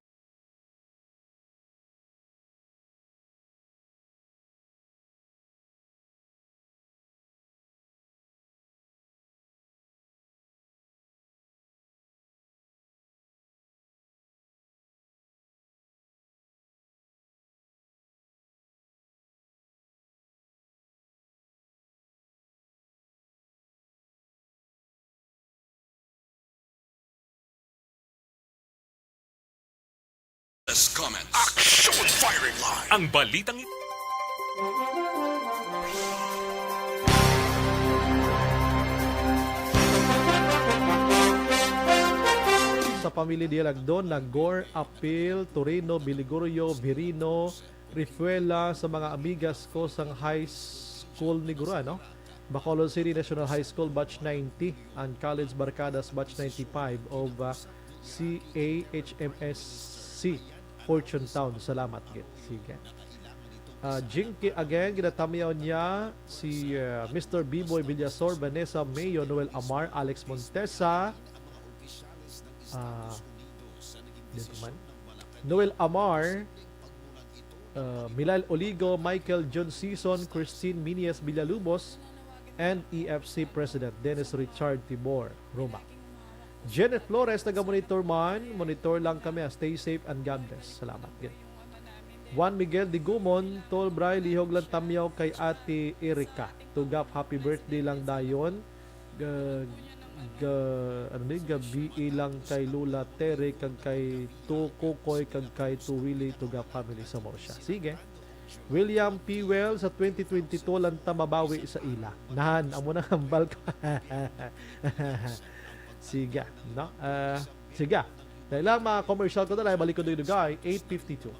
Comments. Action firing line. Ang balitang ito. Sa pamilya Dialagdon, Nagor, Apil, Torino, Biligorio, Virino, Rifuela, sa mga amigas ko sang high school ni Guro, ano? Bacolod City National High School Batch ninety and College Barcadas Batch ninety-five of, uh, C A H M S C Fortune Town. Salamat gid. Sige. Ah, Jinky again, ginatamyaw niya si, uh, Mister Biboy Villasor, Vanessa Mayo, Noel Amar, Alex Montesa, ah, dito man. Noel Amar, uh, Milail Oligo, Michael John Season, Christine Minies Villalubos, and E F C President Dennis Richard Tibor Roma. Janet Flores, taga-monitor man, monitor lang kami, ah. Stay safe and God bless. Salamat gid. Juan Miguel Digumon, Tol Bry, lihog lang tamyaw kay Ate Erica. Tugap, happy birthday lang dayon. Ga-, ga-, ano ni, gabi lang kay Lola Tere, kag kay Tu Kukoy, kag kay Tu Willie, Tugap family sa Mosya. Sige. William P. Well, sa twenty twenty-two lang ta mabawi sa ila. Nan, amo na hambal ko. Sige, no? Ah, sige. Dahil lang mga commercial ko na lang, balik ko dugay, eight fifty-two.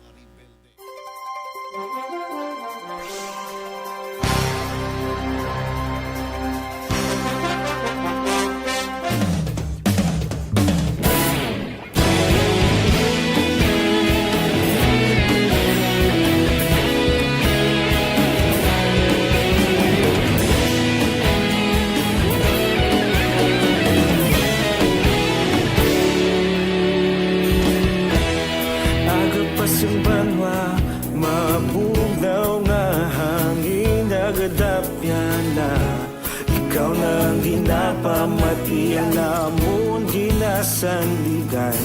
Aga pa sing banwa, mabugnaw nga hangin, nagadapyan na. Ikaw na ang ginapamati, ang amon ginasandigan.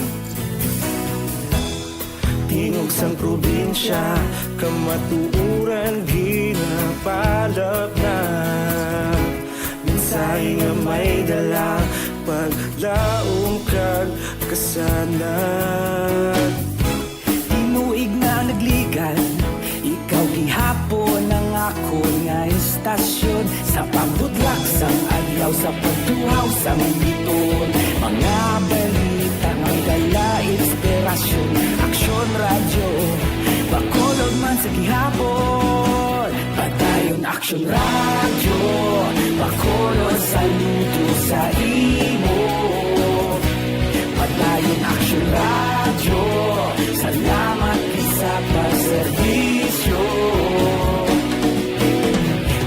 Tingog sang probinsya, kamatuoran ginapalapnap. Mensahe nga may dala, paglaom kag Sana. Tinuig na nagligan, ikaw gihapon ang akon nga istasyon. Sa pagbutlak sang adlaw, sa pagtuhaw sang bituon, mga balita nga may dala inspirasyon. Aksyon Radyo, Bacolod man sa gihapon. Padayon Aksyon Radyo, Bacolod, saludo sa imo. Padayon Aksyon Radyo, salamat gid sa pagserbisyo.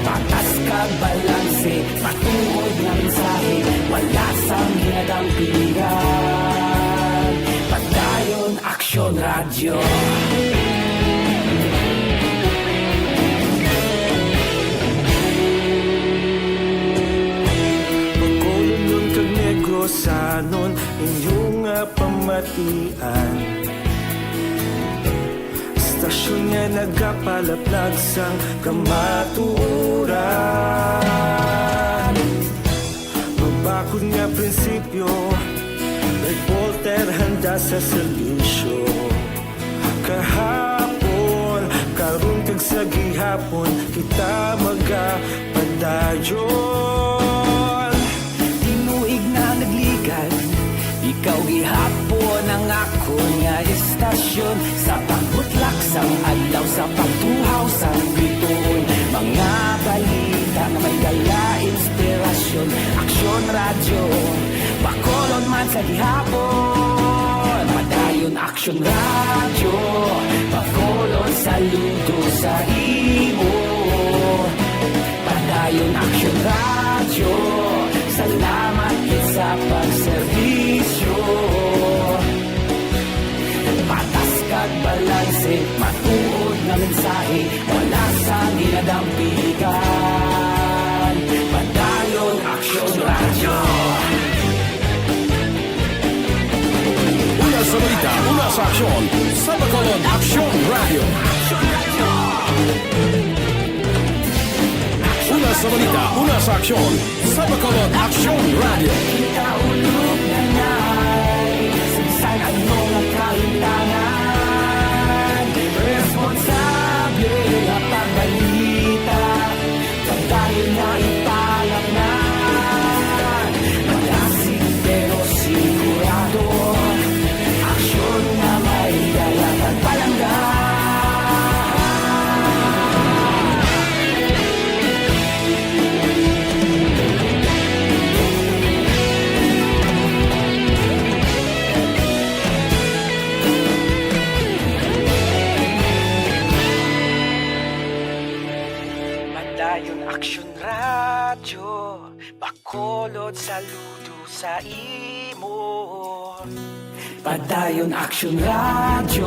Patas kag balanse, matuod nga mensahe, wala sang ginadampigan. Padayon Aksyon Radyo. Bacolodnon kag Negrosanon, inyo nga pamatian. Istasyon nga nagapalaplag sang kamatuoran. Mabakod nga prinsipyo, reporter handa sa serbisyo. Kahapon, karon kag sa gihapon, kita magapadayon. Tinuig na nagligan, ikaw gihapon ang akon nga istasyon. Sa pagbutlak sang adlaw, sa pagtuhaw sang bituon, mga balita nga may dala inspirasyon. Aksyon Radyo, Bacolod man sa gihapon. Padayon Aksyon Radyo, Bacolod, saludo sa imo. Padayon Aksyon Radyo, salamat gid sa pagserbisyo. Patas kag balanse, matuod nga mensahe, wala sang ginadampigan. Padayon Aksyon Radyo. Una sa balita, una sa aksyon, sa Bacolod Aksyon Radyo. Una sa balita, una sa aksyon, sa Bacolod Aksyon Radyo. Kita ulog na na'y sagsag ang mga kaintanan. Responsable nga pagbalita, pagdayon nga ipalaknad. Malasig pero sigurado, aksyon nga may dala kag palangga. Padayon Aksyon Radyo, Bacolod, saludo sa imo. Padayon Aksyon Radyo,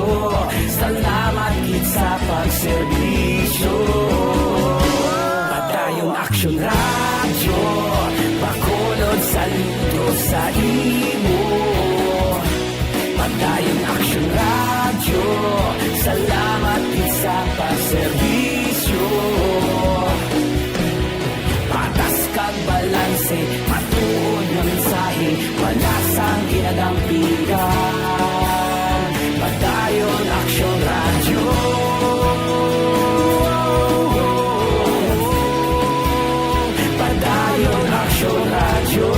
salamat gid sa pagserbisyo. Padayon Aksyon Radyo, Bacolod, saludo sa imo. Padayon Aksyon Radyo, salamat gid sa pagserbisyo. Patas kag balanse, matuod nga mensahe, wala sang ginadampigan. Padayon Aksyon Radyo. Padayon Aksyon Radyo.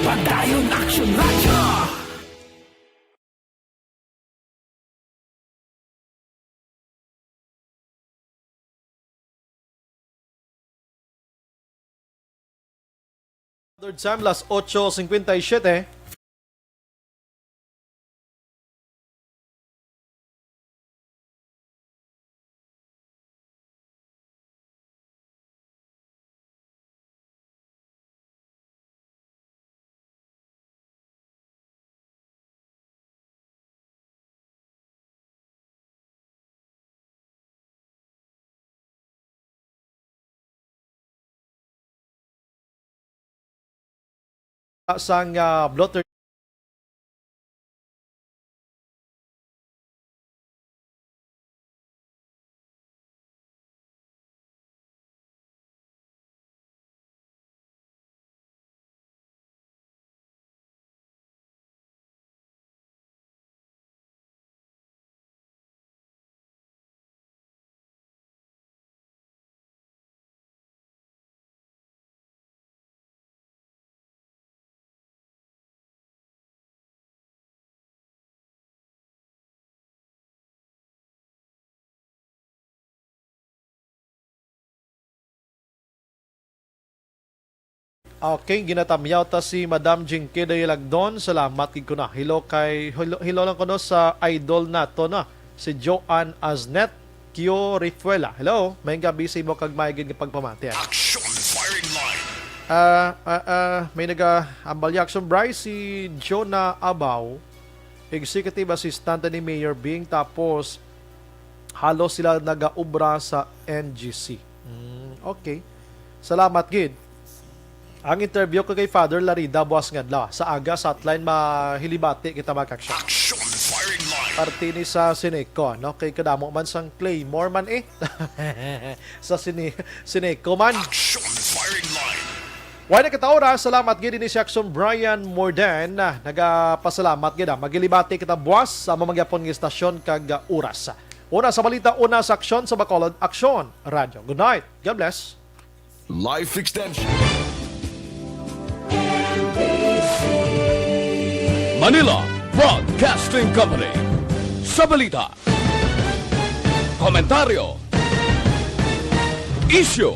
Padayon Aksyon Radyo. Brother Sam, las ocho cincuenta y siete. Sang, ah, blotter. Okay, ginatamyaw ta si Madam Jinky Dayalagdon. Salamat gid ko na. Hello kay, hello, hello lang ko no sa idol nato na, si Joanne Aznet Q Rifuela. Hello, may gabi sa imo kag may gid nga pagpamati, ah. Action firing line. Ah, ah, ah, may naga-ambal ya, Action Bryce, si Jonah Abaw. Executive Assistant ni Mayor Bing, tapos halos sila nagaobra sa N G C. Mm, okay. Salamat gid. Ang interview ko kay Father Larida buwas nga adlaw. Sa aga, sa hotline, mahilibati kita, mga ka-action. Action firing line. Parte ni sa Sineco, no? Kay kadamo man sang Claymore man eh. Sa sine Sineco man. Action firing line. Way na kita oras, salamat gid ni si Action Brian Morden. Ah, nagapasalamat gid, ah. Maghilibati kita buwas sa amo man gyapon nga istasyon kag, ah, oras. Una sa balita, una sa aksyon sa Bacolod, Aksyon Radyo. Good night. God bless. Life extension. Manila Broadcasting Company. Sa balita, komentaryo, isyu,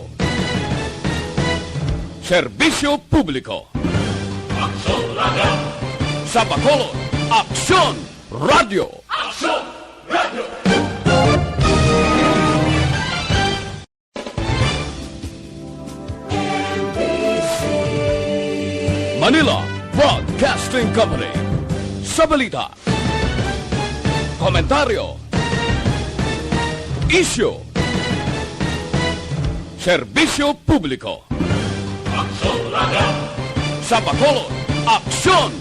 serbisyo publiko. Aksyon Radio. Sa Bacolod, Aksyon Radio. Aksyon Radio. Manila Broadcasting Company. Sa balita, komentaryo, isyu, serbisyo publiko. Aksyon Radio. Sa Bacolod, Aksyon